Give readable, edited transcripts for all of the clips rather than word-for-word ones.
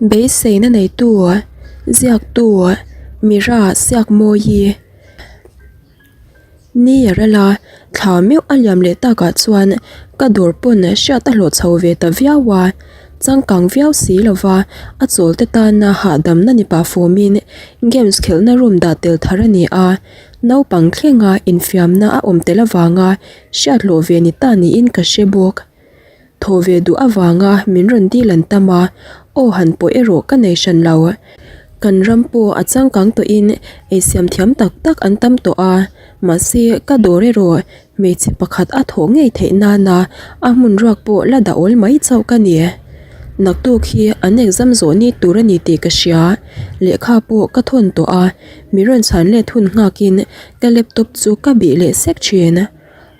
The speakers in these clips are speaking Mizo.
Beiseina neitu, ziaktu, Mira Siakmawi. Ni a ral a, thla meuh a liam leh takah chuan ka dawr pawn hriat a hlawh chho ve ta viau a, changkang viau si lova a chawl te tana hahdamna ni pah fawmin games khelhna room dah tel thar a ni a, naupang thlenga infiamna a awm tel avanga hriat hlawh ve ni ta niin ka hre bawk. Thaw ve duh avanga min rawn dil an tam a, aw han pawh erawh ka nei hran lo. Kan ram pawh a changkang tawhin eisiam thiam tak tak an tam tawh a, mahse ka dawr erawh hmeichhe pakhat a thawh ngei theih nana a hmun ruak pawh la dah awl mai chauh ka ni. Naktuk hi an exam zawh ni tur a ni tih ka hria, lehkha pawh ka thawn tawh a, mi rawn chhan let hun nghakin ka laptop chu ka bih leh sek thin.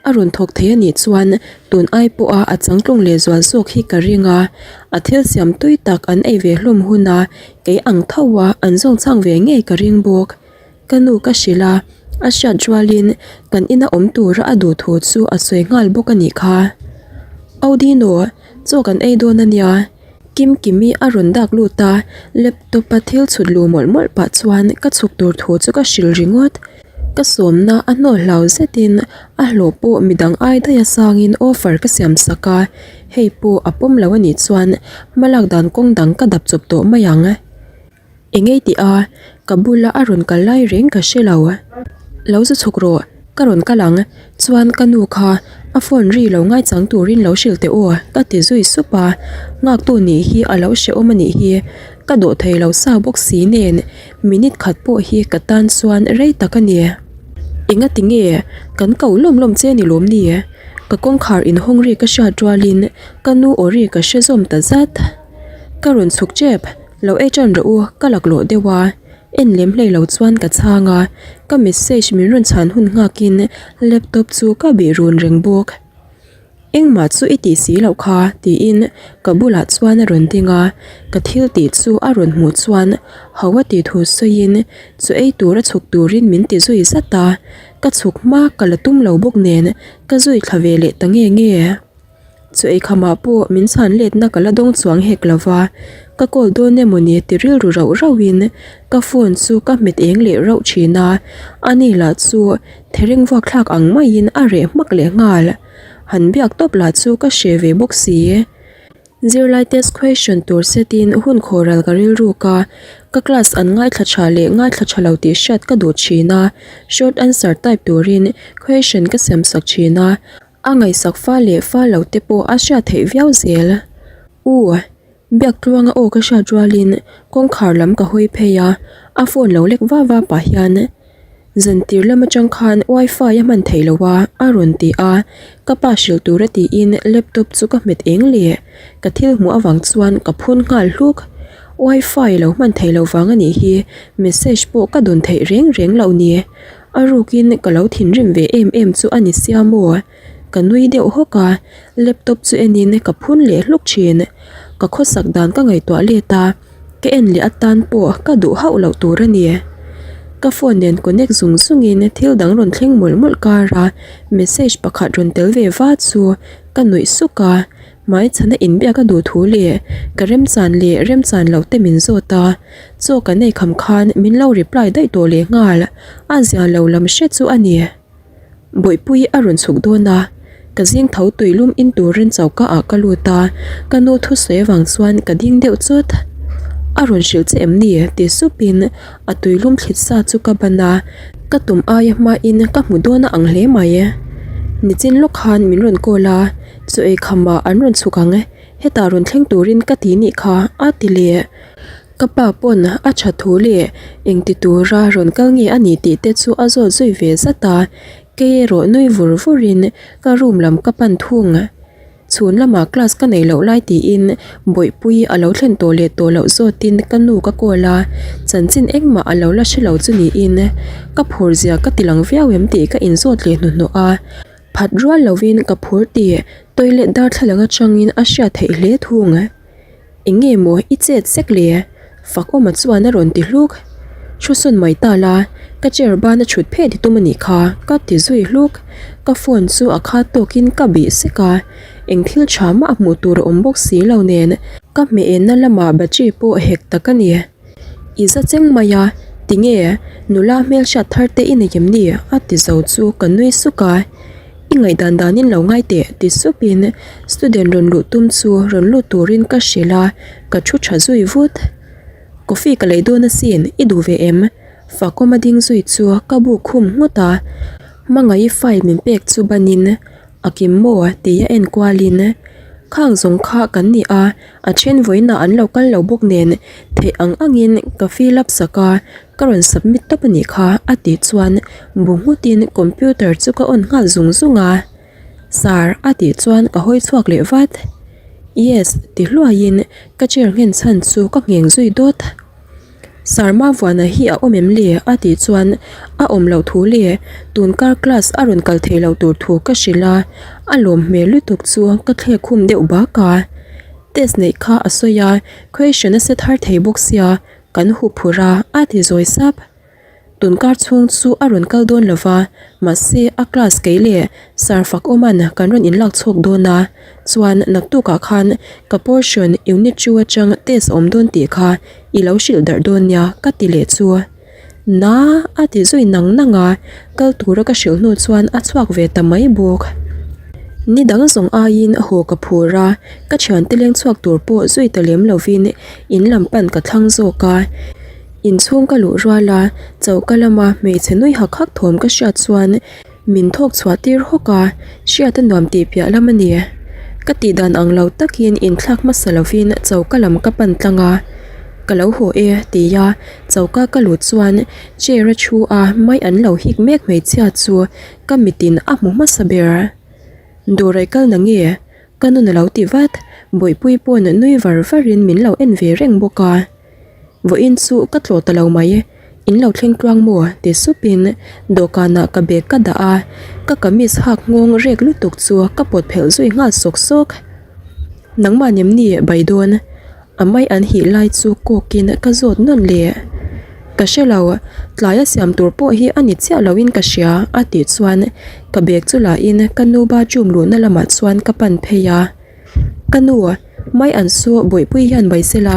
A rawn thawk thei a nih chuan tun ai pawha a changtlung leh zual zawk hi ka ring a, a thil siam tui tak an ei ve hlawm huna kei ang tho a an zawng chhang ve ngei ka ring bawk. Ka nu ka hrilh a, a hriat rualin kan ina awm tura a duh thu chu a sawi nghal bawk a nih kha. Audino, chaw kan ei dawn a nia. Kimkimi a rawn dak lut a, laptop a thil chhut luh mawlh mawlh pah chuan ka chhuk tur thu chu ka hrilh ringawt. Ka sawmna a hnawh hlau zetin a hlawh pawh midang ai daih a sangin offer ka siam sak a, hei pawh a pawm lo anih chuan hmalak dan kawng dang ka dap chawp tawh mai ang. Engei tih a, ka bula a rawn kal lai reng ka hre lo. Lo zu chhuk rawh, ka rawn kal ang, chuan ka nu kha a phone ri lo ngaichang turin lo hrilh teh aw ka ti zui sup a, nghaktu nih hi a lo hrehawm anih hi, ka dawh thei lo sa bawk si nen Minute khat pawh hi ka tan chuan rei tak a ni. Enga ti nge kan ko lawm lawm che ni lawm ni? Ka kawngkhar inhawng ri ka hriat rualin ka nu aw ri ka hre zawm ta zat. Ka rawn chhuk tep, lo ei tan rawh u ka laklawh deuh a, en lem hlei lo chuan ka chhang a, ka message min rawn chhan hun nghakin laptop chu ka bih run reng bawk. Engmah chu i tih si loh kha tiin ka bulah chuan a rawn ding a, ka thil tih chu a rawn hmuh chuan ho a tih thu sawiin chu ei tura chhuk turin min ti zui zat a, ka chhuk hma ka la tum lo bawk nen ka zui thla ve leh ta nge nge. Chu ei khamah pawh min chhan letna ka la dawng chuang hek lo va, ka call dawn emaw ni ti rilru rauh rauhin ka phone chu ka hmet eng leh rauh thin a, ani lah chu Thereng vuak thlak ang maiin a reh hmak leh nghal. Han biak tawp lah chu ka hre ve bawk si. Zirlai test question tur setin hun khawral ka rilruk a, ka class an ngaithla tha leh ngaithla tha lo tih hriat ka duh thin a, short answer type turin question ka siam sak thin a, a ngaihsak fa leh fa lo te pawh a hriat theih viau zel. U. Biak tluanga aw ka hriat rualin kawngkhar lam ka hawi phei a, a phone lo lek va va pah hian Zantir lam atang khan wifi a hman theih loh a a rawn ti a, ka pa hrilh tura tiin laptop chu ka hmet eng leh ka thil hmuh avang chuan ka phun nghal hluk. Wifi lo hman theih loh vang a nih hi message pawh ka dawn theih reng reng loh ni. A rukin ka lo thinrim ve em em chu a ni sia maw? Ka nui deuh hawk a, laptop chu enin ka phun leh hluk thin. Ka khawsak dan ka ngaihtuah let a, ka en leh atan pawh ka duh hauh loh tur a ni. Ka phone nen connect zung zungin thil dang rawn thleng mawlh mawlh kar a, message pakhat rawn tel ve va chu ka nuih suk a, hmaichhana inbiak a duh thu leh ka remchan leh remchan loh te min zawt a, chaw kan ei kham khan min lo reply daih tawh leh nghal, a zia lo lam hre chu a ni. Bawihpui a rawn chhuk dawn a, ka zing tho tuilum in turin choka ah ka lut a, ka nu thusawi avang chuan ka ding deuh chawt. A rawn hrilh che em ni? ti supin a tuilum thlit sa chu ka ban a, ka tum aia hmain ka hmu dawn a ang hle mai. Nichin lawk khan min rawn call a, chaw ei khamah an rawn chhuk ang, hetah rawn thleng turin ka ti nih kha a ti leh. Ka pa pawn a tha thu leh engti tura rawn kal nge a ni tih te chu a zawt zui ve zat a, kei erawh nui vur vurin ka room lam ka pan thung. Chhun lamah class ka nei loh lai tiin Bawihpuii a lo thlen tawh leh tawh loh zawtin ka nu ka call a, chanchin engmah a lo la hre lo chu niin ka phur zia ka ti lang viau em tih ka inzawt leh hnuhnawh a, phat rual lovin ka phur tih toilet darthlalang atangin a hriat theih hle thung. Eng nge maw i chet sek le? Fakawma chuan a rawn ti hluk. Thu sawn mai ta la, ka chair bana thut phet i tum a nih kha, ka ti zui hluk. Ka phone chu a khat tawkin ka bih sek a, eng thil tha mah hmuh tur a awm bawk si lo nen. Ka hmeh enna lamah battery pawh hek tak a ni. I za cheng mai a, tinge nula hmelhriat thar te i nei em ni? a ti zo chu ka nui suk a. I ngaihdan danin lo ngai teh ti supin student rawn luh tum chu rawn lut turin ka hrilh a, ka thu tha zui vut. Coffee ka lei dawn asin, i duh ve em? Fakawm a ding zui chu ka buk khum nghut a, hmangaih file min pek chu banin a kim maw tia en kualin khang zawng kha kan ni a, a then vawiinah an lo kal lo bawk nen theih ang angin ka fill up sak a, ka rawn submit tawp a nih kha a tih chuan bu nghutin computer chu ka on nghal zung zung a, Sir a tih chuan ka hawi chhuak leh vat, Yes ti hluaiin ka chair nghen chhan chu ka ngheng zui dawt. Sarma vuana hi a awm em le? a tih chuan a awm loh thu leh tun kar class a rawn kal thei lo tur thu ka hrilh a, a lawm hmel lutuk chu ka thlek khum deuh bak a. Test neih kha a sawi a, question a set har thei bawk sia kan hu phurh a, a ti zawi sap. Tunkar chhung chu a rawn kal dawn lo va, mahse a class kei leh Sir Fakawman kan rawn inlak chhuak dawn a, chuan naktukah khan ka portion unit two atang test awm dawn tih kha i lo hrilh darh dawn nia ka ti leh chu. Na a ti zui nang nang a, kal tura ka hrilh hnu chuan a chhuak ve ta mai bawk. Ni dang zawng aiin haw ka phur a, ka thiante leng chhuak tur pawh zui ta lem lovin in lam pan ka thlang zawk a. Inchhung ka luh rual a, choka lama hmeichhe nui hak hak thawm ka hriat chuan min thawk chhuah tir hawk a, hriat a nuam tih piah lam a ni. Ka tih dan ang lo takin inthlak hmasa lovin choka lam ka pan tlang a, Ka lo haw e tia choka ka luh chuan chair a thu a mai an lo hik mek hmeichhia chu ka mitin a hmu hmasa ber. Dawraih kal na nge? Ka nun a lo ti vat, Bawihpui pawn nui var varin min lo en ve reng bawk a. Vawiin chu ka tlawh ta lo mai, in lo thleng tluang maw? ti supin dawhkanah ka bag ka dah a, ka kamis hak nghawng rek lutuk chu ka pawt phelh zui nghal sawk sawk. Nangmah nem ni bai dawn? A mai an hih lai chu kawkin ka zawt nawn leh. Ka hre lo, tlaia siam tur pawh hi a ni chiah loin ka hria a tih chuan ka bag chu lahin ka nu bathroom luhna lamah chuan ka pan phei a. Ka nu, mai an su bawihpui hian bai se la,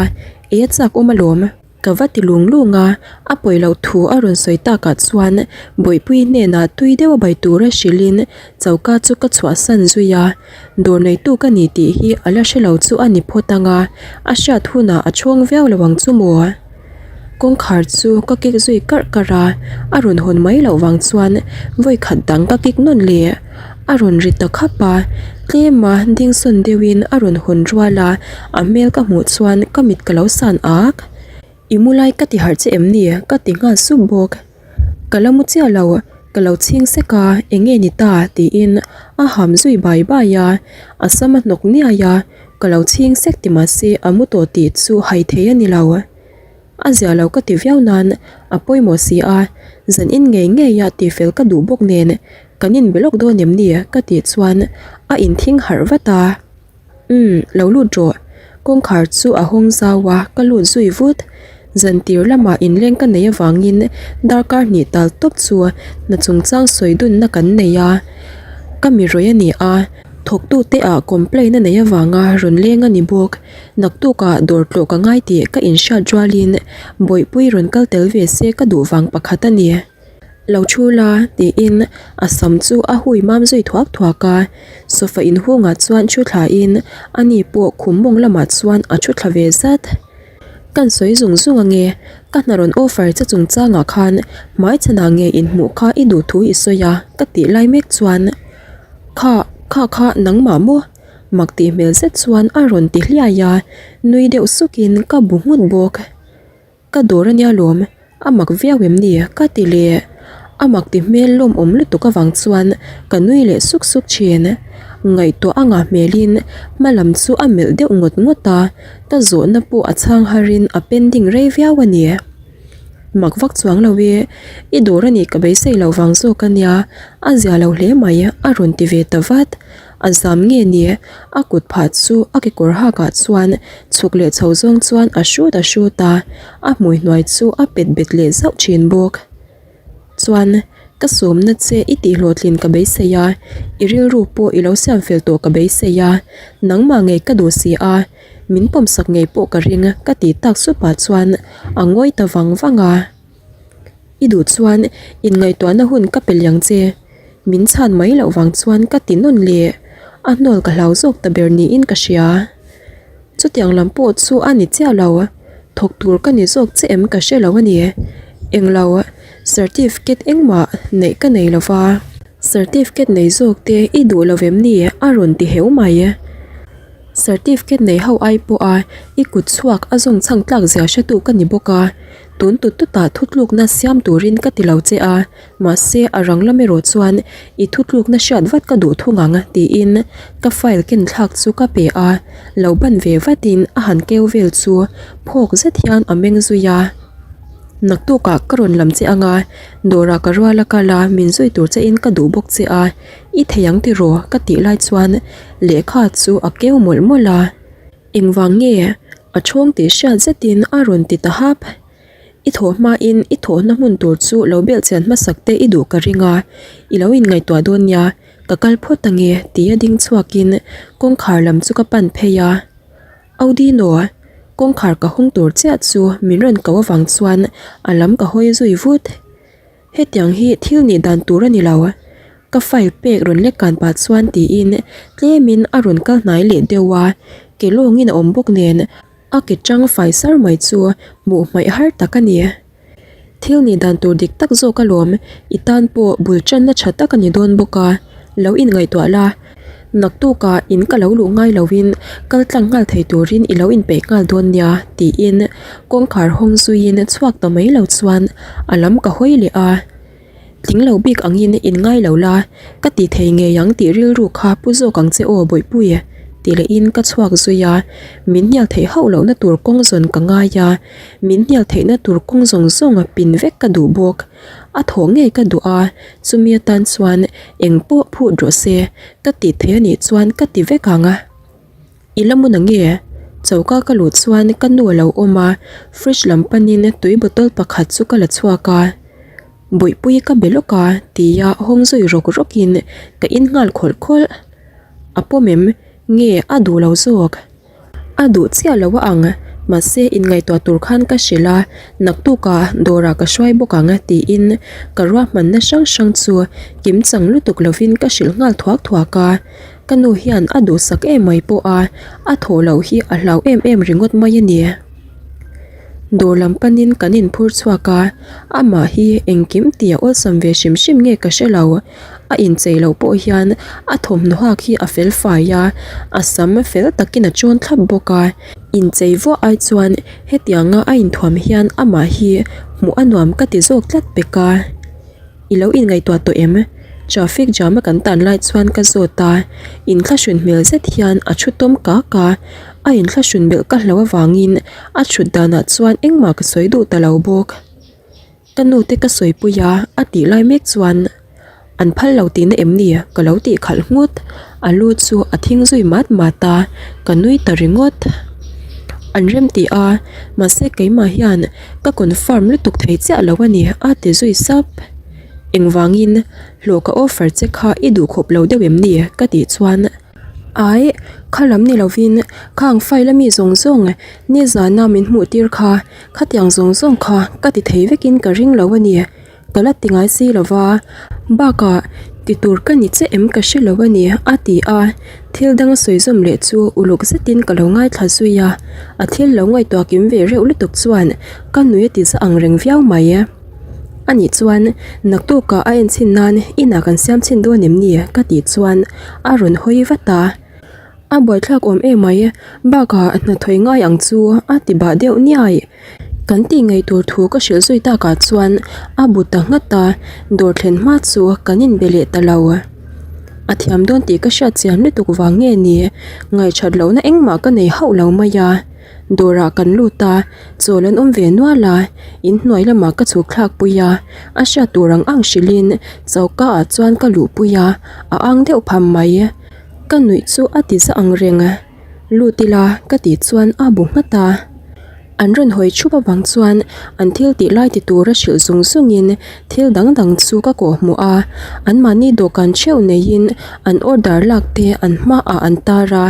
ei a chak awm alawm. Ka va ti lung lung a, a pawi loh thu a rawn sawi takah chuan bawihpui hnenah tui deuh a bai tura hrilhin choka chu ka chhuahsan zui a, dawr neitu ka ni tih hi a la hre lo chu a ni phawt ang a, a hriat hunah a chhawng viau lo ang chu maw? Kawngkhar chu ka kik zui karh karh a, a rawn hawn mai loh vang chuan vawi khat dang ka kik nawn leh. A rawn ri ta khap a, tlema ding sawn deuhin a rawn hawn rual a, a hmel ka hmuh chuan ka mit ka lo san ak. I mu lai ka ti harh che em ni? ka ti nghal sup bawk. Ka la mu chiah lo, ka lo chhing sek a, eng nge ni ta? tiin a ham zui bai bai a, a sam a hnawk niai a, ka lo chhing sek ti mahse a mu tawh tih chu hai thei a ni lo. A zia lo ka ti viau nan a pawimawh si a, zan in ngei ngei a tihfel ka duh bawk nen kan inbe lawk dawn em ni ka tih chuan a inthing harh vat a. Umm, lo lut rawh. Kawngkhar chu a hawng zau a, ka lut zui vut. Zan tir lamah inleng ka nei avangin darkar hnih tal tawp chu hna chungchang sawi dunna kan nei a. Ka mi rawih a ni a, thawktute ah complain a nei avanga rawn leng a ni bawk. Naktukah dawr tlawh ka ngai tih ka inhriat rualin Bawihpui rawn kal tel ve se ka duh vang pakhat a ni. Lo thu la, tiin a sam chu a hui mam zui thuak thuak a. Sofa inhungah chuan thu thlain ani pawh khum mawng lamah chuan a thu thla ve zat. Kan sawi zung zung ange, ka hna rawn offer che chungchangah khan hmaichhanah nge inhmuh kha i duh thu i sawi a, ka tih lai mek chuan, Kha, kha kha nangmah maw? Mak tih hmel zet chuan a rawn ti hliai a, nui deuh sukin ka bu nghut bawk. Ka dawr ania lawm, a mak viau em ni? ka ti leh. A mak ti hmel lawmawm lutuk avang chuan ka nui leh suk suk thin. Ngaihtuah a ngah hmelin hma lam chu a melh deuh ngawt ngawt a, ka zawhna pawh a chhang harin a pending rei viau a ni. Mak vak chuang lo e, i dawr a nih ka beisei loh vang zawk ania, a zia lo hle mai a rawn ti ve ta vat. A zam nge ni? A kut phah chu a kekawr hakah chuan chhuk leh chho zawng chuan a hrut a hrut a, a hmui hnuai chu a pet bet leh zauh thin bawk. Chuan, ka sawmna che i tihhlawhtlin ka beisei a, i rilru pawh i lo siam fel tawh ka beisei a, nangmah ngei ka duh si a. Min pawmsak ngei pawh ka ring ka ti tak supah chuan a ngawi ta vang vang a. I duh chuan inngaihtuahna hun ka pe liang che. Min chhan mai loh vang chuan ka ti nawn leh. A hnawl ka hlau zawk ta ber niin ka hria. Chutiang lam pawh chu a ni chiah lo. Thawk tur ka ni zawk che em ka hre lo a ni. Englo certificate engmah neih ka nei lo va. Certificate nei zawk te i duh lo vem ni a rawn ti heu mai. Certificate nei ho ai pawha i kut chhuak a zawng chhang tlak zia hretu ka ni bawk a. Tun tut tutah thutlukna siam turin ka ti lo che a. Mahse, a rang lam erawh chuan i thutlukna hriat vat ka duh thung ang tiin ka file ken thlak chu ka pe a, lo ban ve vatin a han keu vel chu phawk zet hian a meng zui a. Naktukah ka rawn lam che ang a, dawrah ka rual a kal a, min zui tur chein ka duh bawk che a, i thei ang tiraw ka tih lai chuan lehkha chu a keu mawlh mawlh a. Engvang nge? A chhawng tih hriat zetin a rawn ti ta hap. I thawh hmain i thawhna hmun tur chu lo belhchian hmasak te i duh ka ring a, i lo inngaihtuah dawn nia, ka kal phawt ange tia ding chhuakin kawngkhar lam chu ka pan phei a. Audino, kawngkhar ka hawng tur chiah chu min rawn ko avang chuan a lam ka hawi zui vut. Hetiang hi thil nih dan tur a ni lo. Ka file pek rawn lek kan pah chuan tiin tlemin a rawn kal hnai leh deuh a, ke lawngin a awm bawk nen A ke chang fai sar mai chu hmuh hmaih har tak a ni. Thil nih dan tur dik tak zawk alawm, i tan pawh bul tanna tha tak a ni dawn bawk a, lo inngaihtuah la. Naktukah in ka lo luh ngai loin kal tlang nghal thei turin i lo inpeih nghal dawn nia tiin kawngkhar hawng zuiin chhuak ta mai lo chuan a lam ka hawi leh a. Tling lo bik angin in ngai lo la, ka ti thei ngei ang tih rilru kha pu zawk ang che aw Bawihpui ti lehin ka chhuak zui a, min hnial theih hauh lohna tur kawng zawn ka ngai a, min hnial theihna tur kawng zawng zawng pin vek ka duh bawk. A thawh ngei ka duh a, chumi atan chuan eng pawh phut rawh se, ka ti thei anih chuan ka ti vek ang. I la mun ange? Choka ka luh chuan ka nu a lo awm a, fridge lam panin tui bottle pakhat chu ka la chhuak a. Bawihpui ka be lawk a tia hawng zui rawk rawkin ka in nghal khawlh khawlh. A pawm em? Nge a duh lo zawk? A duh chiah lo a ang, mahse inngaihtuah tur khan ka hrilh a, naktukah dawrah ka hruai bawk ang tiin ka ruahmanna hrang hrang chu kimchang lutuk lovin ka hrilh nghal thuak thuak a. Ka nu hian a duhsak em mai pawh a, a thawh loh hi a hlau em em ringawt mai a ni. Dawr lam panin kan inphur chhuak a, amah hi engkim tia awlsam ve hrim hrim nge ka hre lo. A inchei loh pawh hian a thawmhnaw hak hi a fel fai a, a sam fel takin a chawn thlap bawk a. Inchei vuah ai chuan hetianga a inthuam hian amah hi hmuh a nuam ka ti zawk tlat pek a. I lo inngaihtuah tawh em? Traffic jam a kan tan lai chuan ka zawt a, inthlahrun hmel zet hian a thu tawm kak a, a inthlahrun belh ka hlo avangin a thut danah chuan engmah ka sawi duh ta lo bawk. Ka nu te ka sawipui a, a tih lai mek chuan an phal lo tihna em ni ka lo tih khalh nghut, a lu chu a thing zui mat mat a, ka nui ta ringawt. An rem tih a, mahse keimah hian Ka confirm lutuk thei chiah lo a ni a ti zui sap. Engvangin hlawh ka offer che kha i duh khawp lo deuh em ni ka tih chuan Ai, kha lam ni lovin khang file a mi zawng zawng nizana min hmuh tir kha khatiang zawng zawng kha ka ti thei vekin ka ring lo a ni. Ka la ti ngai si lo va, bakah ti tur ka ni che em ka hre lo a ni a ti a, thil dang a sawi zawm leh chu uluk zetin ka lo ngaithla zui a, a thil lo ngaihtuah kim ve reuh lutuk chuan ka nui a ti za ang reng viau mai. Anih chuan naktukah a enchhin nan inah kan siam chhin dawn em ni ka tih chuan a rawn hawi vat a. A buaithlak awm em mai, bakah hnathawih ngai ang chu a ti bah deuh niai. Kan tih ngei tur thu ka hrilh zui takah chuan a bu ta nghat a, dawr thlen hma chu kan inbe leh ta lo. A thiam dawn tih ka hriat chian lutuk vang nge ni, ngaihṭhat lohna engmah ka nei hauh lo mai a. Dawrah kan lut a, chawl an awm ve nual a, inhnuai lamah ka chhuk thlak pui a, a hriat tur ang ang hrilhin choka ah chuan ka luh pui a, a ang deuh pham mai. Ka nuih chu a ti za ang reng. Lut ila ka tih chuan a bu nghat a. An rawn hawi thup avang chuan an thil tih lai ti tura hrilh zung zungin thil dang dang chu ka kawh hmuh a, anmahni dawhkan theuh neiin an order lak te an hmaah an tar a,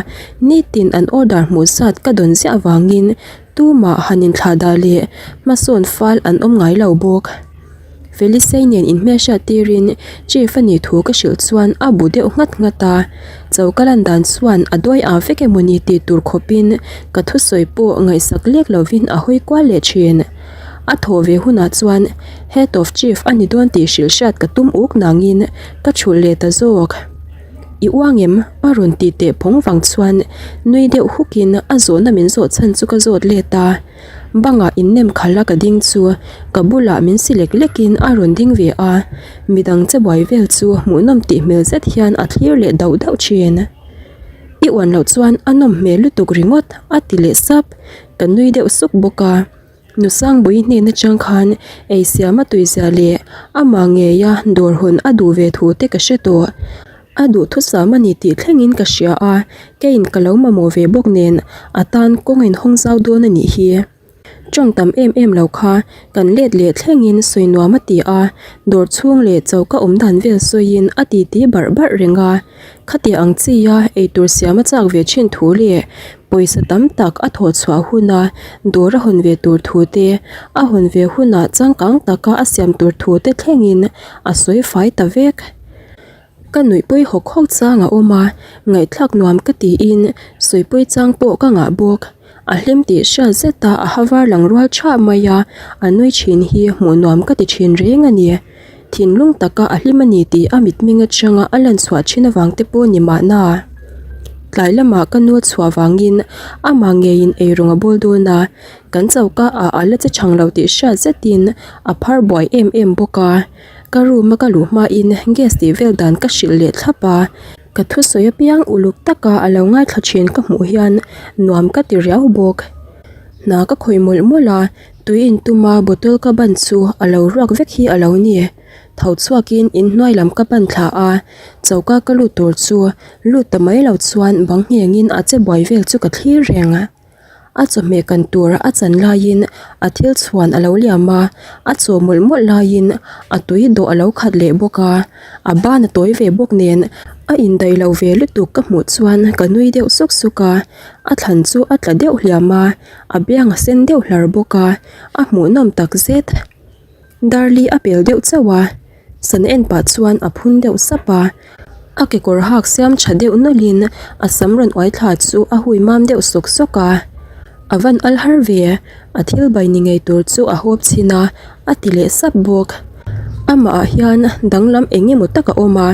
nitin an order hmuh zat ka dawn ziah avangin tumah han inthlah dah leh hmasawn fal an awm ngai lo bawk. Felisei nen inhmelhriat tirin Chief a nih thu ka hrilh chuan a bu deuh nghat nghat a, choka lan dan chuan a dawi ah vek emawni tih tur khawpin ka thusawi pawh ngaihsak lek lovin a hawi kual leh thin. A thawh ve hunah chuan Head of Chief a ni dawn tih hrilh hriat ka tum uk nangin ka thulh leh ta zawk. I uang em? a rawn tih teh phawng vang chuan nui deuh hukin a zawhna min zawh chhan chu ka zawt let a. Bangah innem khalh a ka ding chu ka bulah min si lek lekin a rawn ding ve a, midang che buai vel chu hmuhnawm tih hmel zet hian a thlir leh dauh dauh thin. I uan loh chuan a nawm hmel lutuk ringawt a ti leh sap, ka nui deuh suk bawk a. Nusangbuii hnen atang khan eisiam a tuizia leh amah ngeia dawr hawn a duh ve thu te ka hre tawh. A duhthusam a ni tih thlengin ka hria a, keiin ka lo mamawh ve bawk nen a tan kawng inhawng zau dawn a nih hi. Tawng tam em em lo kha kan let leh thlengin sawi nuam a ti a, dawr chhung leh choka awm dan vel sawiin a titi barh barh reng a. Khati ang chia eitur siam a chak ve thin thu leh pawisa tam tak a thawh chhuah huna dawr a hawn ve tur thu te, a hawn ve hunah changkang taka a siam tur thu te thlengin a sawi fai ta vek. Ka nuihpui hawk hawk chang a awm a, ngaihthlak nuam ka tiin sawipui chang pawh ka ngah bawk. A hlim tih hriat zet a a ha var lang rual thah mai a, a nui thin hi hmuh nuam ka ti thin reng a ni. Thinlung taka a hlim a ni tih a mitming atanga a lan chhuah thin avang te pawh ni mahna. Tlai lamah ka nu a chhuah vangin amah ngeiin eirawng a bawl dawn a, kan choka ah a la che chang lo tih hriat zetin a phar buai em em bawk a. Ka room a ka luh hmain gas tih vel dan ka hrilh leh thlap a, ka thusawi apiang uluk taka a lo ngaithla thin ka hmuh hian nuam ka ti riau bawk. Hna ka khawih mawlh mawlh a, tui in tuma bottle ka ban chu a lo ruak vek hi a lo ni. Tho chhuakin inhnuai lam ka pan thla a, choka ka lut tur chu lut ta mai lo chuan bang nghengin a che buai vel chu ka thlir reng. A chawhmeh kan tur a chan laiin a thil chhuan a lo liam a, a chaw mawlh mawlh laiin a tui dawh a lo khat leh bawk a, a ban a tawi ve bawk nen a indaih lo ve lutuk ka hmuh chuan ka nui deuh suk suk a, a thlan chu a tla deuh hliam a, a biang a sen deuh hlar bawk a, a hmuhnawm tak zet. Darli a pel deuh chauh a, sana en pah chuan a phun deuh sap a, a kekawr hak siam tha deuh nawlhin a sam rawn uai thla chu a hui mam deuh sawk sawk a, a van al har ve, a thil bai ni ngei tur chu a hawp chhin a, a ti leh sap bawk. Amah ah hian danglam eng emaw tak a awm a,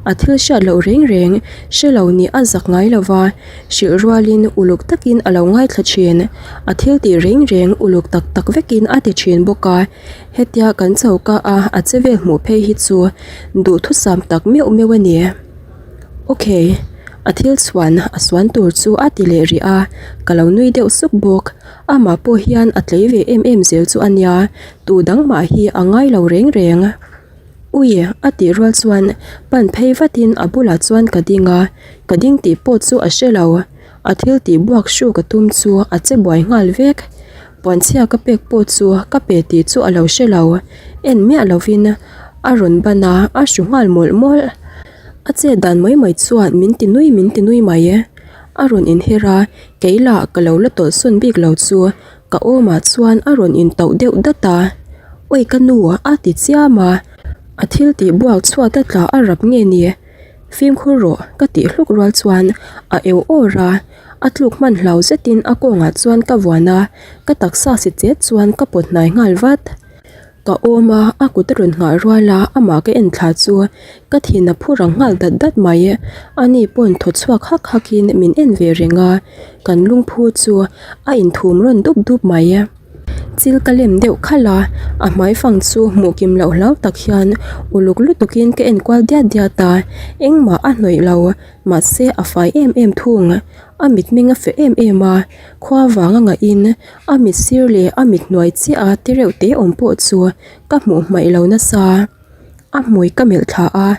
a thil hriat loh reng reng hre lo nih a zak ngai lo va, hrilh rualin uluk takin a lo ngaithla thin, a thil tih reng reng uluk tak tak vekin a ti thin bawk a, hetia kan choka a a che vel hmuh phei hi chu duhthusam tak meuh meuh a ni. Ok, a thil chhuan a suan tur chu a ti leh rih a, ka lo nui deuh suk bawk, amah pawh hian a tlei ve em em zel chu a nia, tu dang mah hi a ngai lo reng reng. Ui! a tih rual chuan pan phei vatin a bulah chuan ka ding a, ka ding tih pawh chu a hre lo. A thil tih buak hru ka tum chu a che buai nghal vek. Puanchhia ka pek pawh chu ka pe tih chu a lo hre lo. En miah lovin a rawn ban a, a hru nghal mawlh mawlh. A chet dan mai mai chuan min ti nui min ti nui mai. A rawn inher a, kei lah ka lo la tawlh sawn bik lo chu Ka awmah chuan a rawn intauh deuh dat a, Awi ka nu a ti chiam a, a thil tih buak chhuat a tla a rap nge ni? Fimkhur rawh ka tih hluk rual chuan a eu awr a, a tluk hman hlau zetin a kawngah chuan ka vuan a, ka taksa si chet chuan ka pawt hnai nghal vat. Ka awm a, a kut a rawn nghah rual a, amah ka en thla chu ka thin a phu rang nghal dat dat mai. Ani pawn thaw chhuak hak hak in min en ve reng a, kan lungphu chu a inthum rawn dup dup mai. Chil ka lem deuh khalh a, a hmai fang chu hmuh kim loh hlau tak hian uluk lutuk in ka en kual diat diat a, engmah a hnawih lo, mahse a fai em em thung. A mitmeng a feh em em a, khua vang a ngaih in A mit sir leh a mit hnuai chiah a ti reuh te awm pawh chu ka hmuh hmaih lo nasa. A hmui ka melh thla a,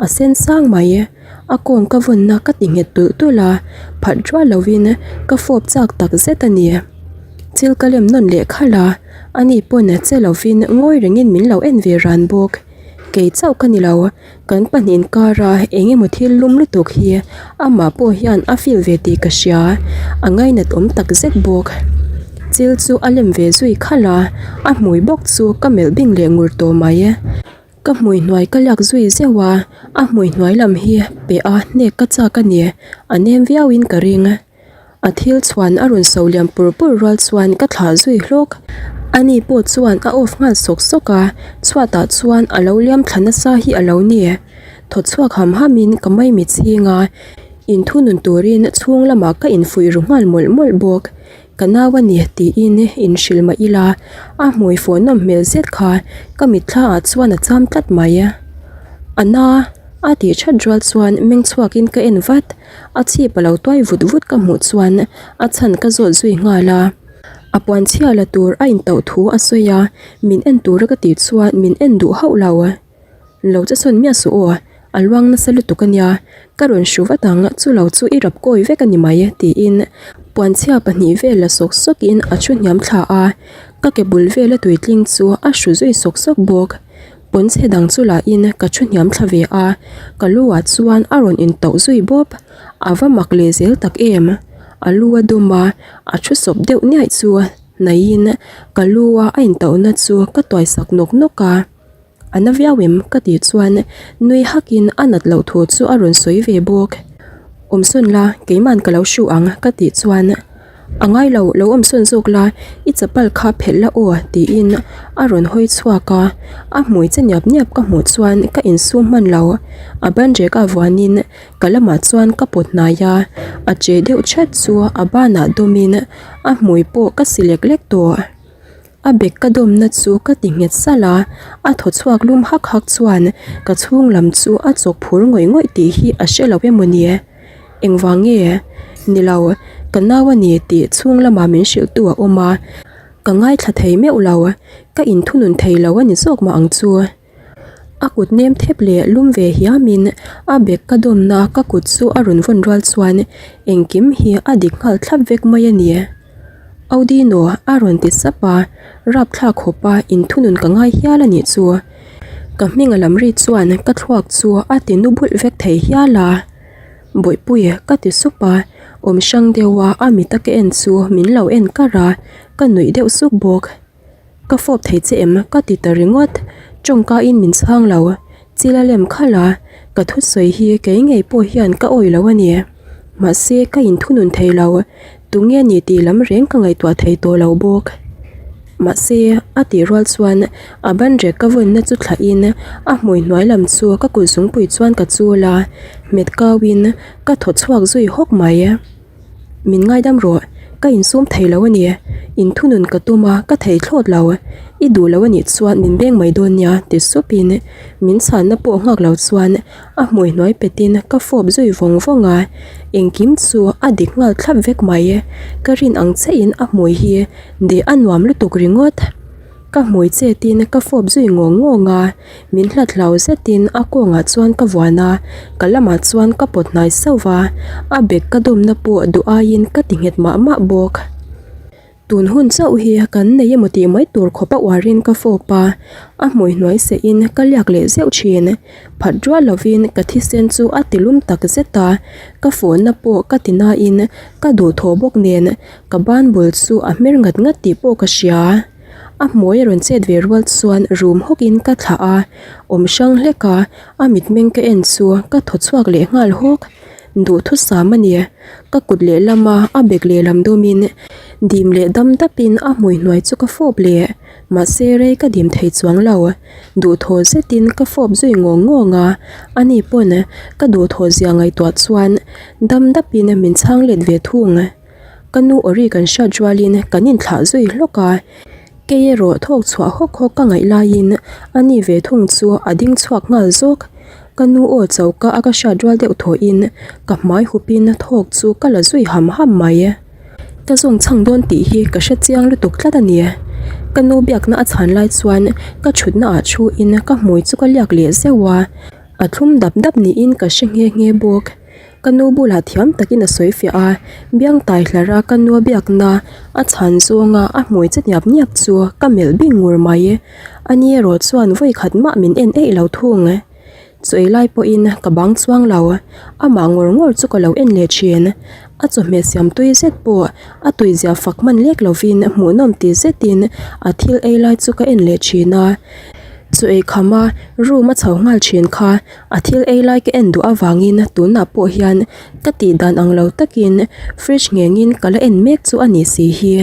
a sen sang mai. A kawng ka vawnna ka ti nghet tulh tulh a, phat rual lovin ka fawp chak tak zet a ni. Thil ka lem nawn leh khalh a, ani pawn che lovin ngawi rengin min lo en ve ran bawk. Kei chauh ka ni lo, kan pahnih inkara eng emaw thil lum lutuk hi amah pawh hian a feel ve tih ka hria, a ngainat awm tak zet bawk. Chil chu a lem ve zui khalh a, a hmui bawk chu ka melh bing leh ngur tawh mai. Ka hmui hnuai ka lak zui zeuh a, a hmui hnuai lam hi peh a hnek ka chak a ni, a nem viau in ka ring. A thil chhuan a rawn so liam pur pur rual chuan ka thlah zui hlawk. Ani pawh chuan a off nghal sawk sawk a, chhuatah chuan a lo liam thla nasa hi a lo ni. Thaw chhuak ham ham in ka maimi chhing a, inthunun turin chhung lamah ka infuih ru nghal mawlh mawlh bawk. Ka nau a ni tiin inhrilh mah ila, a hmui fawh nawm hmel zet kha ka mitthla ah chuan a cham tlat mai. A na a tih that rual chuan meng chhuakin ka en vat, a chhip a lo tuai vut vut ka hmuh chuan a chhan ka zawt zui nghal a. A puan chhia la tur a intauh thu a sawi a, min en tura ka tih chuan min en duh hauh lo. Lo che sawn miah suh aw, a luang nasa lutuk a nia, ka rawn hru vat ang, chu lo chu i rap kawi vek a ni mai tiin puanchhia pahnih vel la sawk sawkin a thu hniam thla a, ka ke bul vela tuitling chu a hru zui sawk sawk bawk. Pawnchhe dang chu lahin ka thu hniam thla ve a, ka lu ah chuan a rawn intauh zui bawp, a va mak leh zel tak em, a lu a dum a, a thu sawp deuh niaih chu naihin ka lu a a intauhna chu ka tuai sak nawk nawk a. A na viau em? ka tih chuan nui hakin a nat loh thu chu a rawn sawi ve bawk. Awmsawn la, keiman ka lo hru ang ka tih chuan A ngai lo, lo awmsawn zawk la, i chapal kha phelh la aw tiin a rawn hawi chhuak a, a hmui che niap niap ka hmuh chuan ka insum hman lo. A banrek a vuanin ka lamah chuan ka pawt hnai a, a che deuh chat chu a banah dawmin a hmui pawh ka si lek lek tawh. A bag ka dawmna chu ka ti nghet salh a, a thaw chhuak lum hak hak chuan ka chhung lam chu a chawk phur ngawih ngawih tih hi a hre lo emaw ni? Engvang nge? Ni lo, ka nau a ni tih chhung lamah min hrilh tu a awm a, ka ngaithla thei meuh lo, ka inthunun thei lo a ni zawk mah ang chu. A kut nem thep leh lum ve hiamin a bag ka dawmna ka kut chu a rawn vawn rual chuan engkim hi a dik nghal thlap vek mai a ni. Audino a rawn ti sap a, rapthlak khawp a inthunun ka ngai hial a nih chu. Ka hming a lam ri chuan ka thluak chu a ti nu bulh vek thei hial a. Bawihpui ka ti sup a, awm hrang deuh a a mit a ka en chu min lo en kar a, ka nuih deuh suk bawk. Ka fawp thei che em? Ka ti ta ringawt. Tawngkain min chhang lo. Chil a lem khalh a, ka thusawi hi kei ngei pawh hian ka awih lo a ni. Mahse, ka inthunun thei lo. Tunge ni tih lam reng ka ngaihtuah thei tawh lo bawk. Mahse, a tih rual chuan a banrek ka vawnna chu thlahin a hmui hnuai lam chu ka kut zungpui chuan ka chul a, hmet kauin ka thaw chhuak zui hawk mai. Min ngaidam rawh, ka insum thei lo a ni. Inthunun ka tum a, ka thei thlawt lo. I duh lo a nih chuan min beng mai dawn nia ti supin min chhanna pawh nghak lo chuan a hmui hnuai petin ka fawp zui vawng vawng a. Engkim chu a dik nghal thlap vek mai. Ka rin ang chiahin a hmui hi deh a nuam lutuk ringawt. Ka hmui chetin ka fawp zui ngawng ngawng a, min hlat hlau zetin a kawngah chuan ka vuan a, ka lamah chuan ka pawt hnai sauh va, a bag ka dawmna pawh duh aiin ka ti nghet mah mah bawk. Tun hun chauh hi kan nei emaw tih mai tur khawp a uarin ka fawp a, a hmui hnuai sehin ka liak leh zeuh thin. Phat rual lovin ka thisen chu a ti lum tak zet a, ka fawhna pawh ka ti nain ka duhthawh bawk nen ka ban bul chu a hmer ngat ngat tih pawh ka hria. A hmui a rawn chet ve rual chuan rum hawkin ka thlah a, awm hrang hlek a, a mitmeng ka en chu ka thaw chhuak leh nghal hawk. Duhthusam a ni. Ka kut lehlama a bek lehlam dawmin dim leh dam dapin a hmui hnuai chu ka fawp leh. Mahse rei ka dim thei chuang lo. Duhthawh zetin ka fawp zui ngawng ngawng a, ani pawn ka duhthawh zia ngaihtuah chuan dam dapin min chhang let ve thung. Ka nu awri kan hriat rualin kan inthlah zui hlawk a, kei erawh thawk chhuah hawk hawk ka ngaih laiin ani ve thung chu a ding chhuak nghal zawk. Ka nu aw choka a ka hriat rual deuh thawhin ka hmai hupin thawk chu ka la zui ham ham mai. Ka zawng chhang dawn tih hi ka hre chiang lutuk tlat a ni. Ka nu biakna a chhan lai chuan ka thutna ah thu in ka hmui chu ka liak leh zeuh a, a thlum dap dap niin ka hre nghe nghe bawk. Ka nu bulah thiam takin a sawi fiah a, biang tai hlar a ka nu a biakna a chhan zawnga a hmui che niap niap chu ka melh bing ngur mai. Ani erawh chuan vawi khat mah min en eih lo thung. Chawi lai pawhin ka bang chuang lo, amah ngawr ngawr chu ka lo en leh thin. A chawhmeh siam tui zet pawh a tuizia fak hman lek lovin hmuhnawm ti zetin a thil ei lai chu ka en leh thin a. Chaw ei kham a room a chho nghal thin kha a thil ei lai ka en duh avangin tunah pawh hian ka tih dan ang lo takin fridge nghengin ka la en mek chu a ni si hi.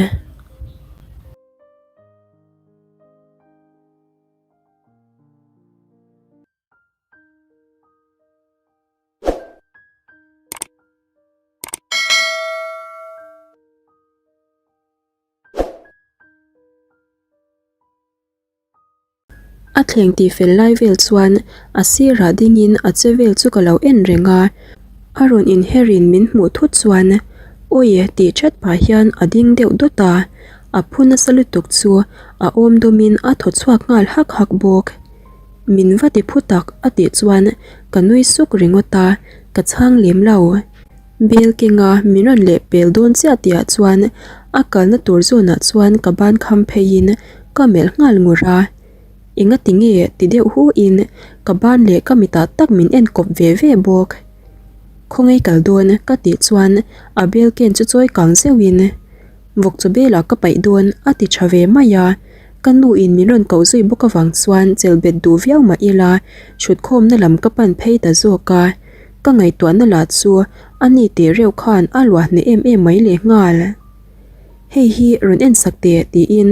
A thleng tih fel lai vel chuan a sirah dingin a che vel chu ka lo en reng a, a rawn inherin min hmuh thut chuan awi tih that pah hian a ding deuh dawt a, a phu nasa lutuk chu a awm dawmin a thaw chhuak nghal hak hak bawk. Min va ti phu tak a tih chuan ka nui suk ringawt a, ka chhang lem lo. Bel kenga min rawn leh pel dawn chiah tihah chuan a kalna tur zawnah chuan ka ban kham pheiin ka melh nghal ngur a. Engati nge ti deuh hu in ka ban leh ka mitah tak min en kawp ve ve bawk. Khawngaih kal dawn ka tih chuan a bel ken chu chawi kang zeuhin vawk chaw belah ka paih dawn a ti tha ve mai a. Ka nu in min rawn koh zui bawk avang chuan chelh bet duh viau mah ila thutkhawmna lam ka pan phei ta zawk a. Ka ngaihtuahna lah chu a ni teh reuh khan a luah hneh em em mai leh nghal. Hei hi rawn en sak teh tiin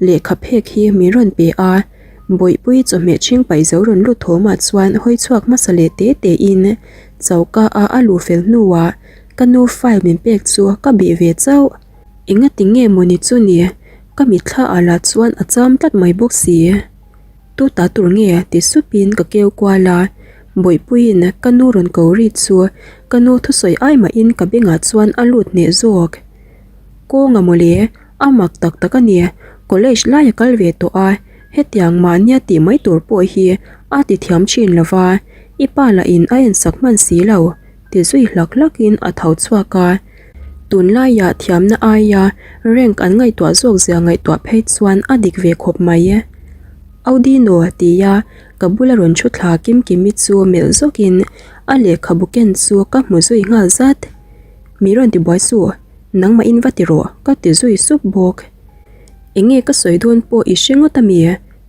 lehkha phek hi min rawn pe a, Bawihpui chawhmeh chhing paih zo rawn lut thawmah chuan hawi chhuak hmasa leh te te in choka a a luh fel hnuah ka nu file min pek chu ka bih ve chauh. Engati nge mawni chu ni? Ka mitthla ah lah chuan a cham tlat mai bawk si. Tu ta tur nge ti supin ka keu kual a, Bawihpuiin ka nu rawn ko ri chu ka nu thusawi ai mahin ka bengah chuan a lut hneh zawk. Kawnga mawle, a mak tak tak a ni, college lai a kal ve tawh a, hetiang mahnia tih mai tur pawh hi a ti thiam thin lo va, i pa lahin a ensak hman si lo, ti zui hlak hlakin a tho chhuak a. Tunlaiah thiamna aia rank an ngaihtuah zawk zia ngaihtuah phei chuan a dik ve khawp mai. Audino tia ka bula rawn thu thla Kim Kimi chu melh zawkin a lehkhabu ken chu ka hmu zui nghal zat. Mi rawn ti buai suh, nangmah in va ti rawh ka ti zui sup bawk. Enge ka sawi dawn pawh i hre ngawt ami?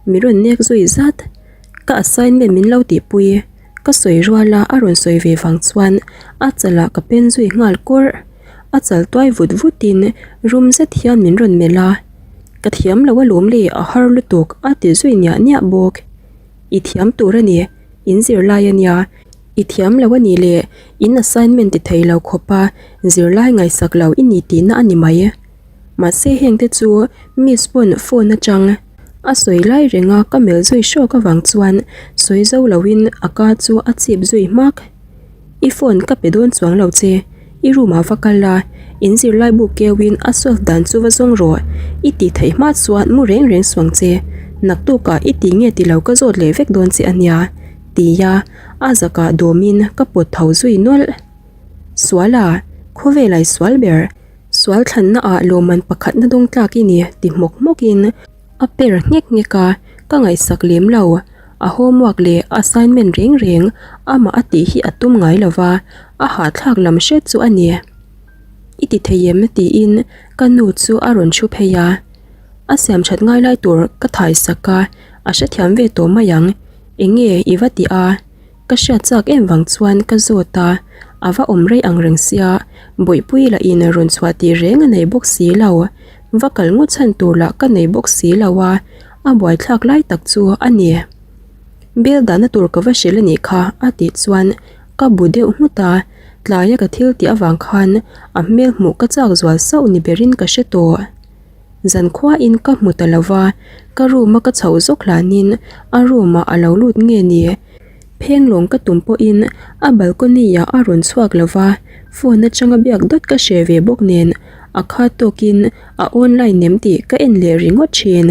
Mi rawn nek zui zat. Ka assignment min lo tihpui. Ka sawi rual a, a rawn sawi ve vang chuan a chalah ka pen zui nghal kawrh. A chal tuai vut vutin rum zet hian min rawn melh a, Ka thiam lo alawm le, a har lutuk a ti zui niah niah bawk. I thiam tur a ni, in zirlai a nia. I thiam lo a nih le, in assignment ti thei lo khawp a, zirlai ngaihsak lo i ni tihna a ni mai. Mahse hengte chu Miss pawn phone atang a sawi lai reng a ka melh zui hrawk avang chuan sawi zo loin a ka chu a chip zui hmak. I phone ka pe dawn chuang lo che, i room ah va kal la, in zirlai bu keuin a solve dan chu va zawng rawh, i tih theih hma chuan mu reng reng suang che, naktukah i ti nge ti lo ka zawt leh vek dawn che a nia, tia a zakah dawmin ka pawt tho zui nawlh. Sual a, khawvel ai sual ber. Sual thlanna ah lawmman pakhat na dawng tlak i ni ti hmawk hmawk in a per nghek nghek a, ka ngaihsak lem lo. A homework leh assignment reng reng amah a tih hi a tum ngai lo va, a hahthlak lam hret chu a ni. I ti thei em? tiin ka nu chu a rawn thu phei a. A siam that ngai lai tur ka thai sak a, a hrethiam ve tawh mai ang. Enge i va ti a? Ka hriat chak em vang chuan ka zawt a, a va awm rei ang reng sia, Bawihpui lah in rawn chhuah tih reng a nei bawk si lo, va kal ngawt chhan tur lah ka nei bawk si lo a, a buaithlak lai tak chu a ni. Bel dahna tur ka va hrilh a nih kha a tih chuan ka bu deuh nghut a, tlaia ka thil tih avang khan a hmel hmuh ka chak zual sauh ni berin ka hre tawh. Zankhuain ka hmu ta lo va, ka room a ka chhoh zawk hlanin a room ah a lo lut nge ni? Phenglawng ka tum pawhin a balcony ah a rawn chhuak lo va, phone atanga biak dawt ka hre ve bawk nen a khat tawkin a online em tih ka en leh ringawt thin.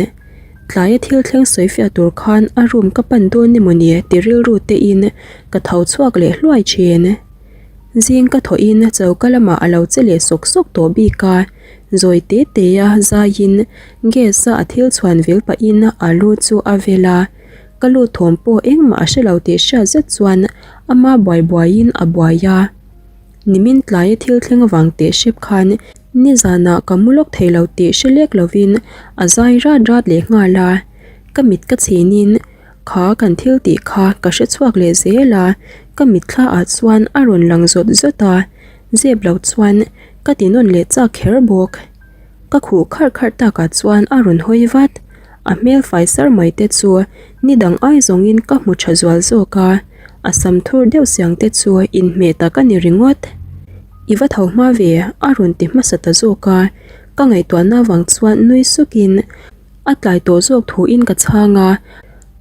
Tlaia thil thleng sawi fiah tur khan a room ka pan dawn emaw ni ti rilru te in ka tho chhuak leh hluai thin. Zing ka thawhin choka lamah a lo che leh sawk sawk tawh bik a, zawi te te a zaiin gas a a thil chhuan vel pahin alu chu a vel a, ka lut thawm pawh engmah a hre lo tih hriat zet chuan ama buai buaiin a buai a. Nimin tlaia thil thleng avang teh hrep khan nizanah ka mu lawk thei lo tih hre lek lovin a zai rat rat leh nghal a, ka mit ka chhinin Kha kan thil tih kha ka hre chhuak leh zel a, ka mitthla ah chuan a rawn lang zawt zawt a, zep lo chuan ka ti nawn leh chak kher bawk. Ka khuh kharh kharh takah chuan a rawn hawi vat, a hmel fai sar mai te chu ni dang ai zawngin ka hmu tha zual zawk a, a sam thur deuh siang te chu inhmeh tak a ni ringawt. I va tho hma ve a rawn ti hmasa ta zawk a, ka ngaihtuahna vang chuan nui sukin A tlai tawh zawk thuin ka chhang a,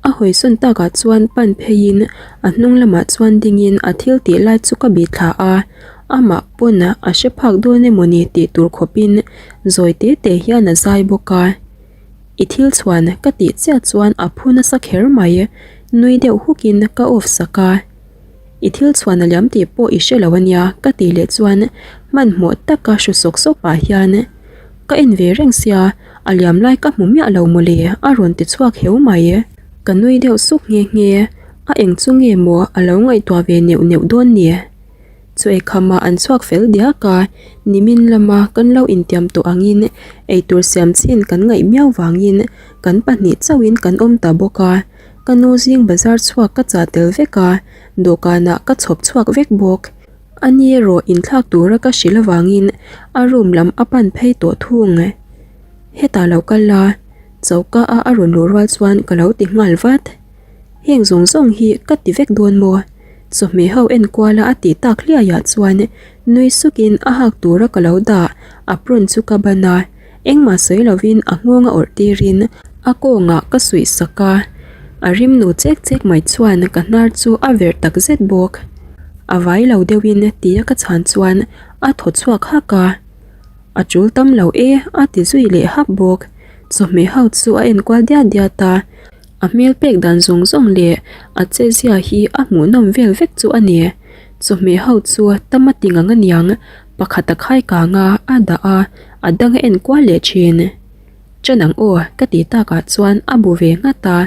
a hawisawn takah chuan pan pheiin a hnung lamah chuan dingin a thil tih lai chu ka bih thla a, amah pawn a hre phak dawn emawni tih tur khawpin zawi te te hian a zai bawk a. I thil chhuan ka tih chiah chuan a phu nasa kher mai, nui deuh hukin ka off sak a. I thil chhuan a liam tih pawh i hre lo ania ka tih leh chuan hmanhmawh taka hru sawk sawk pah hian ka en ve reng sia a liam lai ka hmu miah lo mawle a rawn ti chhuak heu mai. Ka nui deuh suk nghe nghe, a eng chu nge maw a lo ngaihtuah ve neuh neuh dawn ni. Chu eikhama an chhuak fel diak a, nimin lama kan lo intiam tawh angin eitur siam chin kan ngaih miau vangin kan pahnih chauhin kan awm ta bawk a. Ka nu zing bazar chhuak ka chah tel vek a, dawhkanah ka chhawp chhuak vek bawk. A ni erawh inthlak tura ka hrilh avangin a room lam a pan phei tawh thung. Hetah lo kal la, choka a a rawn luh rual chuan ka lo ti nghal vat. Heng zawng zawng hi ka ti vek dawn maw? Chawhmeh ho enkuala a tih tak hliaiah chuan nui sukin a hak tura ka lo dah apron chu ka ban a. Engmah sawi lovin a nghawng a awrh tirin a kawngah ka suih sak a, a rim nu chek chek mai chuan ka hnar chu a verh tak zet bawk. A vai lo deuhin tia ka chhan chuan a thaw chhuak hak a, A tul tam lo e a ti zui leh hap bawk. Chawhmeh ho chu a enkual diat diat a, a hmel pek dan zawng zawng leh a che zia hi a hmuhnawm vel vek chu a ni. Chawhmeh ho chu tam a ti ngang aniang pakhat a khai kang a, a dah a, a dang a en kual leh thin. Ṭan ang aw ka tih takah chuan a bu ve nghat a,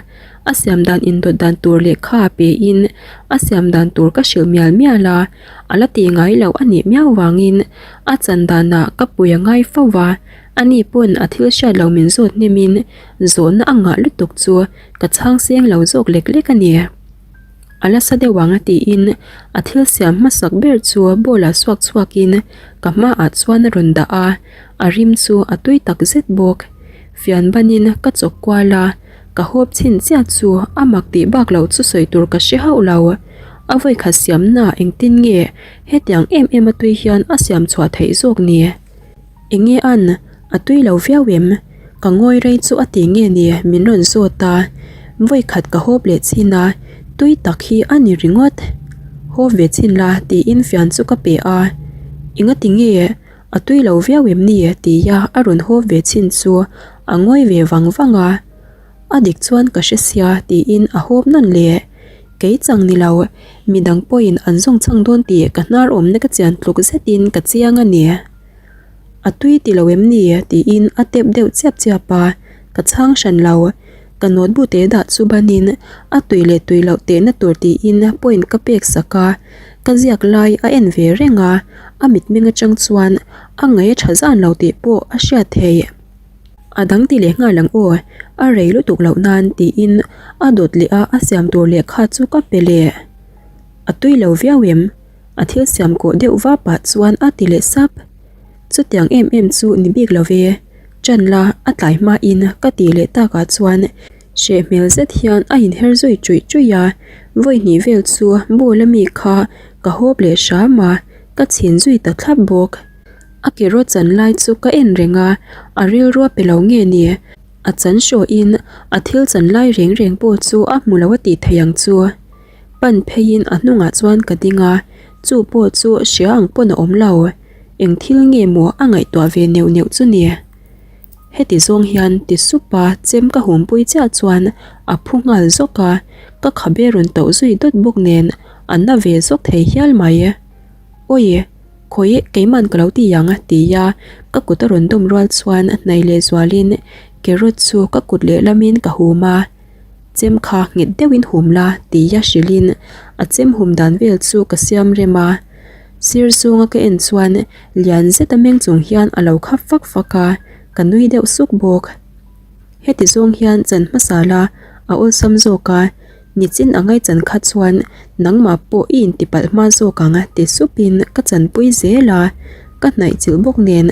a siam dan indawt dan tur lehkha pein a siam dan tur ka hrilh mial mial a, a la tih ngai loh a nih miau vangin a chan danah ka pui a ngai fo va, ani pawn a thil hriat lo min zawt hnemin zawhna a ngah lutuk chu ka chhang seng lo zawk lek lek a ni. A la sa deuh ang a tiin a thil siam hmasak ber chu bowl ah suak chhuak in ka hmaah chuan a rawn dah a, a rim chu a tui tak zet bawk. Fian ban in ka chawk kual a, ka hawp chhin chiah chu a mak tih bak loh chu sawi tur ka hre hauh lo. A vawikhat siamna engtin nge hetiang em em a tui hian a siam chhuah theih zawk ni? Enge an, a tui lo viau em? Ka ngawi rei chu a ti nge ni min rawn zawt a, vawi khat ka hawp leh chin a, tui tak hi a ni ringawt. Hawp ve chin la tiin fian chu ka pe a, enga ti nge a tui lo viau em ni tia a rawn hawp ve chin chu a ngawi ve vang vang a, a dik chuan ka hre sia tiin a hawp nawn leh. Kei chang ni lo, midang pawhin an zawng chhang dawn tih ka hnar awmna ka chian tluk zetin ka chiang a ni. A tui ti lo em ni? tiin a tep deuh chiap chiap a, ka chhang hran lo. Ka notebook te dah chu banin a tui leh tui loh tehna tur tiin point ka pek sak a, ka ziak lai a en ve reng a, a mitmeng atang chuan a ngaih a tha zan lo tih pawh a hriat theih. A dang ti leh nghal ang aw, a rei lutuk loh nan tiin a dawt leh a a siam tur lehkha chu ka pe leh. A tui lo viau em? A thil siam kawh deuh va pah chuan a ti leh sap. Chutiang em em chu ni bik lo ve, ṭan la a tlai hmain ka tih leh takah chuan hreh hmel zet hian a inher zui ṭuih ṭuih a, vawi hnih vel chu ball ami kha ka hawp leh hram a, ka chhin zui ta thlap bawk. A ke rawt chan lai chu ka en reng a, a rilru a pe lo nge ni? A chan hrawhin a thil chan lai reng reng pawh chu a hmu lo a tih theih ang chu. Pan pheiin a hnungah chuan ka ding a, chu pawh chu hria ang pawn a awm lo. Eng thil nge maw a ngaihtuah ve neuh neuh chu ni? Heti zawng hian ti sup a chem ka humpui chiah chuan a phu nghal zawk a, ka khabe rawn tauh zui dawt bawk nen a na ve zawk thei hial mai. Awi, khawi keiman ka lo ti ang ti a, ka kut a rawn dawm rual chuan hnaih leh zualin carrot chu ka kut lehlamin ka hum a, chem kha nghet deuhin hum la ti a hrilhin a chem hum dan vel chu ka siam rem a. Sir zunga ka en chuan lian zeta meng chung hian a lo khap fak fak a, ka nui deuh suk bawk. Heti zawng hian chan hmasa la a awlsam zawk a, nichin a ngaihchan kha chuan nangmah pawh i intipalh hma zawk ang ti supin ka chanpui zel a, ka hnaih chilh bawk nen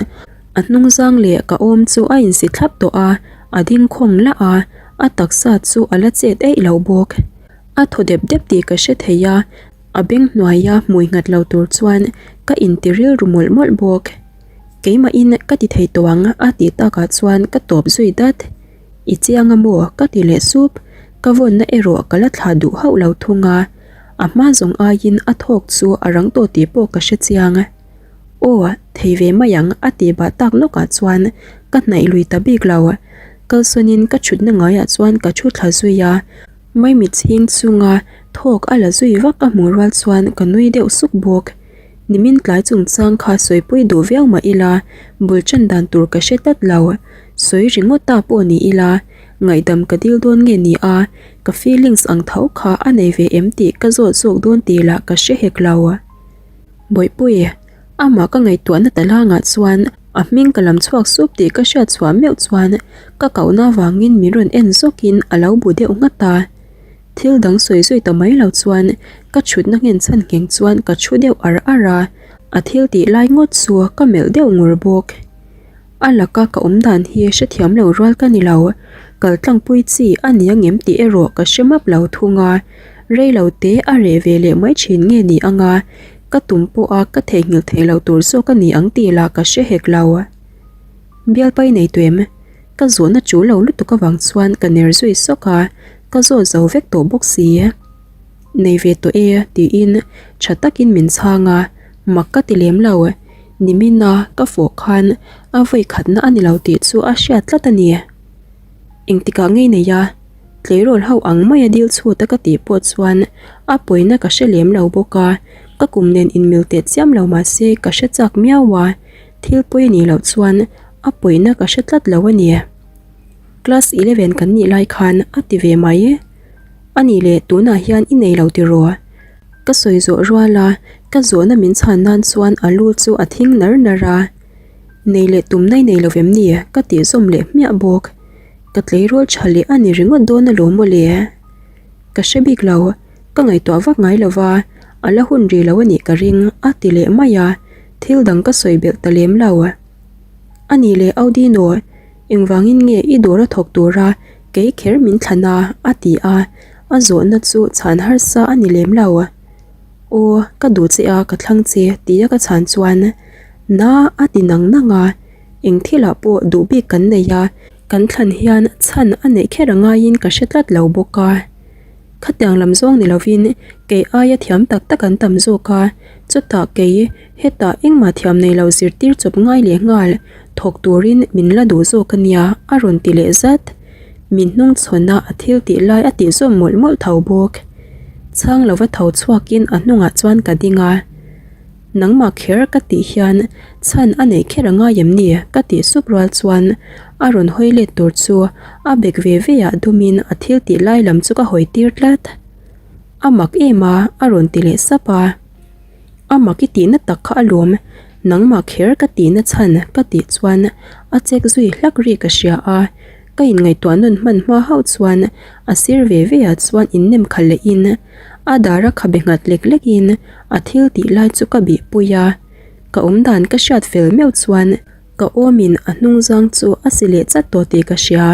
a hnung zang leh ka awm chu a insi thlap tawh a, a ding khawng lah a, a taksa chu a la chet eih lo bawk. A thaw dep dep tih ka hre thei a, a beng hnuaia hmui nghat lo tur chuan ka inti rilru mawlh mawlh bawk. Keimahin ka ti thei tawh ang a tih takah chuan ka tawp zui dat. I chiang a maw? ka ti leh sup. Ka vawnna erawh ka la thlah duh hauh lo thung a. A hma zawng aiin a thawk chu a rang tawh tih pawh ka hre chiang. Aw, thei ve mai ang a tih bah tak nawkah chuan ka hnaih lui ta bik lo. Kalsawnin ka thutna ngaiah chuan ka thu thla zui a. Maimit chhing chunga thawk a la zui vak a hmuh rual chuan ka nui deuh suk bawk. Nimin tlai chungchang kha sawipui duh viau mah ila, bul tan dan tur ka hre tlat lo. Sawi ringawt ta pawh ni ila, ngaihdam ka dil dawn nge ni a, ka feelings ang tho kha a nei ve em tih ka zawt zawk dawn tih lah ka hre hek lo. Bawihpui, amah ka ngaihtuahna ta langah chuan a hming ka lam chhuak sup tih ka hriat chhuah meuh chuan ka kohna avangin min rawn en zawkin a lo bu deuh nghat a. Thil dang sawi zui ta mai lo chuan ka chhutna nghen chhan ngheng chuan ka thu deuh ar ar a, a thil tih lai ngawt chu ka melh deuh ngur bawk. A laka ka awm dan hi hrethiam lo rual ka ni lo, kal tlangpui chi a ni angem tih erawh ka hre map lo thung a, rei lo te a reh ve leh mai thin nge ni anga ka tum pawha ka theihnghilh theih loh tur zawk a ni ang tih lah ka hre hek lo. Bialpai nei tuem? Ka zawhna chu lo lutuk avang chuan ka ner zui sawk a, ka zawt zo vek tawh bawk si. Nei ve tawh e tiin tha takin min chhang a, mak ka ti lem lo. Nimina ka fawh khan a vawi khatna a ni lo tih chu a hriat tlat a ni. Engtikah ngei nei a, tleirawl ho ang maia dil chhut a ka tih pawh chuan a pawina ka hre lem lo bawk a, ka kum nen inmil teh chiam lo mahse ka hre chak miau a. Thil pawi a nih loh chuan a pawihna ka hre tlat lo a ni. Class 11 kan nih lai khan a ti ve mai. A nih leh tunah hian i nei lo tiraw? Ka sawi zawh rual a, ka zawhna min chhan nan chuan a lu chu a thing nar nar a. Nei leh tum nai nei lo vem ni? Ka tih zawm leh hmiah bawk. Ka tleirawl tha leh a ni ringawt dawn alawm mawle. Ka hre bik lo. Ka ngaihtuah vak ngai lo va, a la hun ri lo a nih ka ring a ti leh mai a, thil dang ka sawi belh ta lem lo. A nih leh Audino, engvangin nge i dawr a thawk tura kei kher min thlan a? a ti a, a zawhna chu chhan harsa a ni lem lo. Aw, ka duh che a, ka thlang che tia ka chhan chuan na a ti nang nang a, eng thilah pawh duh bik kan nei a, kan thlan hian chhan a neih kher a ngaiin ka hre tlat lo bawk a. Khatiang lam zawng ni lovin kei aia thiam tak tak an tam zawk a, chutah kei hetah engmah thiam nei lo zirtir chawp ngai leh nghal thawk turin min la duh zawk a nia a rawn ti leh zat. Min hnung chhawn a a thil tih lai a tih zawm mawlh mawlh tho bawk. Chhang lova tho chhuakin a hnungah chuan ka ding a. Nangmah kher ka tih hian chhan a neih kher a ngai em ni? ka tih sup rual chuan a rawn hawi let tur chu a bek ve ve ah dumin a thil tih lai lam chu ka hawi tir tlat. A mak em a, a rawn ti leh sap a. A mak i tihna tak kha alawm, nangmah kher ka tihna chhan ka tih chuan a chek zui hlak ri ka hria a, ka inngaihtuah nawn hman hma hauh chuan a sir ve ve ah chuan innem khalh leh in a dar a khabe nghat lek lek in a thil tih lai chu ka bih pui a, ka awm dan ka hriat fel meuh chuan ka awm in a hnung zang chu a si leh chat tawh tih ka hria.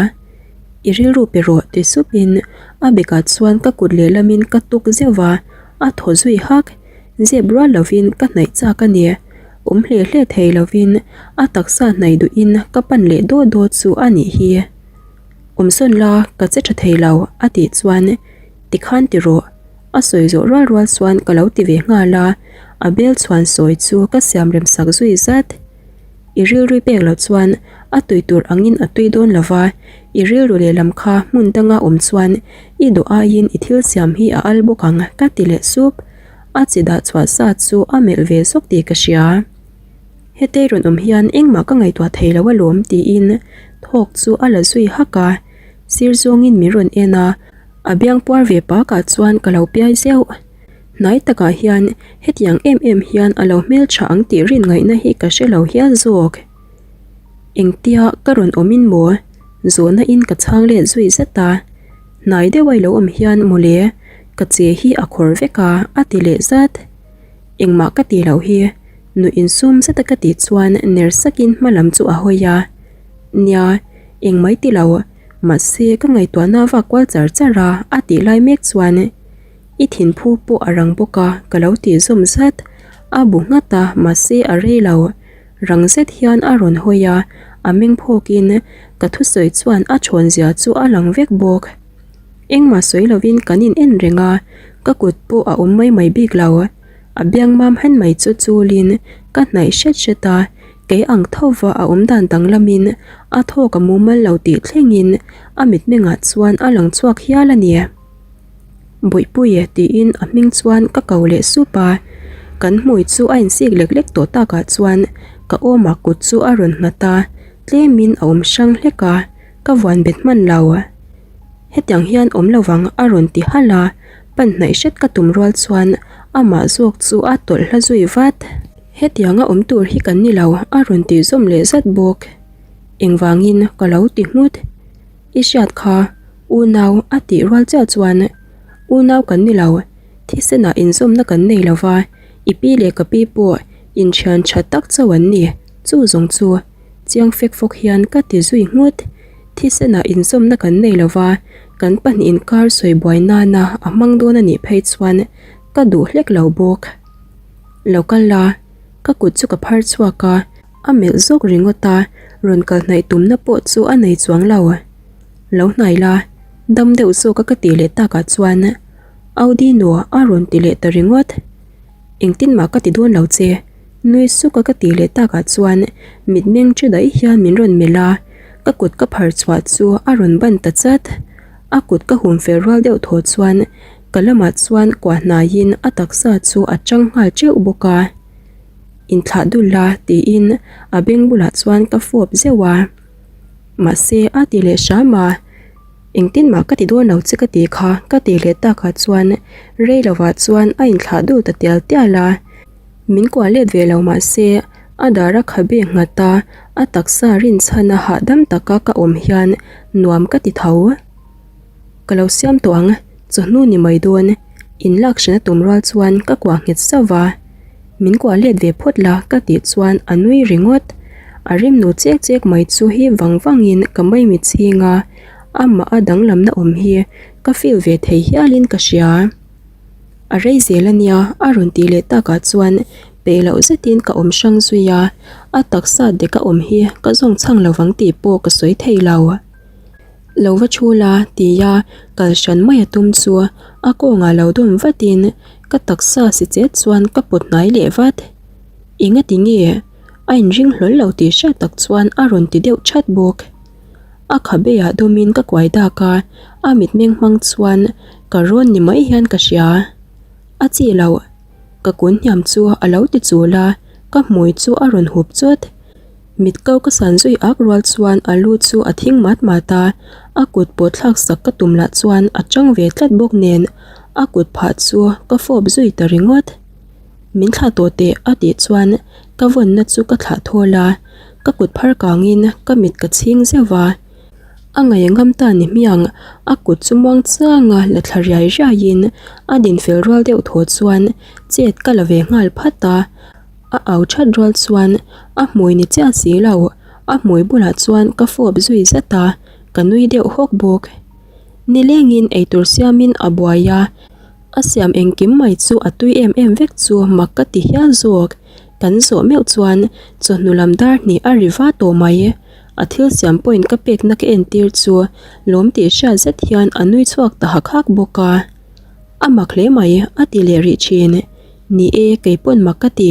I rilru pe rawh ti sup in a bek ah chuan ka kut lehlam in ka tuk zeuh va, a thaw zui hak. Zep rual lo in ka hnaih chak a ni. Awm hle hle thei lo in a taksa hnaih duh in ka pan leh dawt dawt chu a nih hi. Awmsawn la ka che tha thei lo a tih chuan tikhan ti rawh. A sawi zawh rual rual chuan ka lo ti ve nghal a, a bel chhuan sawi chu ka siam rem sak zui zat. I rilru pek loh chuan a tui tur angin a tui dawn lo va, i rilru lehlam kha hmun danga awm chuan i duh aiin i thil siam hi a al bawk ang ka ti leh sup. A chi dah chhuah sa chu a melh ve zawk tih ka hria. Hetei rawn awm hian engmah ka ngaihtuah thei lo alawm tiin thawk chu a la zui hak a, sir zawngin min rawn en a, a biang puar ve pakah chuan ka lo piai zeuh. Hnai takah hian hetiang em em hian a lo hmeltha ang tih rin ngaihna hi ka hre lo hial zawk. Engtia ka rawn awmin maw? Zawhna in ka chhang let zui zet a, hnai deuh a ilo awm hian mawle ka che hi a khawr vek a a ti leh zat. Engmah ka ti loh hi nuih insum zet a ka tih chuan ner sakin hma lam chu a hawi a, Nia, engmai ti lo, mahse ka ngaihtuahna a vak kual char char a a tih lai mek chuan I thinphu pawh a rang bawk a ka lo tih zawm zat. A bu nghat a mahse a rei lo. Rang zet hian a rawn hawi a, a meng phawkin ka thusawi chuan a thawn zia chu a lang vek bawk. Engmah sawi lovin kan in en reng a, ka kut pawh a awm mai mai bik lo. A biang mam hen mai chu chulin ka hnaih hret hret a, kei ang tho va a awm dan danglamin a thawk a mumal lo tih thlengin a mitmengah chuan a lang chhuak hial a ni. Bawihpuia tiin a hming chuan ka ko leh sup a, kan hmui chu a insik lek lek tawh takah chuan ka awmah kut chu a rawn nghat a, tlemin a awm hrang hlek a, ka vuan bet hman lo. Hetiang hian awm lo vang a rawn ti halh a, pan hnaih hret ka tum rual chuan amah zawk chu a tawlh hla zui vat. Hetianga awm tur hi kan ni lo a rawn tih zawm leh zat bawk. Engvangin ka lo ti nghut. I hriat kha unau a tih rual chiah chuan unau kan ni lo, thisenah inzawmna kan nei lo va, i pi leh ka pi pawh inthian tha tak chauh an ni, chu zawng chu chiang fek fawk hian ka ti zui nghut. Thisenah inzawmna kan nei lo va, kan pahnih inkar sawi buai nana a hmang dawn a nih phei chuan ka duh hlek lo bawk. Lo kal la, ka kut chu ka phar chhuak a. A melh zawk ringawt a, rawn kal hnaih tumna pawh chu a nei chuang lo. Lo hnai la, dam deuh zawk a ka tih leh takah chuan Audi nu a rawn ti leh ta ringawt. Engtin mah ka ti dawn lo che, nui suk a ka tih leh takah chuan mitmeng che daih hian min rawn melh a, ka kut ka phar chhuah chu a rawn ban ta chat. A kut ka hum fel rual deuh thaw chuan ka lamah chuan kuah hnaiin a taksa chu a chang nghal teuh bawk a. Inthlah dul la tiin a beng bulah chuan ka fawp zeuh a, mahse a ti leh hram a, engtin mah ka ti dawn lo che ka ti kha ka ti leh takah chuan rei lovah chuan a inthlah dul ta tial tial a, min kuah let ve lo mahse a dar a khabe nghat a, a taksa rinchhan a hahdam taka ka awm hian nuam ka ti tho. Ka lo siam tawh ang, chawhnu ni mai dawn, in lak hran a tum rual chuan ka kuah nghet sauh va, min kuah let ve phawt la ka tih chuan a nui ringawt. A rimnu chek chek mai chu hi vang vangin ka maimi chhing a, amah a danglamna awm hi ka feel ve thei hialin ka hria. A rei zel a nia a rawn tih leh takah chuan peih loh zetin ka awm hrang zui a, a taksa dek a awm hi ka zawng chhang lovang tih pawh ka sawi thei lo. Lo va thu la tia kal hran mai a tum chu a kawngah lo dawm vatin ka taksa si chet chuan ka pawt hnai leh vat. Engati nge a inring hlawl lo tih hriat tak chuan a rawn ti deuh that bawk. A khabeah dawmin ka kuai dak a, a mitmeng hmang chuan ka rawn ni mai hian ka hria. A chi loh, ka kun hniam chu a lo ti chul a, ka hmui chu a rawn hup chawt. Mit ko ka san zui ak rual chuan a lu chu a thing mat mat a, a kut pawh thlak sak ka tum lah chuan a chang ve tlat bawk nen a kut phah chu ka fawp zui ta ringawt. Min thlah tawh teh a tih chuan ka vawnna chu ka thlah thawl a, ka kut phar kangin ka mit ka chhing zeuh va. A ngaih ngam ta ni hmiang a kut chu muang changa la thla riai riaiin a dinfel rual deuh thaw chuan chet ka la ve nghal phat a. A au that rual chuan a hmui ni chiah si lo, a hmui bulah chuan ka fawp zui zet a, ka nui deuh hawk bawk. Nilengin eitur siamin a buai a, a siam engkim mai chu a tui em em vek chu mak ka ti hial zawk. Kan zawh meuh chuan chawhnu lam dar hnih a ri va tawh mai. A thil siam point ka pekna ka entir chu lawm tih hriat zet hian a nui chhuak ta hak hak bawk a. A mak hle mai a ti leh rih thin. Ni e, kei pawn mak ka ti.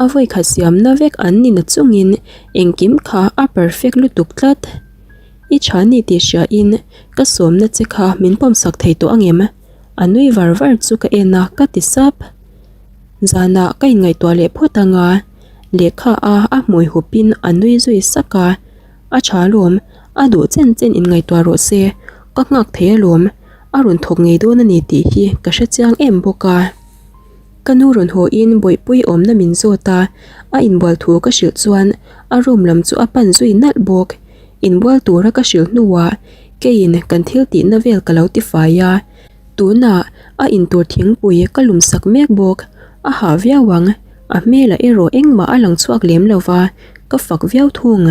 A vawikhat siamna vek an ni na chungin engkim kha a perfect lutuk tlat. I tha ni tih hria in ka sawmna che kha min pawmsak thei tawh angem? A nui var var chu ka en a, ka ti sap. Zanah ka inngaihtuah leh phawt ang a, lehkha a a hmui hupin a nui zui sak a. A tha alawm, a duh chen chen inngaihtuah rawh se, ka nghak thei alawm, a rawn thawk ngei dawn a ni tih hi ka hre chiang em bawk a. Ka nu rawn haw in bawihpui awmna min zawt a, a inbual thu ka hrilh chuan a room lam chu a pan zui nalh bawk. Inbual tura ka hrilh hnuah keiin kan thil tihna vel ka lo tifai a, tunah a intur thingpui ka lum sak mek bawk. A hah viau ang, a hmelah erawh engmah a lang chhuak lem lo va, ka fak viau thung.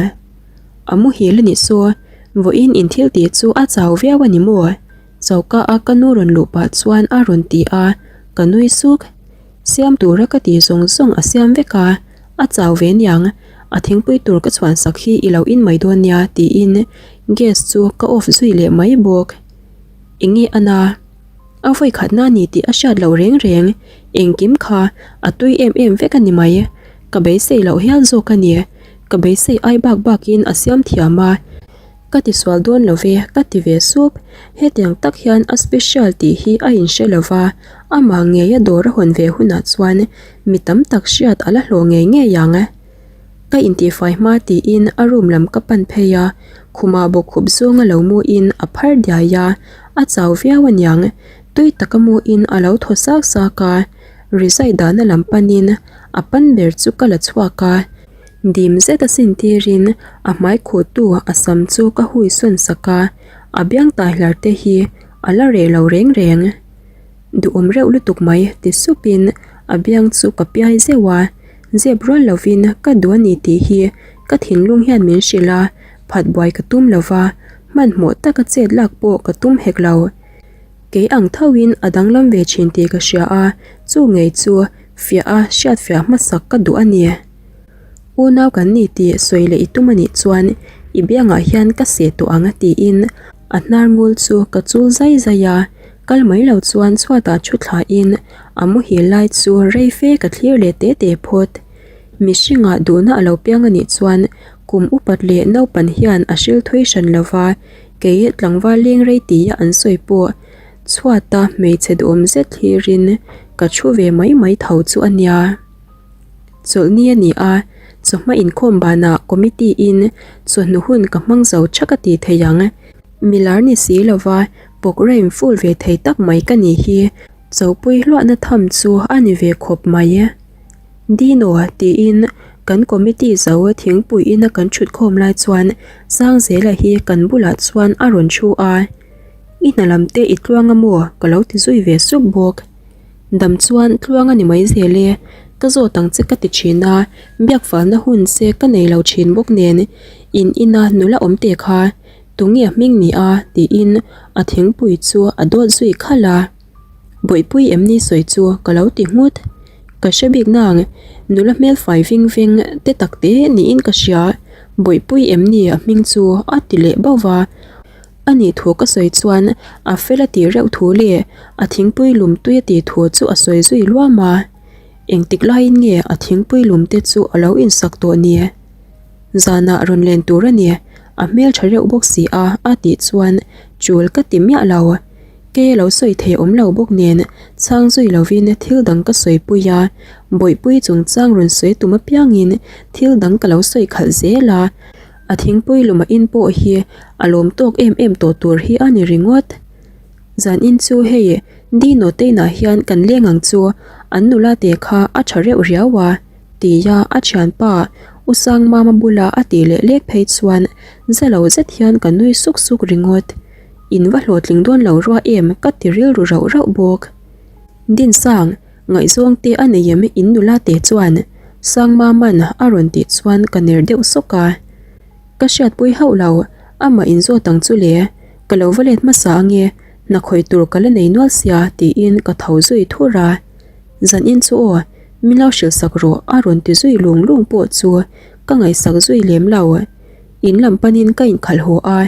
A muhil a nih saw, vawiin inthil tih chu a chau viau a ni maw? Choka a ka nu rawn luh pah chuan a rawn ti a, ka nui suk. Siam tura ka tih zawng zawng a siam vek a, a chau ve niang, a thingpui tur ka chhuan sak hi i lo in mai dawn nia tiin gas chu ka off zui leh mai bawk. Enge a na? A vawi khatna a ni tih a hriat loh reng reng, engkim kha a tui em em vek a ni mai. Ka beisei loh hial zawk a ni, ka beisei ai bak bakin a siam thiam a. Ka ti sual dawn lo ve, ka ti ve sup. Hetiang tak hian a special tih hi a inhre lo va, amah ngeia dawr a hawn ve hunah chuan mi tam tak hriat a la hlawh ngei ngei ang. Ka intihfai hma tiin a room lam ka pan phei a, khumah bawkkhup zawnga lo muin a phar diai a, a chau viau aniang. Tui taka muin a lo thaw sak sak a, rizai dahna lam panin a pan ber chu ka la chhuak a. Dim zet a sin tirin a hmai khuhtu a sam chu ka hui sawn sak a, a biang tai hlar te hi a la reh lo reng reng. Duhawm reuh lutuk mai ti supin a biang chu ka piai zeuh a, zep rual lovin ka duh a ni tih hi ka thinlung hian min hrilh a, phat buai ka tum lo va, hmanhmawh taka chet lak pawh ka tum hek lo. Kei ang thoin a danglam ve thin tih ka hria a, chu ngei chu fiah a hriat fiah hmasak ka duh a ni. Unau kan ni tih sawi leh i tum a nih chuan i biangah hian ka seh tawh ang tiin a hnar ngul chu ka chul zai zai a, kal mai lo chuan chhuatah thu thlain a muhil lai chu rei fe ka thlir leh te te phawt. Mihringah duhna a lo piang a nih chuan kum upat leh naupan hian a hril thui hran lo va, kei tlangval leng rei tia an sawi pawh chhuata hmeichhe duhawm zet thlirin ka thu ve mai mai tho chu a nia. Chawlhni a ni a, chawhma inkhawm banah committee in chawhnu hun ka hmang zo thak a tih theih ang. Milar ni si lova programme full ve thei tak mai ka nih hi chopui hluahna tham chu a ni ve khawp mai. Dino tiin kan committee zo thingpui ina kan thutkhawm lai chuan Sangzela hi kan bulah chuan a rawn thu a, I hna lam te i tluang a maw? ka lo ti zui ve sup bawk. Dam chuan tluang a ni mai zel e, ka zawt ang che ka ti thin a, biak falna hun che ka nei lo thin bawk nen in ina nula awm te kha tunge a hming ni a tiin a thingpui chu a dawt zui khalh a, Bawihpui em ni sawi chu ka lo ti nghut, ka hre bik nang nula hmel fai ving veng te tak te niin ka hria, Bawihpui em ni a hming chu a ti leh bauh va. A nih thu ka sawi chuan a fel a tih reuh thu leh a thingpui lum tui a tih thu chu a sawi zui luam a. Engtik laiin nge a thingpui lum te chu a lo insak tawh ni? Zanah rawn len tur a ni, a hmel tha reuh bawk si a a tih chuan chul ka ti miah lo. Kei a lo sawi thei awm lo bawk nen chhang zui lovin thil dang ka sawi pui a, bawihpui chungchang rawn sawi tum apiangin thil dang ka lo sawi khalh zel a. A thingpui luma in pawh hi a lawm tawk em em tawh tur hi a ni ringawt. Zan in chu hei Dino te inah hian kan leng ang chu an nula te kha a tha reuh riau a tia a thianpa U Sangmama bula a tih leh lek phei chuan za lo zet hian ka nui suk suk ringawt. In va hlawhtling dawn lo rua em ka ti rilru rauh rauh bawk. Dinsang, ngaihzawng te a nei em in nula te chuan Sangmaman a rawn tih chuan ka ner deuh sawk a. Ka hriatpui hauh lo, amah inzawt ang chu le, ka lo va let hmasa ange, hna khawih tur ka la nei nual sia tiin ka tho zui thur a. Zanin chu aw, min lo hrilh sak rawh a rawn ti zui lung lung pawh chu ka ngaihsak zui lem lo. In lam panin ka inkhalh haw a,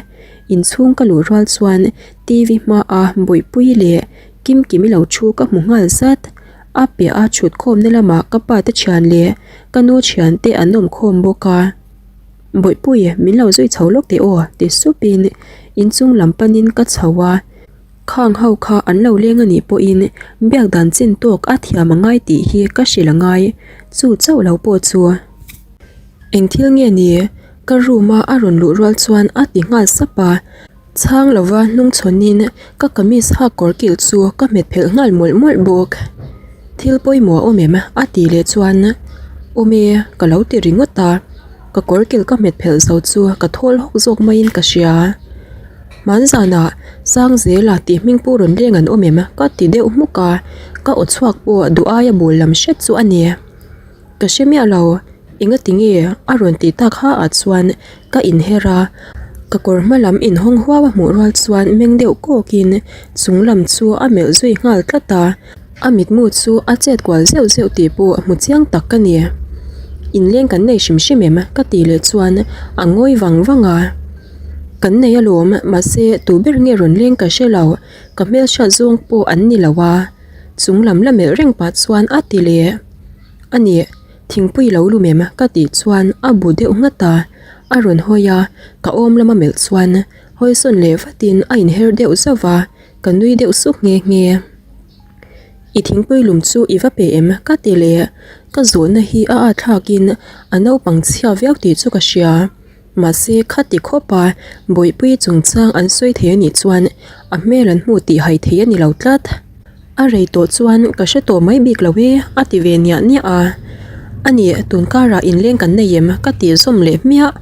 inchhung ka luh rual chuan TV hmaa Bawihpui leh Kimkimi lo thu ka hmu nghal zat. A piah a thut khawmna lamah ka pa te thian leh ka nu thian te an awm khawm bawk a. Bawihpui min lo zui chho lawk teh aw ti supin inchung lam panin ka chho a. Khang ho kha an lo leng a nih pawhin biak dan chin tawk a thiam a ngai tih hi ka hrilh a ngai, chu chauh lo pawh chu. Eng thil nge ni? Ka room a a rawn luh rual chuan a ti nghal sap a. Chhang lova hnung chhawnin ka kamis hak kawr kilh chu ka hmet phelh nghal mawlh mawlh bawk. Thil pawimawh a awm em? A ti leh chuan Awm e, ka lo ti ringawt a. Ka kawr kilh ka hmet phelh zo chu ka thawl hawk zawk maiin ka hria. Hmanzanah Sangzela tih hming pu rawn leng an awm em? Ka ti deuh hmuk a, ka aw chhuak pawh duh aia bul lam hret chu a ni. Ka hre miah lo, engati nge a rawn tih tak ha ah chuan ka inher a, ka kawr hma lam inhawng huau a hmuh rual chuan meng deuh kawkin chung lam chu a melh zui nghal tlat a, a mitmu chu a chet kual zeuh zeuh tih pawh hmu chiang tak ka ni. Inleng kan nei hrim hrim em? ka tih leh chuan a ngawi vang vang a, Kan nei alawm, mahse tu ber nge rawn leng ka hre lo, ka hmelhriat zawng pawh an ni lo a, chung lam la melh reng pah chuan a ti leh. A nih, thingpui lo lum em? ka tih chuan a bu deuh nghat a, a rawn hawi a, ka awm lama melh chuan hawi sawn leh vatin a inher deuh zauh va, ka nui deuh suk nghe nghe. I thingpui lum chu i va pe em? ka ti leh, ka zawhna hi a atthlakin a naupang chhia viau tih chu ka hria. Mahse, khati khawpa Bawihpui chungchang an sawi thei a nih chuan a hmel an hmu tih hai thei a ni lo tlat. A rei tawh chuan ka hre tawh mai bik lo e, a ti ve niah niah a. A nih, tun karah inleng kan nei em? ka tih zawm leh hmiah.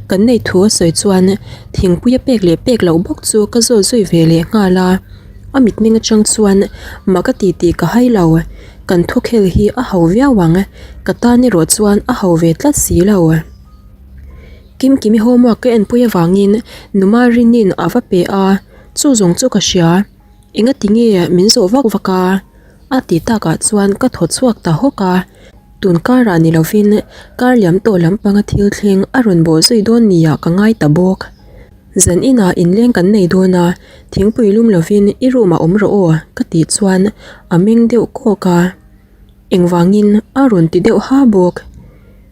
Kan nei thu a sawi chuan thingpui a pek leh pek loh bawk chu ka zawt zui ve leh nghal a. A mitmeng atang chuan mah ka ti tih ka hai lo. Kan thukhel hi a ho viau ang, ka tan erawh chuan a ho ve tlat si lo. Kimkimi homework ka enpui avangin Numa Rinin a va pe a, chu zawng chu ka hria. Engati nge min zawh vak vak a? A ti takah chuan ka thaw chhuak ta hawk a. Tun karah ni lovin kar liam tawh lampanga thil thleng a rawn bawh zui dawn niah ka ngai ta bawk. Zan inah inleng kan nei dawn a, thingpui lum lovin i room ah awm rawh aw ka tih chuan a meng deuh kawk a. Engvangin a rawn ti deuh ha bawk.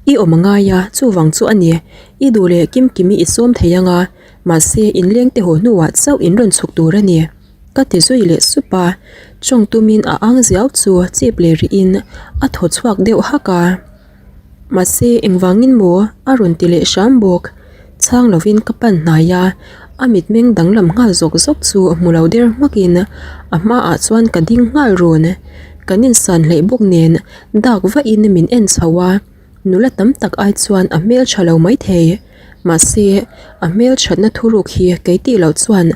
I awm a ngai a, chuvang chu a ni. I duh leh Kimkimi i sawm thei ang a, mahse inleng te haw hnuah chauh in rawn chhuk tur a ni. Ka ti zui leh sup a, tawng tumin a ang ziau chu chip leh rihin a thaw chhuak deuh hak a. Mahse engvangin maw a rawn ti leh hram bawk. Chhang lovin ka pan hnai a, a mitmeng danglam nghal zawk zawk chu hmu lo der hmakin a hmaah chuan ka ding nghal run. Kan insan hleih bawk nen dak vahin min en chho a, nula tam tak ai chuan a hmel tha lo maithei. Mahse, a hmel thatna thuruk hi kei tih loh chuan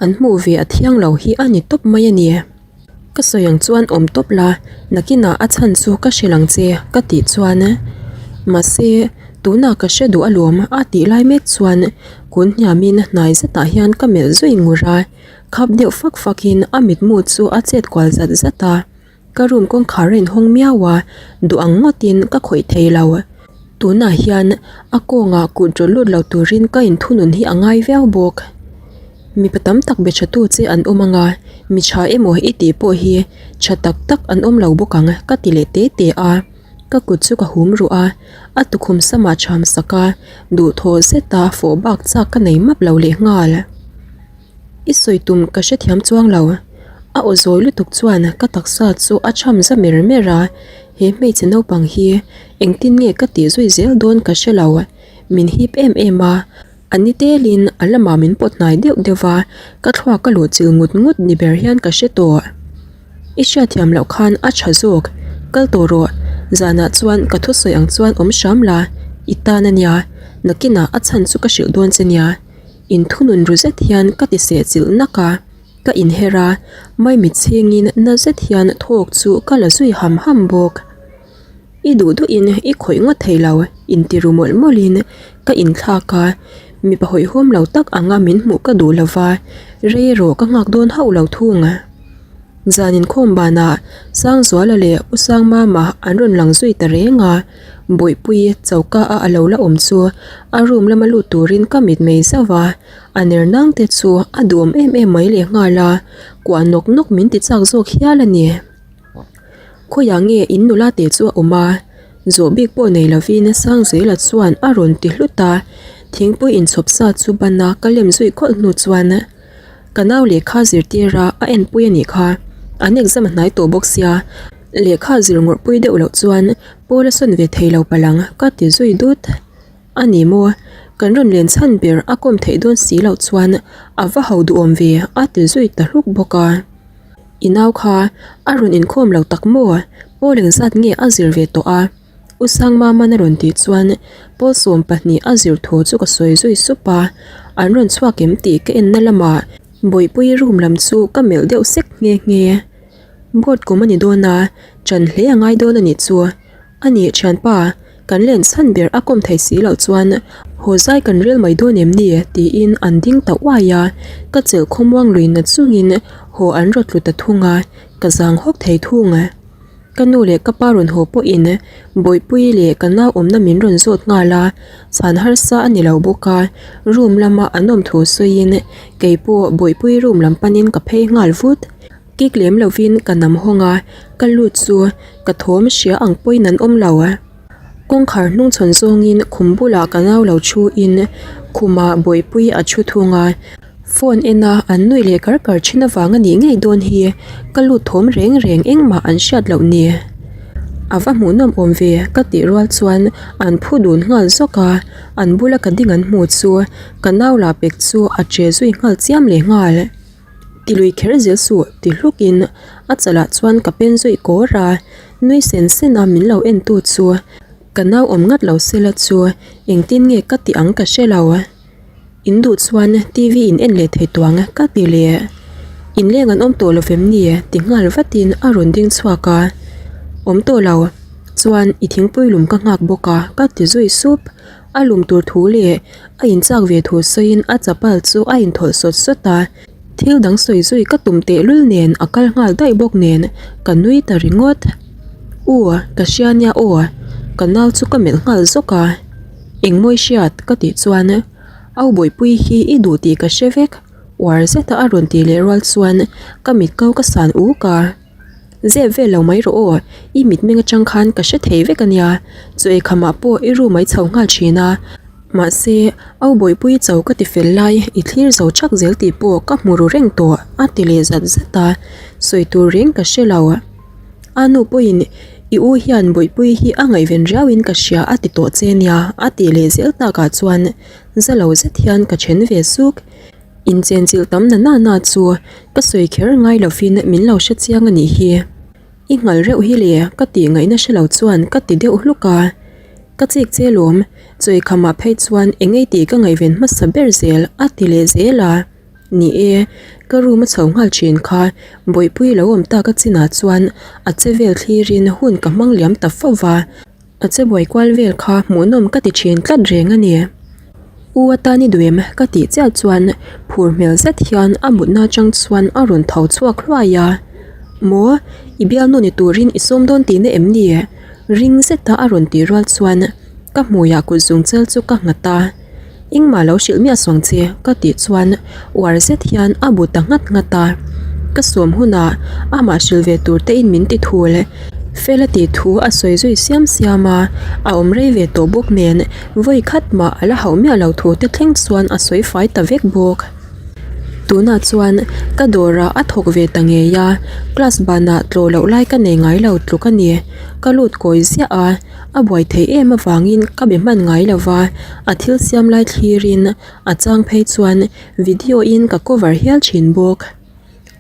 an hmuh ve a thiang lo hi a ni tawp mai a ni. Ka sawi ang chuan awm tawp la, nakinah a chhan chu ka hrilh ang che ka tih chuan mahse tunah ka hre duh alawm a tih lai mek chuan kun hniamin hnai zetah hian ka melh zui ngur a, khap deuh fak fakin a mitmu chu a chet kual zat zat a, ka room kawngkhar a inhawng miau a, duh ang ngawtin ka khawih thei lo. Tunah hian a kawngah kut rawlh lut lo turin ka inthunun hi a ngai viau bawk. Mipa tam tak be tha tu che an awm ang a, mi tha emaw i tih pawh hi tha tak tak an awm lo bawk ang ka ti leh te te a. Ka kut chu ka hum ruh a, a tukhum samah cham sak a, duhthawh zeta fawh bak chak ka nei map lo lehnghal. I sawi tum ka hrethiam chuang lo. A aw zawi lutuk chuan ka taksa chu a cham za mer mer a, he hmeichhe naupang hi engtin nge ka tih zui zel dawn ka hre lo. Min hip em em a, a ni telin a lamah min pawt hnai deuh deuh va, ka thluak ka luh chilh ngut ngut ni ber hian ka hre tawh. I hriatthiam loh khan a tha zawk, kal tawh rawh, zanah chuan ka thusawi ang chuan awm hram la, i tan a nia, nakinah a chhan chu ka hrilh dawn che nia. Inthunun ru zet hian ka ti seh chilh nak a, ka inher a, maimit chhingin na zet hian thawk chu ka la zui ham ham bawk. I duh duhin i khawih ngawt thei lo, inti ru mawlh mawlhin ka inthlak a, mipa hawihhawm lo tak anga min hmuh ka duh lova, rei erawh ka nghak dawn hauh lo thung. Zan inkhawm banah Sangzuala leh U Sangmama an rawn lang zui ta reng a, Bawihpuii choka a a lo la awm chu a room lama lut turin ka mit mei zauh a, a ner nang te chu a duhawm em em mai leh nghal a, kuah nawk nawk min ti chak zawk hial a ni. Khawiah nge in nula te chu a awm a? Zawh bik pawh nei lovin Sangzuala chuan a rawn ti hlut a, thingpui inchhawp sa chu ban a ka lem zui khawlh hnu chuan. Ka nau lehkha zirtir a, a enpui a nih kha. An exam a hnai tawh bawk sia, lehkha zir ngawrhpui deuh loh chuan pawl a sawn ve thei lo palang ka ti zui dut. A ni maw? Kan rawn len chhan ber a kawm theih dawn si loh chuan a va ho duhawm ve a ti zui ta hluk bawk a. I nau kha a rawn inkhawm lo tak maw? Pawl engzat nge a zir ve tawh a? U Sangmaman a rawn tih chuan pawl 12 a zir thu chu ka sawi zui sup a, an rawn chhuak em tih ka enna lamah Bawihpui room lam chu ka melh deuh sek nghe nghe. Board kum a ni dawn a, ṭan hle a ngai dawn a nih chu. A nih ṭhianpa, kan len chhan ber a kawm thei si loh chuan haw zai kan rel mai dawn em ni? tiin an ding ta uai a, ka chelh khawmuang lui na chungin haw an rawt tlu ta thung a, ka zang hawk thei thung. Ka nu leh ka pa rawn haw pawhin Bawihpuii leh ka nau awmna min rawn zawt nghal a, chhan harsa a ni lo bawk a, room lama an awm thu sawiin keipawh Bawihpuii room lam panin ka phei nghal vut. Kik lem lovin ka nam hawng a, ka lut chu ka thawm hria ang pawhin an awm lo. Kawngkhar hnung chhawn zawngin khum bulah ka nau lo thuin khumah Bawihpuii a thu thung a. Phone en a an nuih leh kar kar thin avang a nih ngei dawn hi ka lut thawm reng reng engmah an hriat loh ni. A va hmuhnawm awm ve ka tih rual chuan an phu dun nghal zawk a, an bula ka ding an hmu chu ka nau lah pek chu a che zui nghal chiam leh nghal. Ti lui kher zel suh ti hluk in a chalah chuan ka pen zui kawr a, nui sen sen a min lo en tu chu ka nau awm ngat lo sela chu engtin nge ka tih ang ka hre lo. In duh chuan TV in en leh thei tuang ka ti leh. In leng an awm tawh lo vem ni ti nghal vatin a rawn ding chhuak a. Awm tawh lo chuan i thingpui lum ka nghak bawk a ka ti zui sup. A lum tur thu leh a inchak ve thu sawiin a chapal chu a inthawlh sawt sawt a. Thil dang sawi zui ka tum tehlul nen a kal nghal daih bawk nen ka nui ta ringawt. U, ka hria nia aw, ka nau chu ka melh nghal zawk a. Engmawi hriat ka tih chuan Au Bawihpui hi i duh tih ka hre vek, uar zeta a rawn tih leh rual chuan ka mit kau ka san uk a. Zep vel lo mai rawh aw, i mitmeng atang khan ka hre thei vek a nia, chaw ei khamah pawh i room a i chho nghal thin a, mahse Au Bawihpui cho ka ti fel lai i thlir zo chak zel tih pawh ka hmu ru reng tawh a ti leh zat zat a, sawi tur reng ka hre lo. A nu pawhin i u hian Bawihpui hi a ngaihven riauin ka hria a ti tawh che nia a tih leh zel takah chuan za lo zet hian ka then ve suk. Inchenchilh tam na na na chu ka sawi kher ngai lovin min lo hre chiang a nih hi. I nghal reuh hi le ka tih ngaihna hre lo chuan ka ti deuh hluk a. Ka chik che lawm, chawi khamah phei chuan eng ei tih ka ngaihven hmasa ber zel a ti leh zel a. Ni e, ka room a chho nghal thin kha Bawihpui lo awm tak a chinah chuan a che vel thlirin hun ka hmang liam ta fo va. A che buai kual vel kha hmuhnawm ka ti thin tlat reng a ni. U atan i duh em? ka tih chiah chuan phur hmel zet hian a mutna atang chuan a rawn tho chhuak hluai a. Maw? I bialnu ni turin i sawm dawn tihna em ni? Ring zeta a rawn tih rual chuan ka hmuiah kut zungchal chu ka nghat a. Engmah lo hrilh miah suang che ka tih chuan uar zet hian a bu ta nghat nghat a. Ka sawm hunah amah hrilh ve tur te in min ti thul. Fela tih thu a sawi zui siam siam a, a awm rei ve tawh bawk nen vawi khat mah a la hauh miah lo thu te thleng chuan a sawi fai ta vek bawk. Tunah chuan ka dawrah a thawk ve ta ngei a, class banah tlawh loh lai ka nei ngai lo tluk a ni. Ka lut kawi ziah a. A buai theih em avangin ka be hman ngai lo va, a thil siam lai thlirin a chang phei chuan video in ka cover hial thin bawk.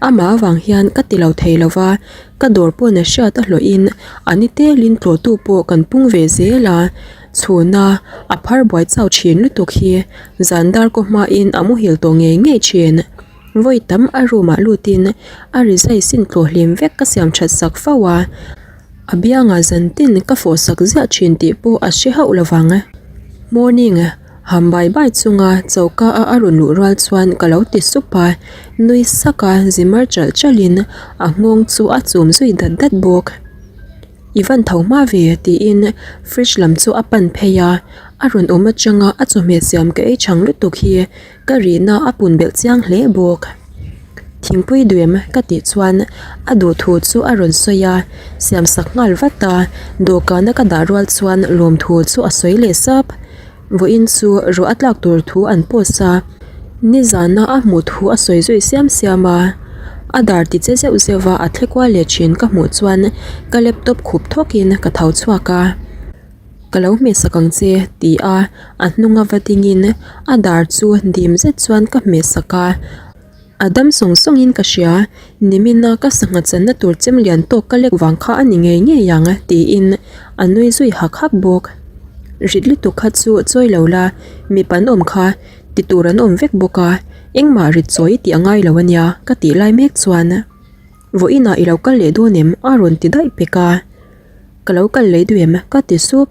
Amah avang hian ka ti lo thei lo va, ka dawr pawn a hriat a hlawhin a ni telin tlawhtu pawh kan pung ve zel a, chhuna a phar buai chau thin lutuk hi zan dar kaw hmain a muhil tawh ngei ngei thin. Vawi tam a room ah lutin a rizai sin tlawh hlim vek ka siam that sak fo a. A biangah zan tin ka fawh sak ziah thin tih pawh a hre hauh lovang. Morning, ham bai bai chunga choka a a rawn luh rual chuan ka lo ti sup a, nui sak a zimar chalh chalhin a nghawng chu a chum zui dat dat bawk. I van tho hma ve tiin fridge lam chu a pan phei a, a rawn awm atanga a chawhmeh siam ka ei chang lutuk hi Ka rihna a pun belh chiang hle bawk. Thingpui duem ka tih chuan a duh thu chu a rawn sawi a, siam sak nghal vat a, dawhkana ka dah rual chuan lawmthu chu a sawi leh sap. Vawiin chu ruah a tlak tur thu an post a. Nizana a hmuh thu a sawi zui siam siam a, a dar ti che zeuh zeuh va a thle kual leh thin ka hmuh chuan ka laptop khup thawkin ka tho chhuak a. Ka lo hmehsak ang che ti a, a hnunga va dingin a dar chu dim zet chuan ka hmehsak a. A dam sawng sawngin ka hria, nimina ka sangha channa tur chem lian tawk ka lek vang kha a ni ngei ngei ang tiin a nui zui hak hak bawk. Rit lutuk kha chu chawi lo la, mipa an awm kha ti tur an awm vek bawk a, engmah rit chawi tih a ngai lo a nia ka tih lai mek chuan vawiinah i lo kal leh dawn em a rawn ti daih pek a. Ka lo kal lei duh em? Ka ti sup.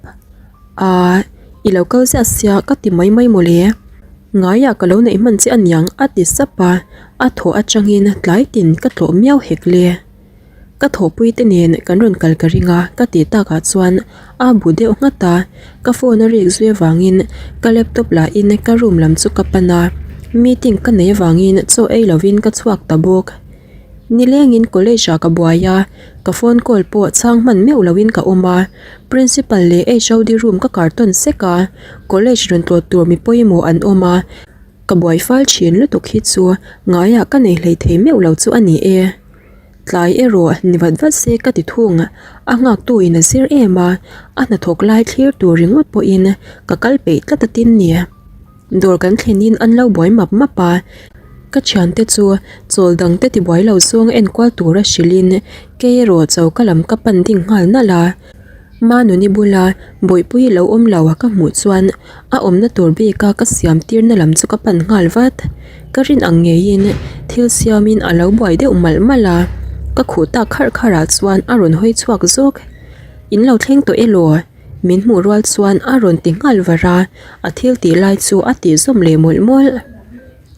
Aaa, i lo kal ziah sia ka ti mai mai mawle. Ngaiah ka lo neih hman che aniang a ti sap a, a thawh atangin tlai tin ka tlawh miau hek le. Ka thawhpui te nen kan rawn kal ka ring a ka tih takah chuan a bu deuh nghat a, ka phone a rik zui avangin ka laptop lah in ka room lam chu ka pan a, meeting ka nei avangin chaw ei lovin ka chhuak ta bawk. Nilengin college ah ka buai a, ka phone call pawh chhang hman meuh loin ka awm a, principal leh HOD room ka kar tawn sek a, college rawn tlawt tur mi pawimawh an awm a, ka buai fal thin lutuk hi chu ngaiah ka nei hlei thei meuh lo chu a ni e. Tlai erawh ni vat vat se ka ti thung, a nghaktu in a zir em a, a hnathawk lai thlir tur ringawt pawhin ka kal peih tlat a tin ni. Dawr kan thlenin an lo buai map map a, ka thiante chu chawl dangte tibuai lo zawng enkual tura hrilhin kei erawh choka lam ka pan ding nghal nalh a. Manuni bula bawihpui lo awm lo ka hmuh chuan a awmna tur bika ka siam tirna lam chu ka pan nghal vat. Ka rin ang ngeiin thil siamin a lo buai deuh malh malh a, ka khuh tak kharh kharh ah chuan a rawn hawi chhuak zawk. In lo thleng tawh elaw? Min hmuh rual chuan a rawn ti nghal var a, a thil tih lai chu a tih zawm leh mawlh mawlh.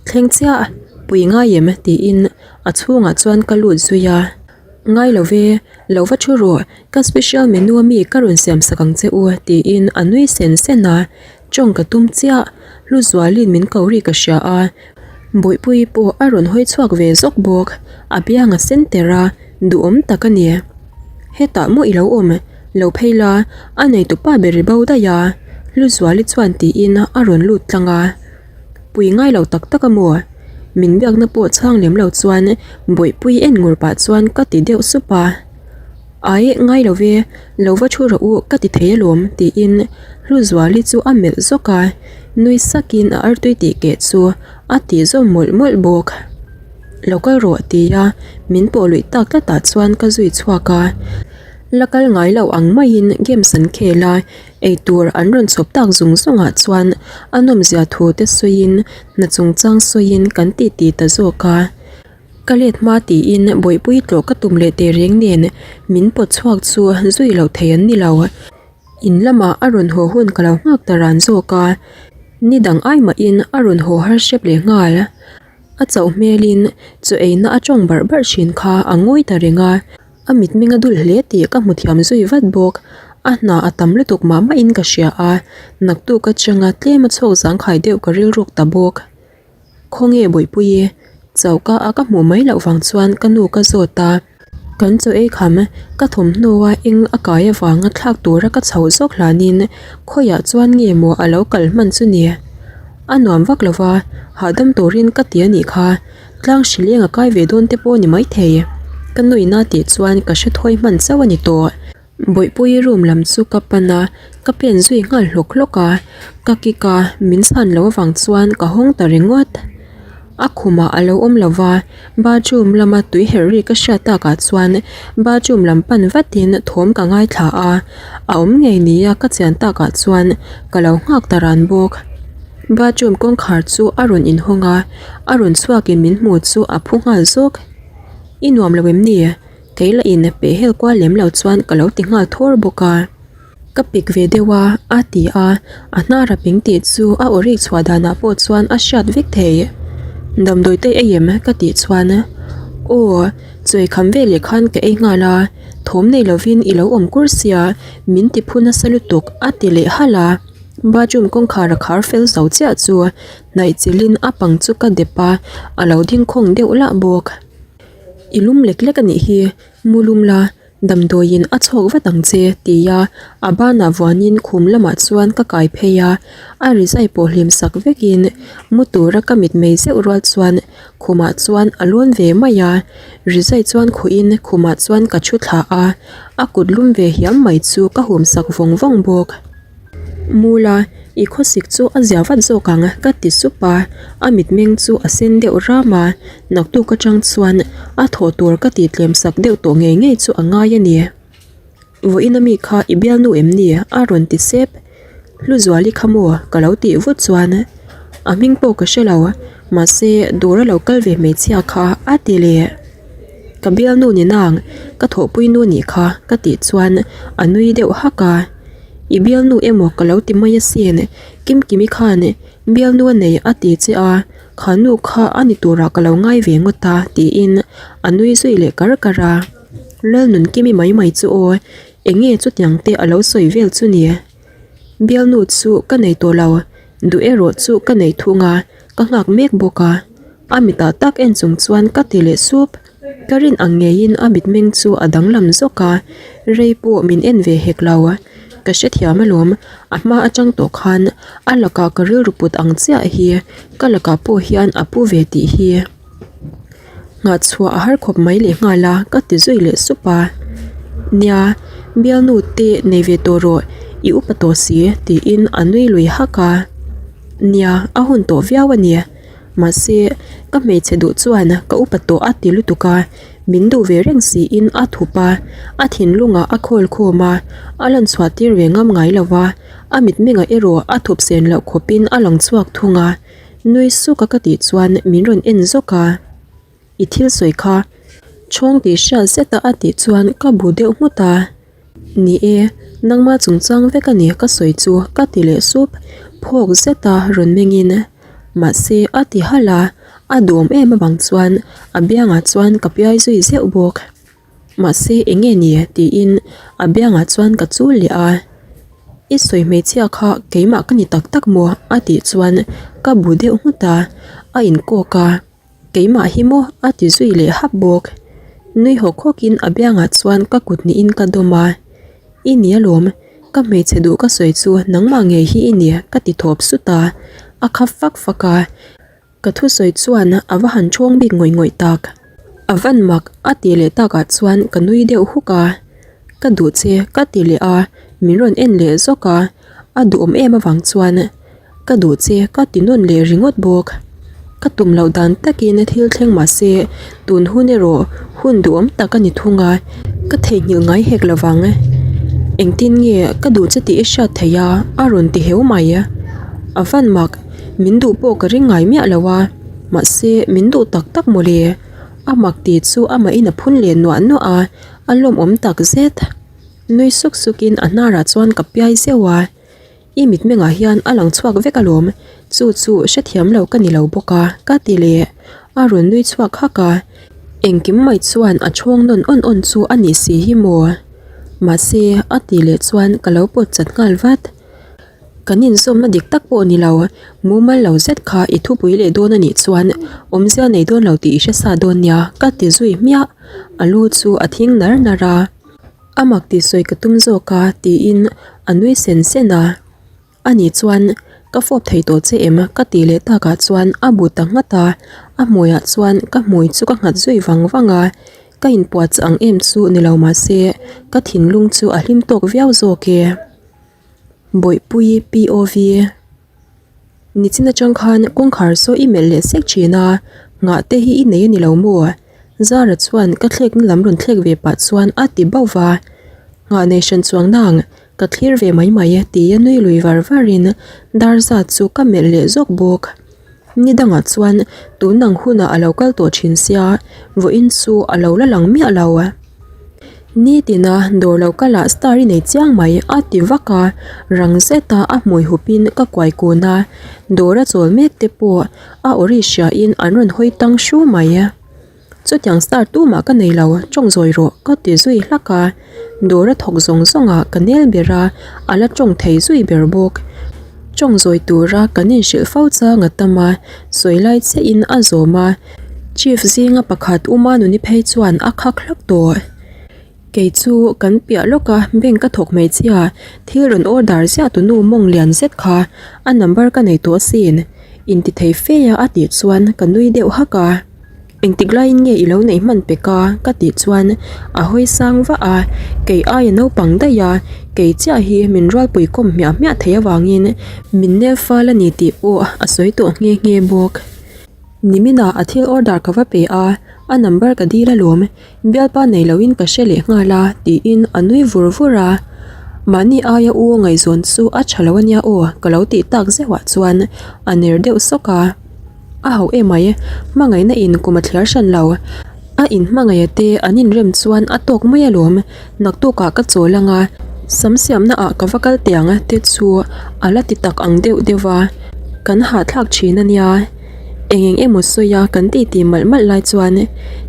Thleng chiah, pui ngai em? tiin a chhungah chuan ka lut zui a. Ngai lo ve, lo va thu rawh, ka special menu ami ka rawn siam sak ang che u tiin a nui sen sen a, tawng ka tum chiah, Hluzualin min ko ri ka hria a, Bawihpuii pawh a rawn hawi chhuak ve zawk bawk, a biang a sen ter a, duhawm tak a ni. Hetah maw i lo awm? Lo phei la, a neitupa ber i bo daih a, Hluzuali chuan tiin a rawn lut tlang a. Pui ngai lo tak tak a maw? Min biakna pawh chhang lem lo chuan Bawihpui en ngur pah chuan ka ti deuh sup a. Ai, ngai lo ve, lo va thu rawh u ka ti thei alawm tiin Hluzuali chu a melh zawk a, nui sakin a artui tih keh chu a tih zawm mawlh mawlh bawk. Lo kal rawh tia min pawh luih tak tlatah chuan ka zui chhuak a, la kal ngai lo ang maiin games an khel a, eitur an rawn chhawp tak zung zungah chuan a nawmzia thu te sawiin hna chungchang sawiin kan titi ta zawk a. Ka let hma tiin bawihpui tlawh ka tum leh tehreng nen min pawt chhuak chu zui loh thei an ni lo. In lamah a rawn haw hun ka lo nghak ta ran zawk a, ni dang ai mahin a rawn haw har hrep leh nghal. A chauh hmelin chaw eina a tawng barh barh thin kha a ngawi ta reng a, a mitmeng a dul hle tih ka hmu thiam zui vat bawk. A hna a tam lutuk mah mahin ka hria a, naktuk atanga tlem a chhawk zangkhai deuh ka rilruk ta bawk. Khawnge Bawihpuii? Choka a ka hmuh mai loh vang chuan ka nu ka zawt a, kan chaw ei kham ka thawmhnaw a eng a kai avanga thlak tura ka chhoh zawk hlanin khawiah chuan nge maw a lo kal hman chu ni? A nuam vak lo va, hahdam turin ka ti a nih kha, tlang hrileng a kai ve dawn te pawh a ni maithei. Ka nuihna tih chuan ka hre thawi hman chauh a ni tawh. Bawihpuii room lam chu ka pan a, ka pen zui nghal hlawk hlawk a, ka kick a, min chhan loh avang chuan ka hawng ta ringawt. A khumah a lo awm lo va, bathroom lama tui herh ri ka hriat takah chuan bathroom lam pan vatin thawm ka ngaithla a, a awm ngei nia ka chian takah chuan ka lo nghak ta ran bawk. Bathroom kawngkhar chu a rawn inhawng a, a rawn chhuakin min hmu chu a phu nghal zawk. I nuam lo em ni? Kei lah in peh hel kual lem lo chuan ka lo ti nghal thawr bawk a. Ka pik ve deuh a, a ti a, a hnar a ping tih chu a aw rik chhuah danah pawh chuan a hriat vek thei. Damdawi te ei em? ka tih chuan Aw, chawi kham veleh khan ka ei nghal a, thawm nei lovin i lo awm kur sia, min ti phu nasa lutuk a ti leh halh a. Bathroom kawngkhar a khar fel zo chiah chu hnaih chilhin a pang chu ka dep a, a lo ding khawng deuh lah bawk. I lum lek lek a nih hi, mu lum la. Damdawiin a chhawk vat ang che tia a banah vuanin khum lamah chuan ka kai phei a, a rizai pawh hlim sak vekin mu tura ka mitmei zeuh rual chuan khumah chuan a lawn ve mai a, rizai chuan khuhin khumah chuan ka thu thla a, a kut lum ve hiam mai chu ka hum sak vawng vawng bawk. Mula, i khawsik chu a zia vat zawk ang ka ti sup a, a mitmeng chu a sen deuh ram a, naktuk atang chuan a thawh tur ka tih tlem sak deuh tawh ngei ngei chu a ngai a ni. Vawiin ami kha i bialnu em ni? a rawn ti sep. Hluzuali kha maw? ka lo tih vut chuan a hming pawh ka hre lo, mahse dawr a lo kal ve hmeichhia kha a ti leh. Ka bialnu ni nang, ka thawhpui nu nih kha ka tih chuan a nui deuh hak a. I bialnu emaw ka lo ti mai asin, Kimkimi khan bialnu a nei a ti che a, kha nu kha a ni turah ka lo ngai ve ngawt a tiin a nui zui leh kar kar a. Lalnunkimi mai mai chu aw, eng nge chutiang te a lo sawi vel chu ni? Bialnu chu ka nei tawh lo, duh erawh chu ka nei thung a, ka nghak mek bawk a. A mitah tak en chung chuan ka ti leh sup. Ka rin ang ngeiin a mitmeng chu a danglam zawk a, rei pawh min en ve hek lo. Ka hrethiam alawm, a hma atang tawh khan a lakah ka rilru put ang chiah hi ka lakah pawh hian a pu ve tih hi. Nghah chhuah a har khawp mai leh nghal a, ka ti zui leh sup a. Nia, bialnu te nei ve tawh rawh, i upa tawh si tiin a nui lui hak a. Nia, a hun tawh viau a ni. Mahse, ka hmeichhe duh chuan ka upa tawh a ti lutuk a, min duh ve reng siin a thup a, a thinlungah a khawl khawm a, a lan chhuah tir ve ngam ngai lo va, a mitmengah erawh a thup sen loh khawpin a lang chhuak thung a. Nui suk a ka tih chuan min rawn en zawk a, I thil sawi kha chhawng tih hriat zet a a tih chuan ka bu deuh nghut a, Ni e, nangma chungchang vek a ni ka sawi chu ka ti leh sup, phawk zet a rawn meng in mahse a ti halh a, a duhawm em avang chuan a biangah chuan ka piai zui zeuh bawk. Mahse eng nge ni tiin a biangah chuan ka chul leh a, I sawi hmeichhia kha keimah ka ni tak tak maw? a tih chuan ka bu deuh nghut a, a inkawk a, Keimah hi maw? a ti zui leh hap bawk. Nui hawk hawkin a biangah chuan ka kut niin ka dawm a, I ni alawm, ka hmeichhe duh ka sawi chu nangmah ngei hi i ni ka ti thawp sut a, a khap fak fak a. Ka thusawi chuan a va han ṭhawng bik ngawih ngawih tak. A van mak a tih leh takah chuan ka nui deuh huk a. Ka duh che ka ti leh a, min rawn en leh zawk a, a duhawm em avang chuan ka duh che ka ti nawn leh ringawt bawk. Ka tum loh dan takin thil thleng mah se tun hun erawh hun duhawm tak a ni thung a, ka theihnghilh ngai hek lo vang. Engtin nge ka duh che tih i hriat theih a? a rawn ti heu mai. A van mak. Min duh pawh ka ring ngai miah lo a, mahse min duh tak tak mawle. A mak tih chu amahin a phun leh nuah nuah a, a lawmawm tak zet. Nui suk sukin a hnarah chuan ka piai zeuh a, I mitmengah hian a lang chhuak vek alawm, chu chu hrethiam lo ka ni lo bawk a, ka ti leh. A rawn nui chhuak hak a, engkim mai chuan a chhawng nawn awn awn chu a nih si hi maw. Mahse a tih leh chuan ka lo pawt chat nghal vat. Kan inzawmna dik tak pawh ni lo, mumal lo zet kha i thupui leh dawn a nih chuan awmzia nei dawn lo tih i hre sa dawn nia ka ti zui hmiah. A lu chu a thing nar nar a, a mak tih sawi ka tum zawk a tiin a nui sen sen a. A nih chuan ka fawp thei tawh che em ka tih leh takah chuan a bu ta nghat a, a hmuiah chuan ka hmui chu ka nghat zui vang vang a, ka inpuahchah ang em chu ni lo mahse ka thinlung chu a hlim tawk viau zawk e. Bawihpui POV Nichin atang khan kawngkhar saw i melh leh sek thin a, nghah te hi i nei a ni lo maw? Zara chuan ka thlekna lam rawn thlek ve pah chuan a ti bauh va, Nghah nei hran chuang nang, ka thlir ve mai mai tia nui lui var varin dar zat chu ka melh leh zawk bawk. Ni dangah chuan tun ang hunah a lo kal tawh thin sia, vawiin chu a lo la lang miah lo. Nitina dawr lo kalah star i nei chiang mai a ti vak a, rang zeta a hmui hupin ka kuai kun a, dawr a chawl mek te pawh a awri hriain an rawn hawi tang hru mai. Chutiang star tumah ka nei lo, tawng zawi rawh ka ti zui hlak a, dawr a thawk zawng zawng a ka nel ber a, a la tawng thei zui ber bawk. Tawng zawi tura kan inhrilh fo chang a tam a, sawi lai chiahin a zawm a, Chief zinga pakhat Uma nuni phei chuan a khak hlak tawh. Kei chu kan piah lawk a bank a thawk hmeichhia thil rawn order ziah tu nu mawng lian zet kha a number ka nei tawh asin inti thei fe a a tih chuan ka nui deuh hak a. Engtik laiin nge i lo neih hman pek a? ka tih chuan a hawi sang vah a, kei aia naupang daih a, kei chiah hi min rualpui kawm hmiah hmiah thei avangin min nel fal a ni tih pawh a sawi tawh nghe nghe bawk. Niminah a thil order ka va pe a, a number ka dil alawm, bialpa nei loin ka hre leh nghal a tiin a nui vur vur a, mahni aia u ngaihzawn chu a tha lo ania aw ka lo tih tak zeuhah chuan a ner deuh sawk a. A hauh em mai, hmangaihna in kum a thliar hran lo. A in hmangaih a te an inrem chuan a tawk mai alawm, naktuk ah ka chawl ang a, sam siamna ah ka va kal tiang a te chu a la ti tak ang deuh deuh va, kan hahthlak thin a nia. Eng eng emaw sawi a kan titi malh malh lai chuan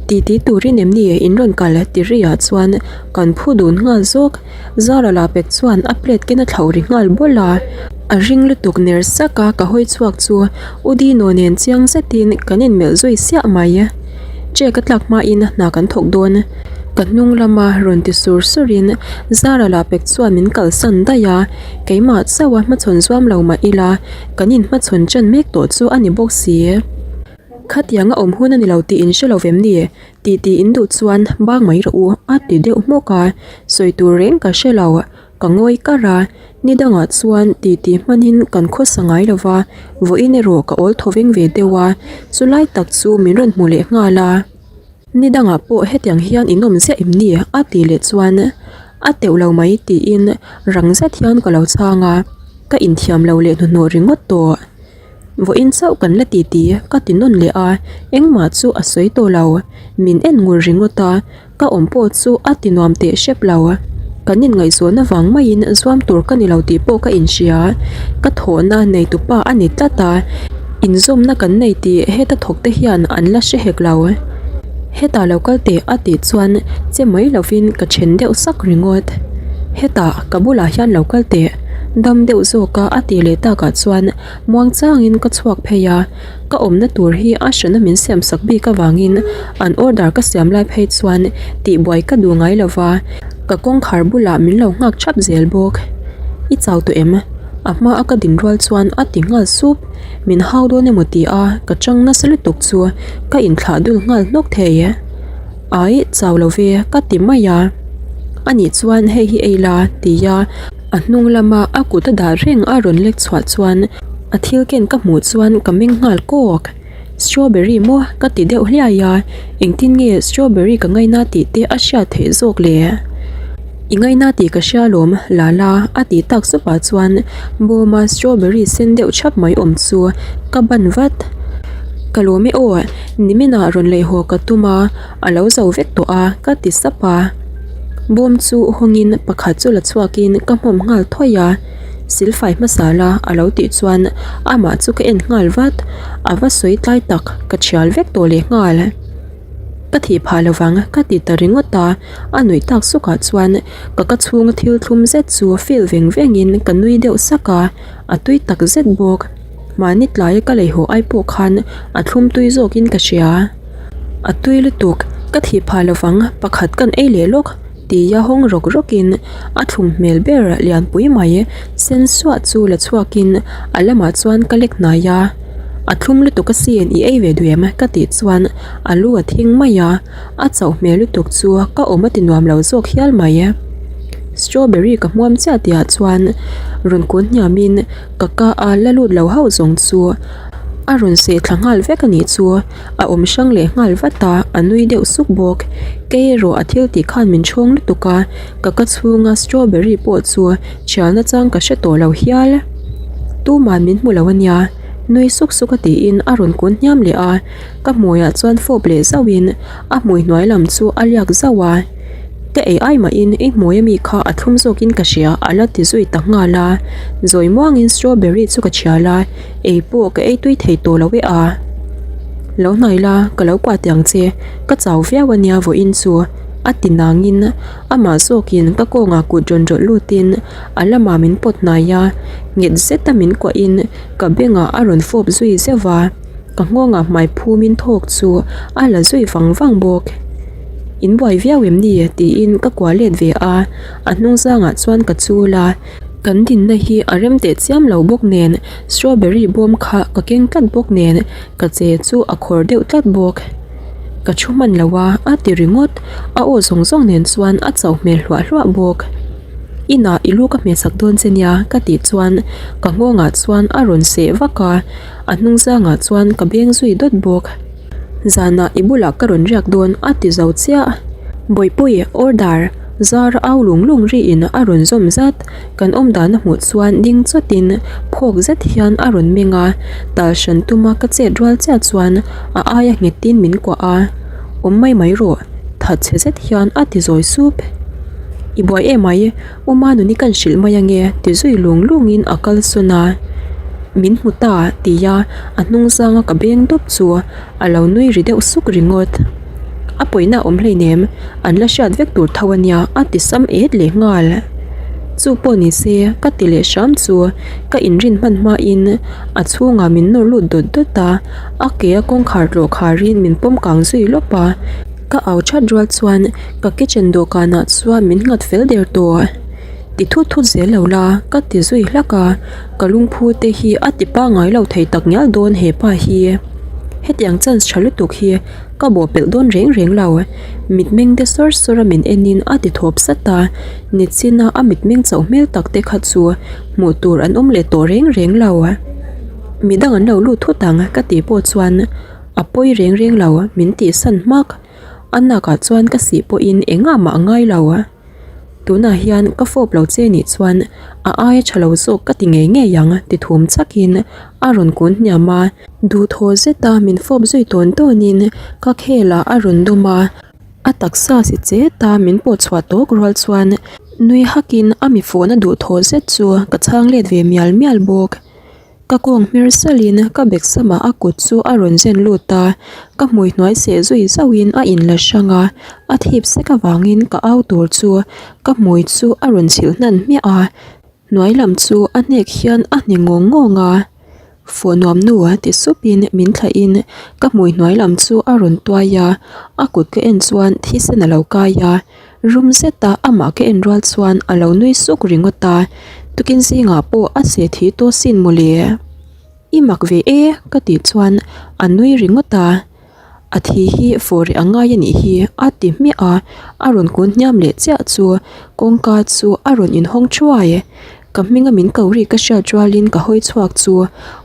titi turin em ni in rawn kal ti ri ah chuan kan phu dun nghal zawk. Zara lah pek chuan a plate ken a thlauh ri nghal bawlh a, a ring lutuk ner sak a ka hawi chhuak chu U Dino nen chiang zetin kan inmelh zui siah mai. Check a tlak hmain hna kan thawk dawn. Ka hnung lama rawn ti sur surin Zara lah pek chuan min kalsan daih a, keimah chauh a hmachhawn zuam lo mah ila kan inhmachhawn ṭan mek tawh chu a ni bawk si. Khatiang a awm hun a ni lo tih in hre lo vem ni? Ti ti in duh chuan bang mai rawh u a ti deuh hmawk a, sawi tur reng ka hre lo, ka ngawi kar a, ni dangah chuan ti ti hmanin kan khawsa ngai lo va, vawiin erawh ka awl thaw veng ve deuh a, chulai tak chu min rawn hmu leh nghal a. Ni dangah pawh hetiang hian in awm ziah em ni? a ti leh chuan a teuh lo mai tiin rang zet hian ka lo chhang a, ka inthiam lo leh hnuhnawh ringawt tawh. Vawiin chauh kan la ti ti ka ti nawn leh a, engmah chu a sawi tawh lo. Min en ngur ringawt a, ka awm pawh chu a ti nuam teh hrep lo. Kan inngaihzawn avang maiin zuam tur ka ni lo tih pawh ka inhria. Ka thawhna neitupa a ni tlat a, inzawmna kan nei tih heta thawk te hian an la hre hek lo. Hetah lo kal teh a tih chuan che mai lovin ka then deuh sak ringawt. Hetah ka bulah hian lo kal teh dam deuh zawka a tih leh takah chuan Muang changin ka chhuak phei a, ka awmna tur hi a hrana min siam sak bik avangin an order ka siam lai phei chuan tihbuai ka duh ngai lo va, ka kawngkhar bulah min lo nghak thap zel bawk. I chau tawh em? A hma a ka din rual chuan a ti nghal sup. Min hau dawn emaw ti a, ka chang nasa lutuk chu ka inthlah dul nghal hnawk thei. Ai, chau lo ve, ka ti mai a. Anih chuan hei hi ei la, ti a. A hnung lama a kut a dah reng a rawn lek chhuah chuan a thil ken ka hmuh chuan ka meng nghal kawk. Strawberry maw ka ti deuh hliai a, engtin nge strawberry ka ngaina tih te a hriat theih zawk le? I ngaina tih ka hria alawm Lala a tih tak supah chuan bawma strawberry sen deuh thap mai awm chu ka ban vat. Ka lawm e aw, niminah rawn lei haw ka tum a. A lo zo vek tawh a, ka ti sap a. Bawm chu hawngin pakhat chu la chhuakin ka hmawm nghal thawih a. Silfai hmasa la a lo tih chuan amah chu ka en nghal vat. A va sawi tlai tak, ka thial vek tawh leh nghal. Ka thih phah lo vang ka ti ta ringawt a, a nuih tak sukah chuan ka ka chhunga thil thlum zet chu feel veng vengin ka nui deuh sak a, a tui tak zet bawk. Mahni tlaia ka lei haw ai pawh khan a thlum tui zawkin ka hria. A tui lutuk, ka thih phah lovang pakhat kan ei leh lawk tia hawng rawk rawkin a thlum hmel ber lianpui mai sen suah chu la chhuakin a lamah chuan ka lek hnai a. A thlum lutuk asin i ei ve duh em ka tih chuan a lu a thing mai a, a chauh hmel lutuk chu ka awm a ti nuam lo zawk hial mai. Strawberry ka hmuam chiah tihah chuan rawn kun hniamin Ka ka a la lut lo hauh zawng chu a rawn seh thla nghal vek a nih chu a awm hrang leh nghal vat a, a nui deuh suk bawk. Kei erawh a thil tih khan min chhawng lutuk a, ka ka chhunga strawberry pawh chu thial nachang ka hre tawh lo hial. Tuman min hmu lo a nia, nui suk suk a tiin a rawn kun hniam leh a, ka hmuiah chuan fawp leh zauhin a hmui hnuai lam chu a liak zauh a. Ka ei ai mahin i hmui ami kha a thlum zawkin ka hria a la ti zui ta nghal a, zawi muangin strawberry chu ka thial a, ei pawh ka ei tui thei tawh lo e a. Lo hnai la, ka lo kuah teh ang che, ka chau viau a nia vawiin chu a ti nangin amah zawkin ka kawngah kut rawn rawlh lutin a lamah min pawt hnai a, nghet zeta min kuahin ka bengah a rawn fawp zui zeuh va, ka nghawngah hmai phumin thawk chu a la zui vang vang bawk. In buai viau em ni? tiin ka kuah let ve a, a hnung zangah chuan ka chul a, kan dinna hi a rem teh chiam lo bawk nen strawberry bawm kha ka keng tlat bawk nen ka che chu a khawr deuh tlat bawk. Ka thu hman lo a, a ti ringawt, a aw zawng zawng nen chuan a chauh hmel hluah hluah bawk. Inah i lu ka hmehsak dawn che nia ka tih chuan ka nghawngah chuan a rawn seh vak a, a hnung zangah chuan ka beng zui dawt bawk. Zanah i bulah ka rawn riak dawn a ti zo chiah. Bawihpui, order, zar au lung lung riin a rawn zawm zat. Kan awm dan a hmuh chuan ding chawtin phawk zet hian a rawn meng a, tal hran tuma ka chet rual chiah chuan a aia nghetin min kuah a, Awm mai mai rawh, that chhe zet hian a ti zawi sup. I buai em mai, U Manuni kan hrilh mai ange ti zui lung lungin a kal sawn a, Min hmu ta tia a hnung zanga ka beng dawp chu a lo nui ri deuh suk ringawt. A pawina a awm hleinem, an la hriat vek tur tho a nia a ti sam et leh nghal. Chu pawh ni se ka ti leh hram chu ka inrin hman hmain a chhungah min nawr lut dawt dawt a, a ke a kawngkhar tlawh kharin min pawm kang zui lawp a. Ka au that rual chuan ka kitchen dawhkanah chuan min nghat fel der tawh. Ti thut thut zel lo la ka ti zui hlak a, ka lungphu te hi a ti pangngai lo thei tak ngial dawn he pa hi. Hetiang chance tha lutuk hi ka bawhpelh dawn reng reng lo. Mitmeng te sawr sawr a min enin a ti thawp sat a, nichina a mitmeng chauh hmel tak te kha chu hmuh tur an awm leh tawh reng reng lo. Midang an lo lut thut ang ka tih pawh chuan A pawi reng reng lo, min tihsan hmak. A nakah chuan ka sih pawhin engah mah a ngai lo. Tunah hian ka fawp lo che nih chuan a aia tha lo zawk ka ti ngei ngei ang ti thum chakin a rawn kun hniam a. Duhthaw zeta min fawp zui tawn tawnin ka khelah a rawn dawm a. A taksa si cheta min pawh chhuah tawk rual chuan nui hakin a mi fawhna duhthaw zet chu ka chhang let ve mial mial bawk. Ka kawng hmer salhin ka bag samah a kut chu a rawn zen lut a, ka hmui hnuai seh zui zauhin a inla hrang a, a thip sek avangin ka au tur chu ka hmui chu a rawn chhilh hnan hmiah a, hnuai lam chu a hnek hian a hne ngawng ngawng a, Fawh nuam nu ti supin min thlahin ka hmui hnuai lam chu a rawn tuai a, a kut ka en chuan thisen a lo kai a. Rum zeta amah ka en rual chuan a lo nui suk ringawt a, tukin zingah pawh a che thi tawh sin mawle. I mak ve e ka tih chuan a nui ringawt a, a thi hi fawh reh a ngai a nih hi a ti hmiah a, a rawn kun hniam leh chiah chu kawngka chu a rawn inhawng thuai. Ka hminga min ko ri ka hriat rualin ka hawi chhuak chu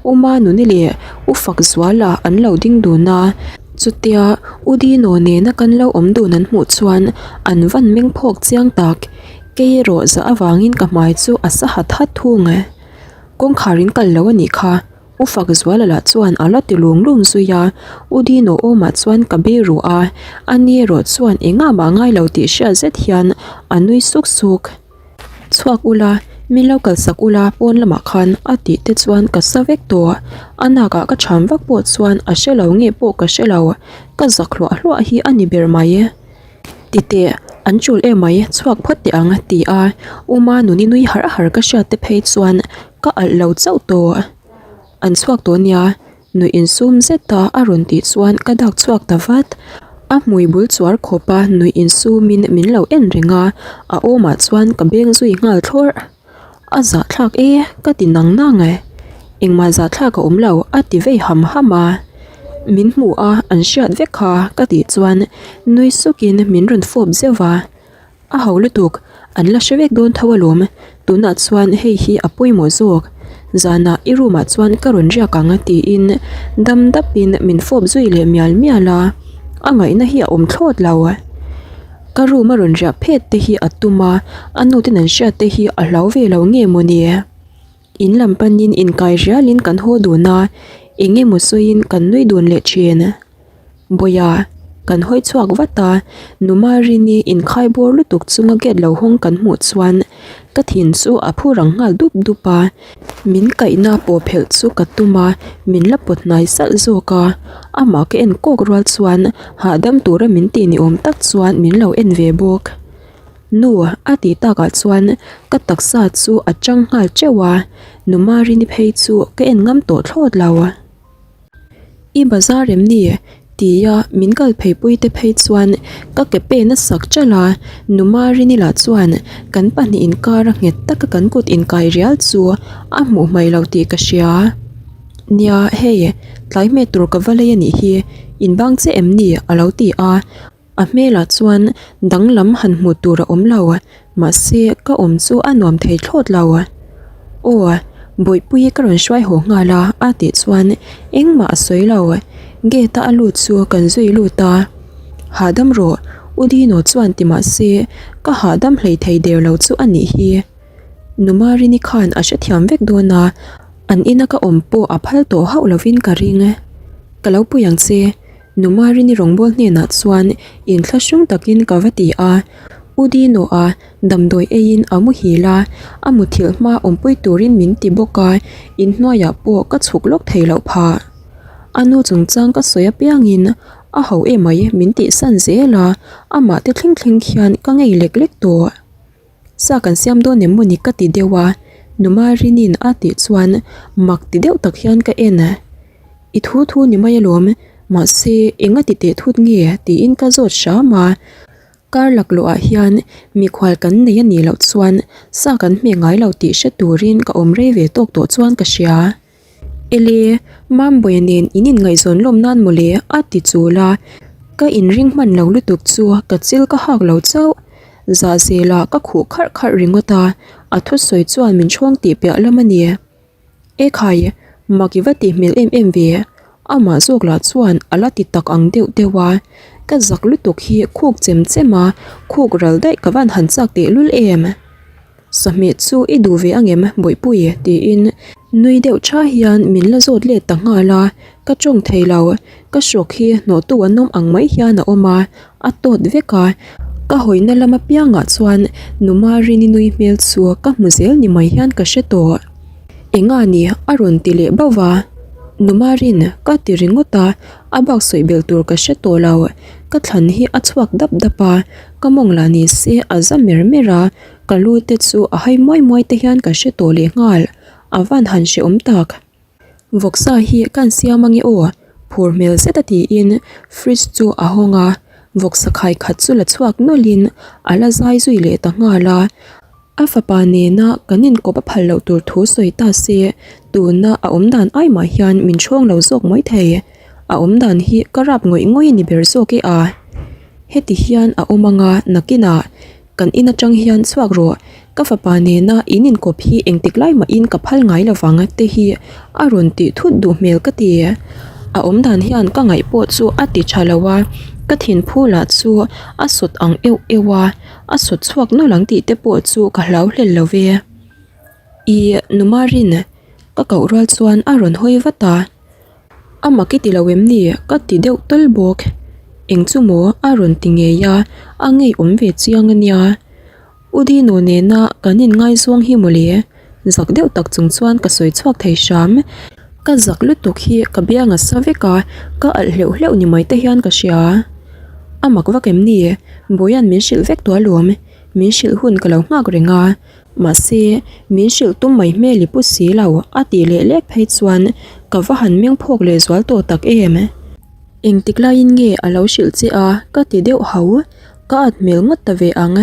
U Manuni leh U Fakzuala an lo ding dun a, chutia U Dino nena kan lo awm dun an hmuh chuan an van meng phawk chiang tak, kei erawh zah avangin ka hmai chu a sa hat hat thung. Kawngkhar in kal lo a nih kha, U Fakzuala lah chuan a la ti lung lung zui a, U Dino awmah chuan ka be ruh a, ani erawh chuan engah mah ngai lo tih hriat zet hian a nui suk suk. Chhuak ula, min lo kalsak ula pawn lamah khan a tih te chuan ka sa vek tawh. A nakah ka cham vak pawh chuan a hre lo nge pawh ka hre lo, ka zak hluah hluah hi a ni ber mai. Titeh, an chul em mai, chhuak phawt teh ang ti a, U Manuni nui har har ka hriat te phei chuan ka alh lo chauh tawh. An chhuak tawh nia, Nuih insum zet a a rawn tih chuan ka dak chhuak ta vat. A hmui bul chuar khawp a nuih insumin min lo en reng a, a awmah chuan ka beng zui nghal thlawrh. A zahthlak e, ka ti nang nang e. Engmah zahthlak a awm lo a ti vei ham ham a. Min hmu a an hriat vek kha ka tih chuan nui sukin min rawn fawp zeuh va. A ho lutuk, an la hre vek dawn tho alawm, tunah chuan hei hi a pawimawh zawk, zanah i room ah chuan ka rawn riak ang tiin dam dapin min fawp zui leh mial mial a, a ngaihna hi a awm thlawt lo. Ka room a rawn riah phet te hi a tum a, a nu ten an hriat te hi a hlau ve lo nge mawni. In lam panin inkai rialin kan haw dun a, eng emaw sawiin kan nui dun leh thin. Bawia, kan hawi chhuak vat a, Nu Marini inkhai bawr lutuk chunga gate lo hawng kan hmuh chuan ka thin chu a phu rang nghal dup dup a, min kaihna pawh phelh chu ka tum a, min la pawt hnai salh zawk a, amah ka en kawk rual chuan hahdam tura min tih ni awm tak chuan min lo en ve bawk. Nu, a tih takah chuan ka taksa chu a chang nghal teuh a, Nu Marini phei chu ka en ngam tawh thlawt lo. I bazar em ni? Tia min kal phei pui te phei chuan ka ke pen a sak ṭalh a, Nu Marini lah chuan kan pahnih inkar a nghet taka kan kut inkai rial chu a hmuh hmaih lo tih ka hria. Nia, hei, tlai hmeh tur ka va lei a nih hi, inbang che em ni? a lo ti a. A hmelah chuan danglam han hmuh tur a awm lo, mahse ka awm chu a nuam thei thlawt lo. Aw, Bawihpuii ka rawn hruai haw nghal a, a tih chuan engmah a sawi lo. Gate a a lut chu kan zui lut a, Hahdam rawh, U Dino chuan ti mahse ka hahdam hlei thei der lo chu a nih hi. Nu Marini khan a hrethiam vek dawn a, an ina ka awm pawh a phal tawh hauh lovin ka ring. Ka lo pui ang che. Nu Marini rawngbâwl hnênah chuan inthlahrung takin ka va ti a. U Dino-a damdawi eiin a muhil a, a muthilh hma awmpui turin min ti bawk a, inhnuaiah pawh ka chhuk lawk thei loh phah. A nu chungchang ka sawi apiangin a ho emai min tihsan zel a, amah te thleng thleng hian ka ngei lek lek tawh. Sa kan siam dawn em mawni ka ti deuh a, Nu Marini'n a tih chuan mak ti deuh tak hian ka en. I thu thu ni mai alawm, mahse enga ti teh thut nge tiin ka zawt hram a. Kar laklawh ah hian mikhual kan nei a nih loh chuan sa kan hmeh ngai lo tih hre turin ka awm rei ve tawk tawh chuan ka hria. Ele, Mambawiah nen in inngaihzawn lawm nan mawle a ti chul a, ka inring hman lo lutuk chu ka chil ka hak lo chauh. Zahzelah ka khuh kharh kharh ringawt a, a thusawi chuan min chhawng tih piah lam a ni. Ekhai, mak i va tih hmel em em ve, amah zawk lah chuan a la ti tak ang deuh deuh a, ka zak lutuk hi khuk chem chem a, khuk ral daih ka van han chak teh lul em. Sahmeh chu i duh ve angem Bawihpui tiin nui deuh tha hian min la zawt let ta nghal a, ka tawng thei lo, ka hrawk hi hnawhtu an awm ang mai hian a awm a, a tawt vek a, ka hawina lam apiangah chuan Nu Marini nui hmel chu ka hmu zel ni mai hian ka hre tawh. Enga ni a rawn ti leh bauh va, Nu Marin ka ti ringawt a, a bak sawi belh tur ka hre tawh lo, ka thlan hi a chhuak dap dap a, ka mawng lah ni se a za mer mer a, ka lu te chu a hai muai muai te hian ka hre tawh leh nghal, a van han hrehawm tak. Vawksa hi kan siam ange aw, phur hmel zet a tiin fridge chu a hawng a, vawksa khai khat chu la chhuak nawlhin a la zai zui leh ta nghal a. A fapa nena kan inkawp a phal loh tur thu sawi ta se, tuna a awm dan ai mah hian min ṭhawng lo zawk mai thei. A awm dan hi ka rap ngawih ngawih a ni ber zawk e a. Heti hian a awm anga nakinah kan in atang hian chhuak rawh, ka fapa nena in inkawp hi engtik lai mahin ka phal ngai lovang te hi a rawn tih thut duh hmel ka ti. A awm dan hian ka ngaih pawh chu a ti tha lo a, ka thinphu lah chu a sawt ang euh euh a. A sawt chhuak nawlh ang tih te pawh chu ka hlau hlel lo ve. I nu Marin, ka koh rual chuan a rawn hawi vat a. A mak i ti lo em ni? Ka ti deuh tawl bawk. Eng chu maw a rawn ti ngei a, a ngeiawm ve chiang a nia. U Dino nena kan inngaizawng hi mawle. Zak deuh tak chung chuan ka sawi chhuak thei hram. Ka zak lutuk hi ka biang a sa vek a, ka alh hleuh hleuh ni mai te hian ka hria. A mak vak em ni? Bawia'n min hrilh vek tawh alawm. Min hrilh hun ka lo nghak reng a. Mahse, min hrilh tum mai hmel i pu si lo, a tih leh lek phei chuan ka va han meng phawk leh zual tawh tak em? Engtik laiin nge a lo hrilh che a? Ka ti deuh hau. Ka at hmel ngawt ta ve ang.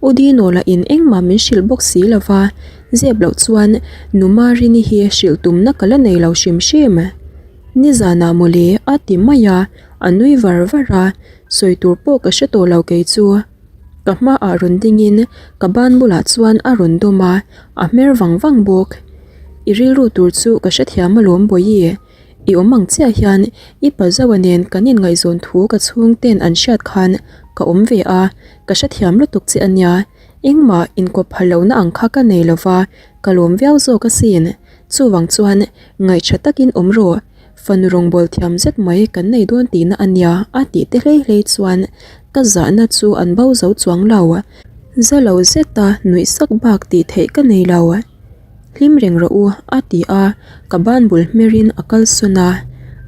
U Dino lah in engmah min hrilh bawk si lo va, zep loh chuan Nu Marini hi hrilh tumna ka la nei lo hrim hrim. Nizanah mawle a ti mai a, a nui var var a, sawi tur pawh ka hre tawh lo kei chu. Ka hmaah rawn dingin ka ban bulah chuan a rawn dawm a, a hmer vang vang bawk. I rilru tur chu ka hrethiam alawm Bawihi. I awm ang chiah hian i pa Zoa nen kan inngaihzawn thu ka chhungten an hriat khan ka awm ve a, ka hrethiam lutuk che a nia. Engmah inkawp phal lohna ang kha ka nei lova, ka lawm viau zawk asin. Chuvang chuan ngaihṭha takin awm rawh, fanu rawngbâwl thiam zet mai kan nei dawn tihna a nia a tih te hlei hlei chuan ka zahna chu an bo zo chuang lo. Za lo zeta nuih sak bak tih theih ka nei lo. Hlim reng rawh u, a ti a, ka ban bul hmerin a kal sawn a,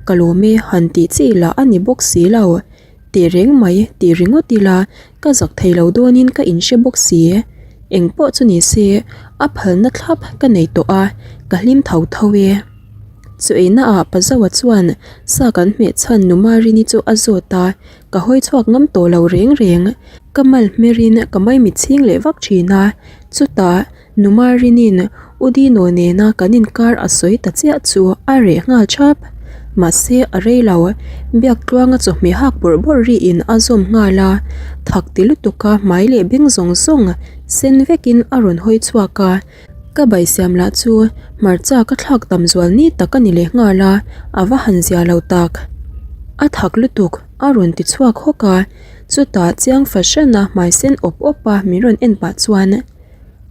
ka lawm e han tih chi lah a ni bawk si lo, teh reng mai tih ringawt ila ka zak thei lo dawnin ka inhre bawk si. Eng pawh chu ni se, a phalna thlap ka nei tawh a, ka hlim tho tho e. Chu eina ah pa Zoa chuan sa kan hmeh chhan nu Marini chu a zawt a, ka hawi chhuak ngam tawh lo reng reng. Ka mal hmer in ka maimit chhing leh vak thin a, chutah nu Marinin U Dino nena kan inkar a sawi ta chiah chu a reh nghal thap. Mahse a rei lo, Biaktluanga chawhmeh hak bawrh bawrh riin a zawm nghal a, thak ti lutuk a hmai leh beng zawng zawng sen vekin a rawn hawi chhuak a. Ka bai siam lah chu hmarcha ka thlak tam zual ni tak a ni leh nghal a, a va han zia lo tak. A thak lutuk a rawn ti chhuak hawk a, chutah chiang fahran a hmai sen awp awp a min rawn en pah chuan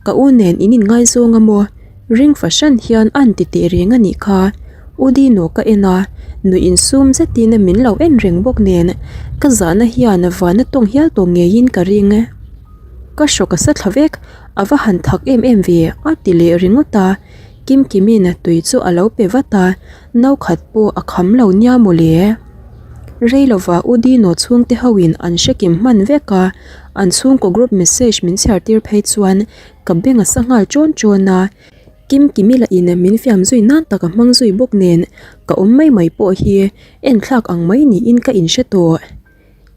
ka u nen in inngaizawng a maw? Ring fahran hian a an ti teh reng a nih kha. U Dino ka en a, nuih insum zetin min lo en reng bawk nen ka zahna hian vana tawng hial tawh ngeiin ka ring. Ka hrawk a sa thla vek, a va han thak em em ve a ti leh ringawt a, Kimkimi'n tui chu a lo pe vat a, no khat pawh a kham lo nia mawle. Rei lova U Dino chhungte hoin an hre kim hman vek a, an chhungkaw group message min chhiar tir phei chuan ka beng a sa nghal ṭawn ṭawn a, Kimkimi lah in min fiam zui nan tak a hmang zui bawk nen ka awm mai mai pawh hi enthlak ang mai niin ka inhre tawh.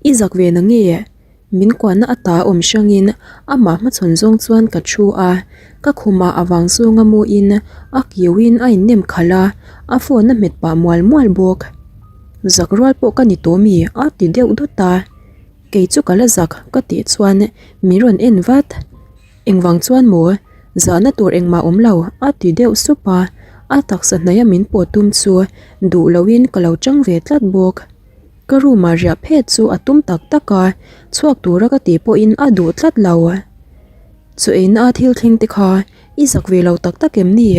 I zak ve na nge? Min kuahna ata awm hrangin amah hmachhawn zawng chuan ka thu a, ka khumah a vang zawnga muin a kiuin a innem khalh a, a phone a hmet pah mual mual bawk. Zak rual pawh ka ni tawh mi? a ti deuh dawt a, kei chu ka la zak ka tih chuan min rawn en vat. Engvang chuan maw? Zahna tur engmah awm lo a ti deuh sup a, a taksa hnaia min pawh tum chu duh loin ka lo chang ve tlat bawk. Ka room ah riah phet chu a tum tak tak a, chhuak tura ka tih pawhin a duh tlat lo. Chu eina a thil thleng te kha i zak ve lo tak tak em ni?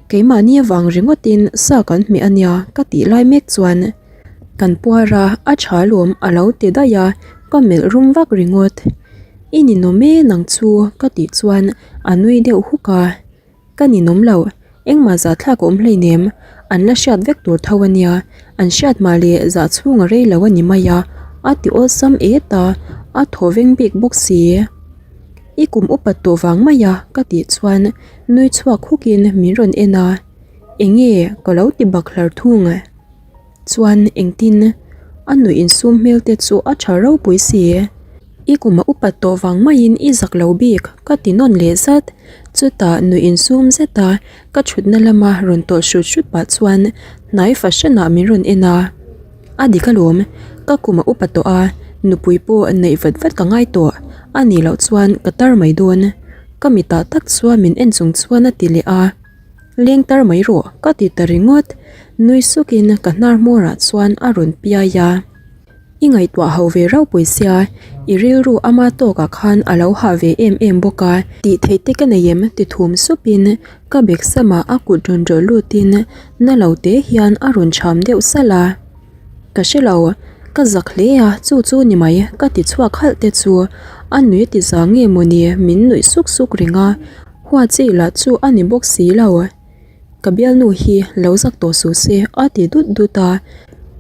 Keimahni avang ringawtin sa kan hmeh a nia ka tih lai mek chuan kan puar a, a tha lawm a lo ti daih a, ka melh rum vak ringawt. I ninawm e nang chu ka tih chuan a nui deuh huk a. Ka ninawm lo, engmah zahthlak a awm hleinem, an la hriat vek tur tho a nia, an hriat mah leh zah chhung a rei lo a ni mai a, a ti awlsam et a, a thaw veng bik bawk si. I kum upat tawh vang mai a ka tih chuan nui chhuak hukin min rawn en a, enge ka lo ti bak hlar thung. Chuan engtin? A nuih insum hmel te chu a tha ropui si. I kum a upat tawh vang maiin i zak lo bik ka ti nawn leh zat. Chutah nuih insum zet a ka thutna lama rawn tawlh hrut hrut pah chuan hnai fahranah min rawn en a. A dik alawm, ka kum a upa tawh a, nupui pawh neih vat vat ka ngai tawh. A nih loh chuan ka tar mai dawn. Ka mitah tak chuan min en chung chuan a ti leh a. Leng tar mai rawh ka ti ta ringawt, nui sukin ka hnar hmawrah chuan a rawn piai a. I ngaihtuah ho ve ropui sia, i rilru ama tawkah khan a lo hah ve em em bawk a, tih theih te ka nei em ti thum supin ka bag samah a kut rawn rawlh lutin na lo te hian a rawn cham deuh salh a. Ka hre lo, ka zak hle a chu chu ni mai ka ti chhuak halh te chu a nui ti za nge mawni min nuih suk suk reng a. Hua chi lah chu a ni bawk si lo. Ka bialnu hi lo zak tawh suh se a ti dut dut a,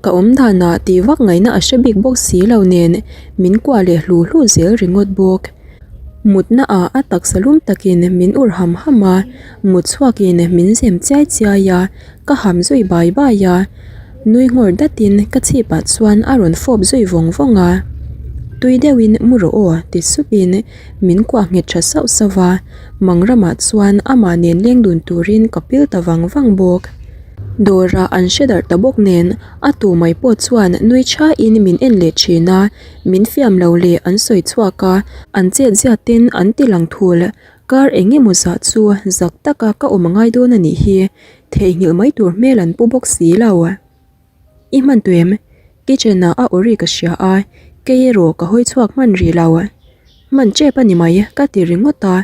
ka awm danah tih vak ngaihna a hre bik bawk si lo nen min kuah leh hlu hlu zel ringawt bawk. Mutna ah a taksa lum takin min ur ham ham a, mut chhuakin min zem chiai chiai a, ka ham zui bai bai a, nui nghawr datin ka chhipah chuan a rawn fawp zui vawng vawng a. Tui deuhin mu rawh aw ti supin Min kuah nghet tha sauh sauh va, mang ramah chuan amah nen leng dun turin ka pil ta vang vang bawk. Dawrah an hre darh ta bawk nen a tu mai pawh chuan nui thain min en leh thin a, min fiam lo leh an sawi chhuak a, an chet ziat ten an ti lang thul. Kar eng emaw zah chu zak taka ka awm a ngai dawn a nih hi, theihnghilh mai tur hmel an pu bawk si lo. I hman tawh em? Kitchen ah a aw ri ka hria a, kei erawh ka hawi chhuak hman rih lo. Hman tep a ni mai ka ti ringawt a,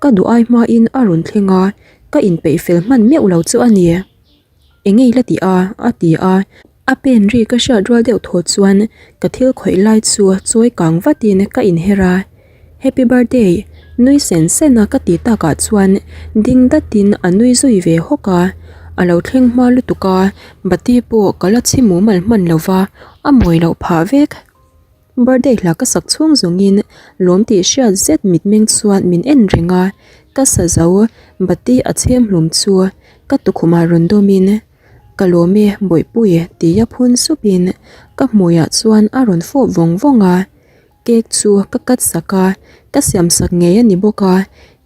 ka duh ai hmain a rawn thleng a, ka inpeih fel hman meuh lo chu a ni. Eng nge i la tih a? a ti a, a pen ri ka hriat rual deuh thaw chuan ka thil khawih lai chu chawi kang vatin ka inher a. Happy birthday! Nui sen sen a ka tih takah chuan ding datin a nui zui ve hawk a, a lo thleng hma lutuk a, bati pawh ka la chhi mumal hman lo va, a mawi loh phah vek. Birthday hla ka sak chhung zawngin lawm tih hriat zet mitmeng chuan min en reng a, ka sa zo bati a chhem hlum chu ka tukhumah rawn dawmin. Ka lawm e Bawihpui tia phun supin ka hmuiah chuan a rawn fawp vawng vawng a. Cake chu ka cut sak a, ka siam sak ngei a ni bawk a,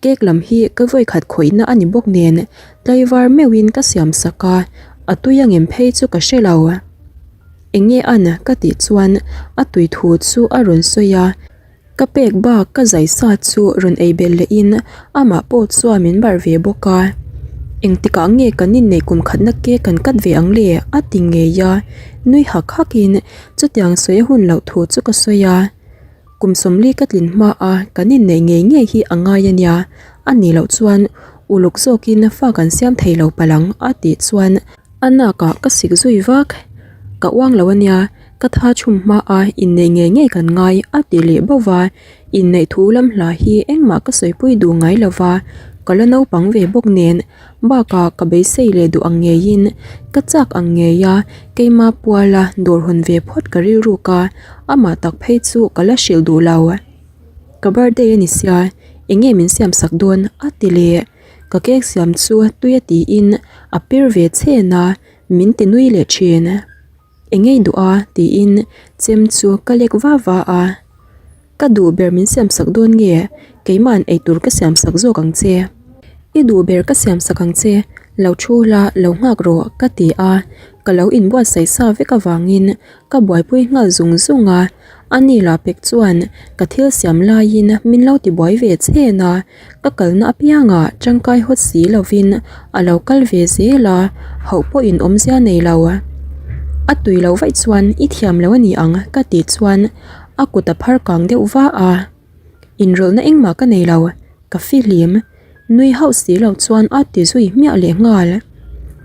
cake lam hi ka vawikhat khawihna a ni bawk nen tlaivar meuhin ka siam sak a, a tui angem phei chu ka hre lo. Eng nge an ka tih chuan a tui thu chu a rawn sawi a, ka pek bak ka zai sa chu rawn ei belh leh in amah pawh chuan min barh ve bawk a, engtikah nge kan inneih kum khatna cake kan cut ve ang le a ti ngei a, nui hak hak in Chutiang sawi a hun loh thu chu ka sawi a, kum sawmli ka tlin hma a kan inneih ngei ngei hi a ngai a nia, a nih loh chuan uluk zawkin fa kan siam thei lo palh ang a tih chuan a nakah ka sik zui vak. Ka uang lo a nia, ka tha chhum hma a inneih ngei ngei kan ngai a ti leh bauh va, inneih thu lam hla hi engmah ka sawipui duh ngai lo va, ka la naupang ve bawk nen Bakah ka beisei leh duh ang ngeiin ka chak ang ngei a, keima puala dawr hawn ve phawt ka rilruk a, amah tak phei chu ka la hrilh duh lo. Ka birthday a ni sia, eng nge min siam sak dawn a ti leh. Ka cake siam chu tui a tiin a pir ve chhen a, min ti nui leh thin. Eng nge i duh a tiin chem chu ka lek va va a. Ka duh ber min siam sak dawn nge? Keima'n eitur ka siam sak zawk ang che. I duh ber ka siam sak ang che, lo thu la, lo nghak rawh, ka ti a. Ka lo inbuatsaih sa vek avangin ka buaipui nghal zung zung a. A ni lah pek chuan ka thil siam laiin min lo tibuai ve chhen a. Ka kalna apiangah tangkai hawt si lovin a lo kal ve zel a, hauh pawhin awmzia nei lo. A tui loh vaih chuan i thiam lo a ni ang ka tih chuan A kut a phar kang deuh va a, inrawlhna engmah ka nei lo, ka fihlim. Nui hauh si lo chuan a ti zui hmiah leh nghal.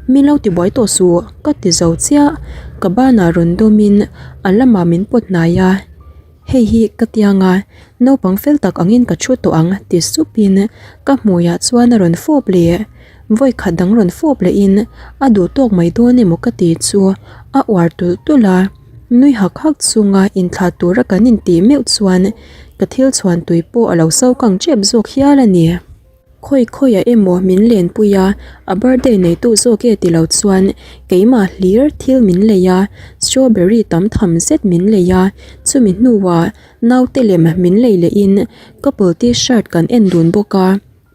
Min lo ti buai tawh suh, ka ti zo chiah. Ka banah rawn dawmin a lamah min pawt hnai a, Hei hi ka tiang a, naupang fel tak angin ka thu tawh ang ti supin ka hmuiah chuan a rawn fawp leh. Vawi khat dang rawn fawp lehin a duh tawk mai dawn emaw ka ti chu a uar tulh tulh a. Nui hak hak chunga inthlah tura kan intih meuh chuan ka thil chhuan tui pawh a lo so kang tep zawk hial a ni. Khawi khawiah emaw min lenpui a, a birthday neitu zawk e ti lo chuan keimah hlir thil min lei a, strawberry tam tham zet min lei a, chumi hnuah naute lem min lei lehin couple t-shirt kan en dun bawk a.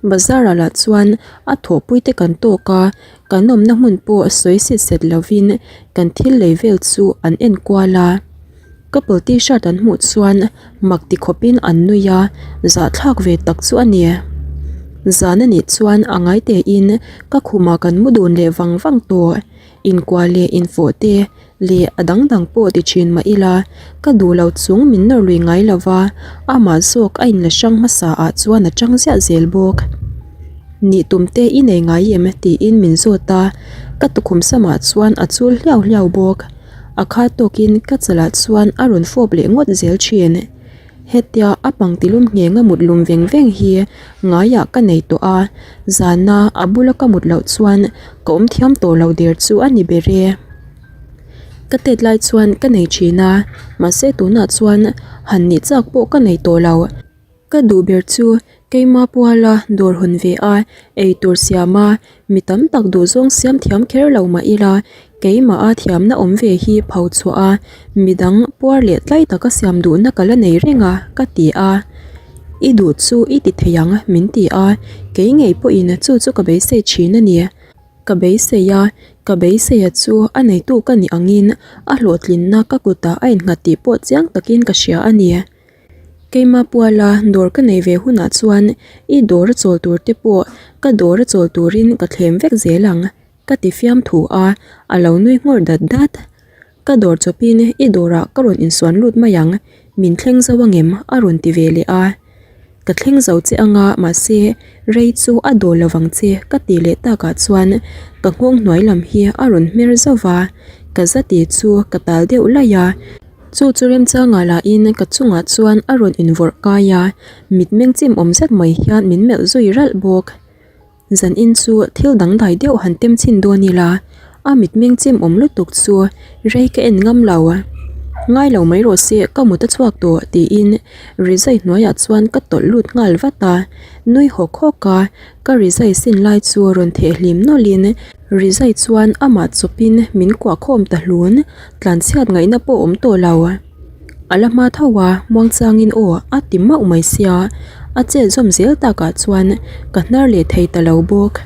Bazar-ah lah chuan a thawhpui te kan tawk a, kan awmna hmun pawh sawi sit set lovin kan thil lei vel chu an en kual a. Couple t-shirt an hmuh chuan mak ti khawpin an nui a, zahthlak ve tak chu a ni. Zan a nih chuan a ngai tein ka khumah kan mu dun leh vang vang tawh. Inkuah leh infawh te leh a dang dang pawh ti thin mah ila, ka duh lo chung min nawr lui ngai lo va, amah zawk a inla hrang hmasa ah chuan a tang ziah zel bawk. Nih tum te i nei ngai em? tiin min zawt a, ka tukhum samah chuan a chul hliau hliau bawk. A kha tawkin ka chalah chuan a rawn fawp leh ngawt zel thin. Hetia a pangtilum nghenga mut lum veng veng hi ngaiah ka nei tawh a, zana a bula ka mut loh chuan ka awm thiam tawh lo der chu a ni ber e. Ka tet lai chuan ka nei thin a, mahse tunah chuan han nih chak pawh ka nei tawh lo. Ka duh ber chu keima puala dawr hawn ve a, eitur siam a, mi tam tak duhzawng siam thiam kher lo mah ila, keimaha thiamna awm ve hi pho chhuah a, midang puar leh tlai taka siam duhna ka la nei reng a, ka ti a. I duh chu i ti thei ang, min ti a, kei ngei pawhin chu chu ka beisei thin a ni. Ka beisei a, ka beisei a chu a neitu ka nih angin a hlawhtlinna ka kutah a innghat tih pawh chiang takin ka hria a ni. Keima puala dawr ka nei ve hunah chuan i dawr a chawl tur te pawh ka dawr a chawl turin ka thlem vek zel ang ka ti fiam thu a, a lo nui nghawr dat dat. Ka dawr chawpin i dawrah ka rawn insuan lut mai ang, min thleng zo angem a rawn ti ve leh a. Ka thleng zo che anga mahse rei chu a dawl lo vang che ka ti leh takah chuan ka nghawng hnuai lam hi a rawn hmer zauh va, ka zati chu ka tal deuh laih a. Chu chu remchangah lahin ka chungah chuan a rawn invawrh kai a, mitmeng chim awm zet mai hian min melh zui ralh bawk. Zanin chu thil dangdai deuh han tem chhin dawn ila, a mitmeng chim awm lutuk chu rei ka en ngam lo. Ngai lo mai rawh se, ka mut a chhuak tawh tiin rizai hnuaiah chuan ka tawlh lut nghal vat a. Nui hawk hawk a, ka rizai sin lai chu rawn theh hlim nawlhin rizai chuan amah chawpin min kuah khawm ta hlun, tlanchhiat ngaihna pawh awm tawh lo. A la hma tho a, muangchangin aw a ti mauh mai sia, a chet zawm zel takah chuan ka hnar leh thei ta lo bawk.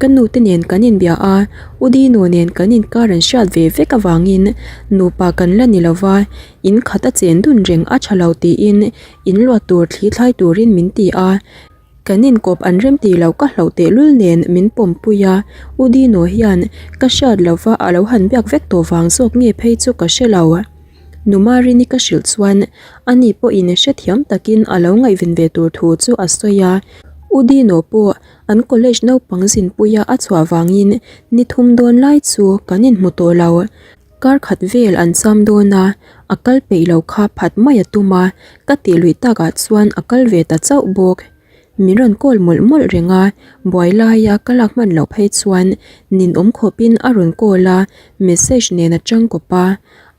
Ka nu te nen kan inbia a, U Dino nen kan inkar an hriat ve vek avangin nupa kan la ni lova, in khat a chen dun reng a tha lo tiin in luat tur thli thlai turin min ti a. Kan inkawp an rem tih loh ka hlauh tehlul nen min pawmpui a, U Dino hian ka hriat lova a lo han biak vek tawh vang zawk nge phei chu ka hre lo. Numarini ka hrilh chuan ani pawhin hrethiam takin a lo ngaihven ve tur thu chu a sawi a, U Dino pawh an college naupang zinpuia a chhuah vangin ni thum dawn lai chu kan inhmu tawh lo. Kar khat vel an cham dawn a, a kal peih lo kha phat mai a tum a, ka tih luih takah chuan a kal ve ta chauh bawk. Min rawn call mawlh mawlh reng a, buai laia ka lak hman loh phei chuan ninawm khawpin a rawn call a, message nen a chang kawp a,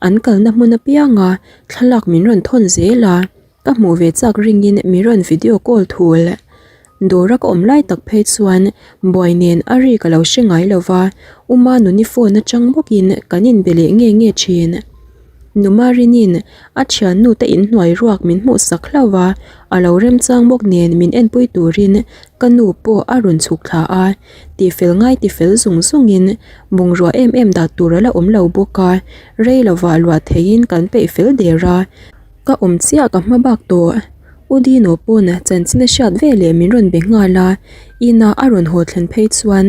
an kalna hmun apianga thlalak min rawn thawn zel a. Ka hmuh ve chak ringin mi rawn video call thul. Dawra ka awm lai tak phei chuan buai nen a ri ka lo hre ngai lo va, U Manuni phone atang bawkin kan inbe leh nge nge thin. Nu Marinin a thiannu te inhnuai ruak min hmuh sak hlauh va, a lo remchang bawk nen min enpui turin ka nu pawh a rawn chhuk thla a, tifel ngai tifel zung zungin bungrua em em dah tur a la awm lo bawk a, rei lovah luah theiin kan peih fel der a. Ka awm chiah ka hma bak tawh. U Dino pawn chanchin a hriat ve leh min rawn be nghal a, inah a rawn haw thlen phei chuan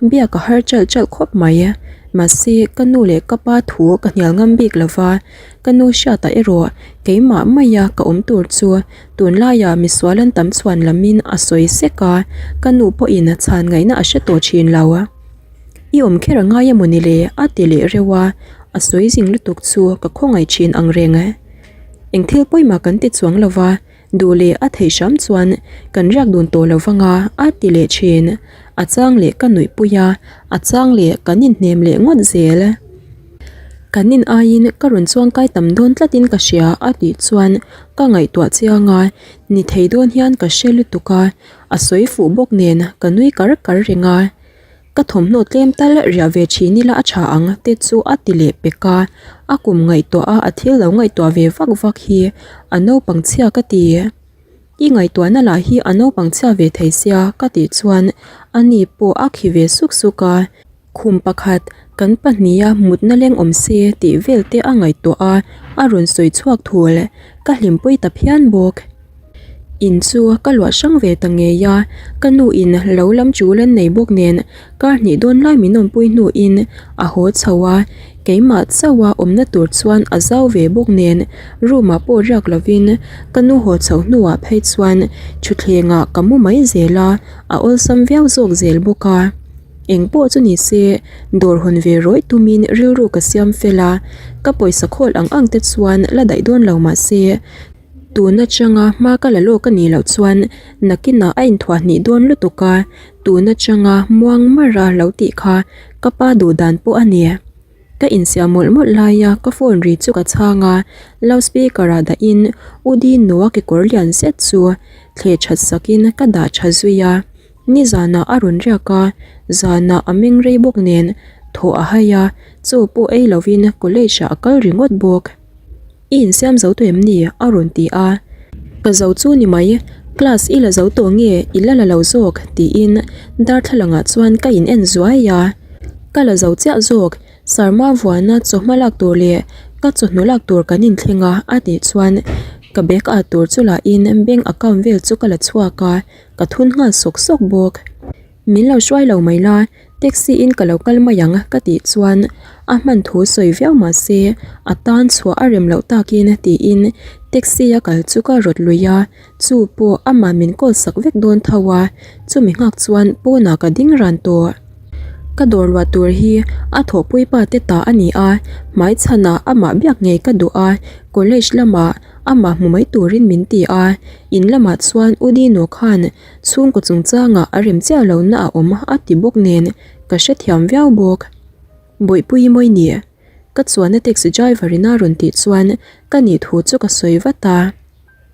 biak a har chalh chalh khawp mai. Mahse, ka nu leh ka pa thu ka hnial ngam bik lo va, ka nu hriatah erawh keimah maia ka awm tur chu tunlaiah misual an tam chhuan lamin a sawi sek a, ka nu pawhin chhan ngaihna a hre tawh thin lo. I awm kher a ngai emaw ni le? a ti leh reuh a, a sawi zing lutuk chu ka khawngaih thin ang reng. Eng thil pawimah kan ti chuang lo va, duh leh a theih hram chuan kan riak dun tawh lo vang a, a ti leh thin. A chang leh ka nuih pui a, a chang leh kan inhnem leh ngawt zel. Kan in aiin ka rawn chuang kai tam dawn tlatin ka hria a tih chuan ka ngaihtuah chiang a, ni thei dawn hian ka hre lutuk a, a sawi fuh bawk nen ka nui kar kar reng a. Ka thawmhnaw tlem tal riah ve thin ila a tha ang te chu a ti leh pek a, a kum ngaihtuah a a thil lo ngaihtuah ve vak vak hi a naupang chhia ka ti. I ngaihtuahna lah hi a naupang chhia ve thei sia ka tih chuan a ni pawh a khi ve suk suk a, khum pakhat kan pahniha mutna leng awm se tih vel te a ngaihtuah a, a rawn sawi chhuak thul, ka hlimpui ta phian bawk. In chu ka luah hrang ve ta ngei a, ka nu in lo lam tul an nei bawk nen kar hnih dawn lai min awmpui hnuin a haw chho a, keimah chauha awmna tur chuan a zau ve bawk nen room ah pawh riak lovin ka nu haw chho hnuah phei chuan thutthleng ah ka mu mai zel a, a awlsam viau zawk zel bawk a. Eng pawh chu ni se dawr hawn ve rawih tumin rilru ka siam fel a, ka pawisa khawl ang ang te chuan la daih dawn lo mahse, Tun atanga hma ka la lawk a nih loh chuan nakinah a inthuah hnih dawn lutuk a, tun atanga muang mara lo tih kha ka pa duh dan pawh a ni. Ka insiam mawlh mawlh laia ka phone ri chu ka chhang a, loudspeaker ah dahin U Dino-a kekawr lian zet chu thleh that sakin ka dah tha zui a. Nizanah a rawn riak a, zanah a meng rei bawk nen thawh a hai a, chaw pawh ei lovin college ah a kal ringawt bawk. I insiam zo tawh em ni? a rawn ti a. Ka zo chu ni mai, class i la zo tawh nge i la la lo zawk? tiin darthlalang ah chuan ka in en zuai a. Ka la zo chiah zawk, Sarma vuana chawhma lak tur leh ka chawhnu lak tur kan inthleng a a tih chuan ka bag ah tur chu lah in bank account vel chu ka la chhuak a, ka thun nghal sawk sawk bawk. Min lo hruai lo mai la, taxi in ka lo kal mai ang ka tih chuan a hman thu sawi viau mah se a tan chhuah a rem loh takin tiin taxi a kal chu ka rawt lui a, chu pawh amah min call sak vek dawn tho a, chumi nghak chuan pawnah ka ding ran tawh. Ka dawr luah tur hi a thawhpui pa te ta a ni a, hmai chhanah amah biak ngei ka duh a, college lamah amah hmu mai turin min ti a, in lamah chuan U Dino khan Chhungkaw chungchangah a rem chiah lo na a awm a ti bawk nen ka hrethiam viau bawk. Bawihpui mawi ni. Ka chuanna taxi driver in a rawn tih chuan ka nih thu chu ka sawi vat a.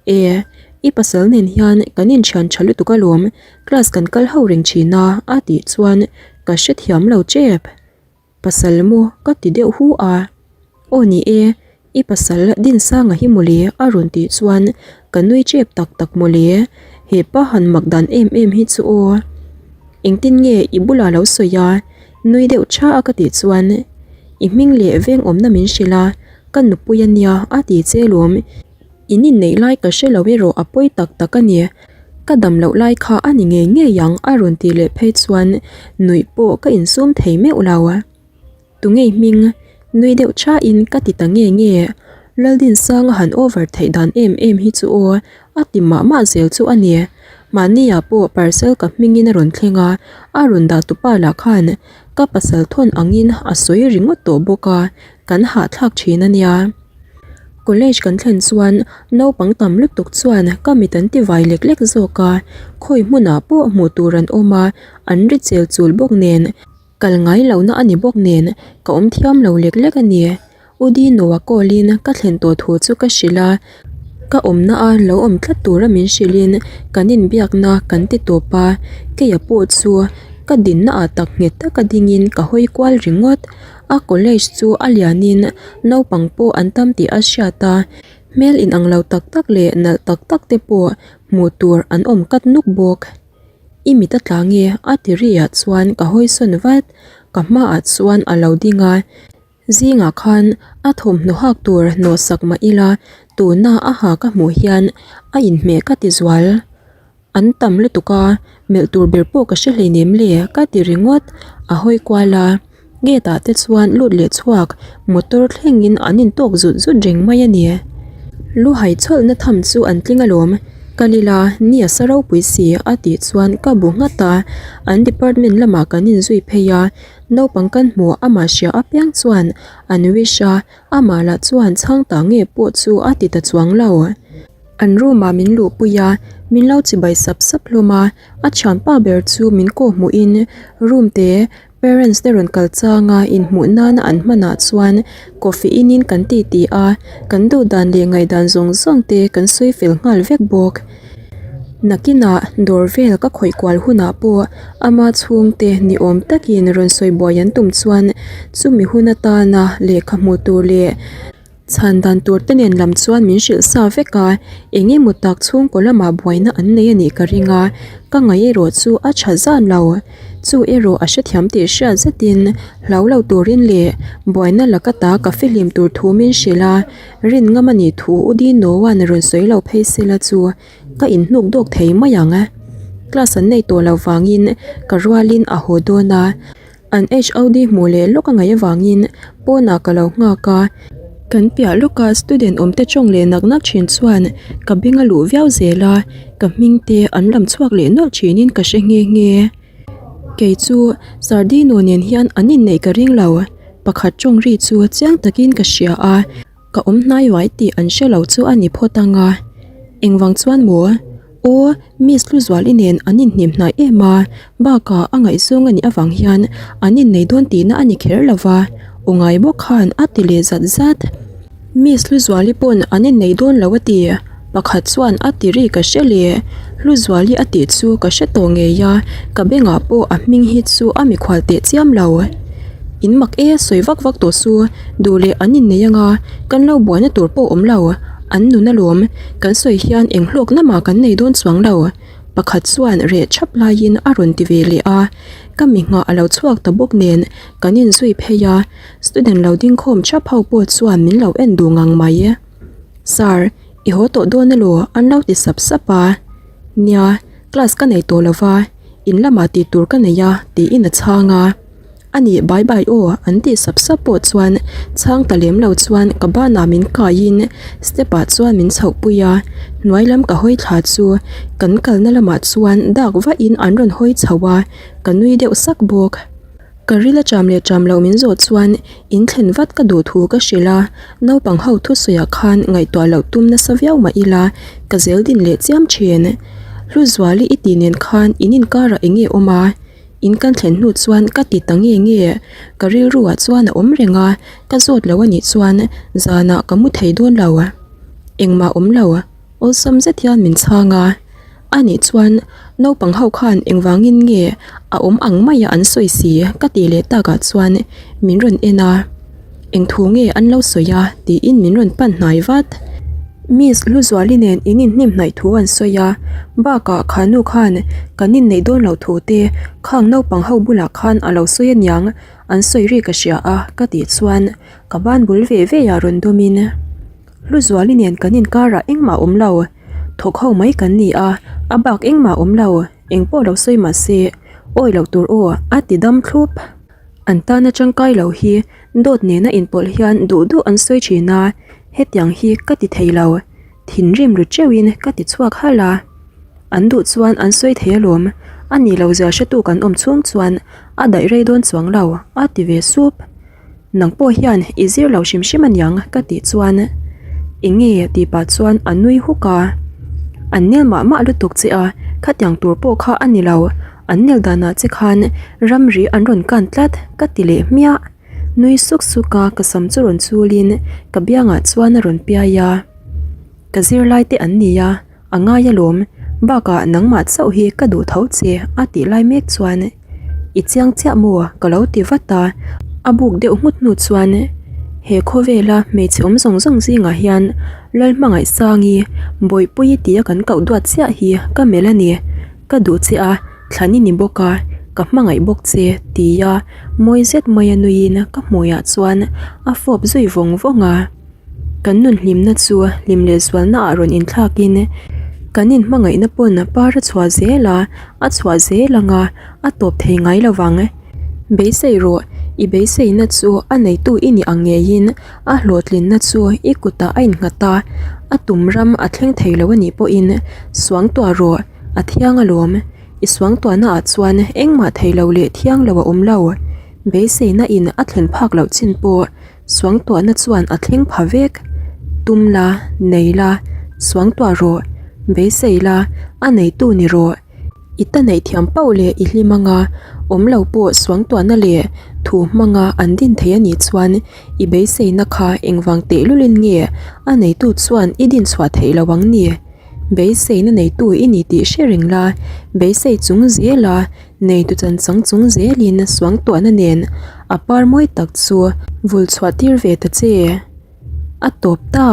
E, i pasal nen hian kan inthian tha lutuk alawm, class kan kal ho reng thin a a tih chuan ka hrethiam lo tep. Pasal maw ka ti deuh hu a. Aw ni e, i pasal Dinsanga hi mawle a rawn tih chuan ka nui tep tak tak mawle, hepa han mak dan em em hi chu aw. Engtin nge i bulah lo sawi a, nui deuh tha a ka tih chuan i hming leh veng awmna min hrilh a, ka nupui a nia a ti che lawm. In inneih lai ka hre lo erawh a pawi tak tak a ni. Ka dam loh lai kha a ni ngei ngei ang a rawn tih leh phei chuan nuih pawh ka insum thei meuh lo. Tunge hming? Nui deuh thain ka ti ta nge nge. Laldinsanga han over theih dan em em hi chu aw a ti mah mah zel chu a ni. Mahniah pawh parcel ka hmingin a rawn thleng a, a rawn dah tupa lah khan ka pasal thawn angin a sawi ringawt tawh bawk a, kan hahthlak thin a nia. College kan thlen chuan naupang tam lutuk chuan ka mit an ti vai lek lek zawk a, khawi hmunah pawh hmuh tur an awm a, an ri chel chul bawk nen, kal ngai lohna a ni bawk nen ka awm thiam lo lek lek a ni. U Dino-a call in ka thlen tawh thu chu ka hrilh a, ka awmna a lo awm tlat tura min hrilhin kan inbiakna kan ti tawp a, keia pawh chu ka dinna ah tak nghet taka dingin ka hawi kual ringawt. A college chu a lianin naupang pawh an tam tih a hriat a, hmel inang lo tak tak leh nalh tak tak te pawh hmuh tur an awm kat nuk bawk. I mit a tla nge? a ti riah chuan ka hawi sawn vat, ka hmaah chuan a lo ding a, zingah khan a thawmhnaw hak tur hnawh sak mah ila tuna a ha ka hmuh hian a inhmeh ka ti zual. An tam lutuk a, melh tur ber pawh ka hre hleinem le ka ti ringawt, a hawi kual a, gate ah te chuan lut leh chhuak motor thlengin an intawk zut zut reng mai a ni. Lu hai chawlhna tham chu an tling alawm, kal ila ni a sa ropui si a tih chuan ka bu nghat a, an department lamah kan inzui phei a, naupang kan hmuh amah hria apiang chuan an wish a, amah lah chuan chhang ta nge pawh chu a ti ta chuang lo. An room ah min luhpui a, min lo chibai sap sap hlawm a, a thianpa ber chu min kawh hmuhin room te parents te rawn kal chang a inhmuh nana an hmanah chuan coffee in in kan ti ti a, kan duh dan leh ngaihdan zawng zawng te kan sawi fel nghal vek bawk. Nakinah dawr vel ka khawih kual hunah pawh ama chhungte ni awm takin rawn sawi buai an tum chuan chumi hun atana lehkha hmuh tur leh Chhan dan tur te nen lam chuan min hrilh sa vek a, eng emaw tak chhungkaw lamah buaina an nei a nih ka ring a, ka ngaih erawh chu a tha zan lo. Chu erawh a hrethiam tih hriat zetin hlau lo turin leh buaina laka ta ka fihlim tur thu min hrilh a, rin ngam a nih thu U Dinoa'n rawn sawi lo phei sela chu ka inhnuk dawk thei mai ang. Class an nei tawh lo vangin ka rualin a haw dawn a. An HOD hmuh leh lawk a ngaih avangin pawnah ka lo nghak a, kan piah lawka student awm te tawng leh nak nak thin chuan ka beng a luh viau zel a, ka hming te an lam chhuak leh nawlh thinin ka hre nghe nghe. Kei chu Sardino nen hian an inneih ka ring lo, pakhat tawng ri chu chiang takin ka hria a. Ka awm hnai uai tih an hre lo chu a ni phawt ang a, engvang chuan maw? Aw, Miss Hluzuali nen an inhnim hnai em a, bakah a ngaihzawng a nih avang hian an innei dawn tihna a ni kher lo va, aw ngai bawk khan a ti leh zat zat. Miss Hluzuali pawn an innei dawn lo a ti, pakhat chuan a ti ri ka hre leh. Hluzuali a tih chu ka hre tawh ngei a, ka bengah pawh a hming hi chu a mikhual teh chiam lo. In mak e, sawi vak vak tawh su. Duh leh an innei anga kan lo buaina tur pawh awm lo, an nun alawm, kan sawi hian eng hlawkna mah kan nei dawn chuang lo, pakhat chuan reh thap laiin a rawn ti ve leh a, ka mi nghah a lo chhuak ta bawk nen kan inzui phei a, student lo ding khawm thap ho pawh chuan min lo en duh ngang mai. Sir, i haw tawh dawn elaw? an lo ti sap sap a, nia, class ka nei tawh lova, in lamah tih tur ka nei a tiin a chhang a. A nih bai bai aw an tih sap sap pawh chuan chhang ta lem lo chuan ka banah min kaiin step ah chuan min chhoh pui a, hnuai lam ka hawi thla chu kan kalna lamah chuan dak vahin an rawn hawi chho a, ka nui deuh sak bawk. Ka ril a cham leh cham loh min zawh chuan in thlen vat ka duh thu ka hrilh a, naupang ho thusawiah khan ngaihtuah loh tum nasa viau mah ila ka zel din leh chiam thin. Hluzuali i tih nen khan in inkarah eng nge awm a? In kan thlen hnu chuan ka ti ta nge nge, ka rilru ah chuan a awm reng a, ka zawt lo anih chuan zanah ka mu thei dawn lo. Engmah awm lo, awlsam zet hian min chhang a. Anih chuan naupang ho khan engvangin nge a awm ang maia an sawi si ka tih leh takah chuan min rawn en a, eng thu nge an lo sawi a tiin min rawn pan hnai vat. Miss Hluzuali nen in inhnim hnaih thu an sawi a, bakah kha nu khan kan inneih dawn loh thu te khang naupang ho bulah khan a lo sawi aniang an sawi ri ka hria a ka tih chuan ka ban bul ve ve ah rawn dawmin Hluzuali nen kan inkarah engmah awm lo. Thawk ho mai kan ni a, a bak engmah awm lo, eng pawh lo sawi mah se, awi loh tur aw, a ti dam thlup. An tana tangkai lo hi dawt nena inpawlh hian duh duh an sawi thin a, hetiang hi ka ti thei lo, thinrim ru teuhin ka ti chhuak halh a. An duh chuan an sawi thei alawm, a ni lo zia hretu kan awm chhung chuan a daih rei dawn chuang lo, a ti ve sup. Nang pawh hian i zir lo hrim hrim aniang ka tih chuan eng nge tih pah chuan a nui huk a. An nel mah mah lutuk che a, khatiang tur pawh kha a ni lo, an nel danah che khan ramri an rawn kan tlat ka ti leh hmiah. Nui suk suk a ka sam chu rawn chulin ka biangah chuan a rawn piai a. Ka zirlai te an ni a. A ngai alawm, bakah nangmah chauh hi ka duh tho che a tih lai mek chuan I chiang chiah maw ka lo ti vat a, a buk deuh nghut hnu chuan he khawvela hmeichhe awm zawng zawng zingah hian Lalhmangaihsangi Bawihpuii tia kan koh duat chiah hi ka melh a ni, ka duh che a, thlan i ni bawk a, ka hmangaih bawk che tia mawi zet maia nuiin ka hmuiah chuan a fawp zui vawng vawng a. Kan nun hlimna chu hlim leh zualna ah rawn inthlakin kan inhmangaihna pawn par a chhuah zel a, a chhuah zel ang a, a tawp thei ngai lo vang. Beisei rawh, i beiseina chu a neitu i nih ang ngeiin a hlawhtlinna chu i kutah a innghat a, a tum ram a thleng thei lo a nih pawhin suangtuah rawh, a thiang alawm. I suangtuahna ah chuan engmah thei lo leh thiang lo a awm lo. Beiseina in a thlen phak loh chin pawh Suangtuahna chuan a thleng pha vek. Tum la, nei la, suangtuah rawh, beisei la, a neitu ni rawh. I ta neih thiam pauh leh i hlim anga awm lo pawh suangtuahna leh thu hmanga an din thei a nih chuan i beiseina kha engvang tehlulin nge a neitu chuan i din chhuah theih lo ang ni? Beiseina neitu i ni tih hre reng la, beisei chung zela Neitu chanchang chung zelin suangtuahna nen a par mawi tak chu vul chhuah tir ve ta che. A tawp ta.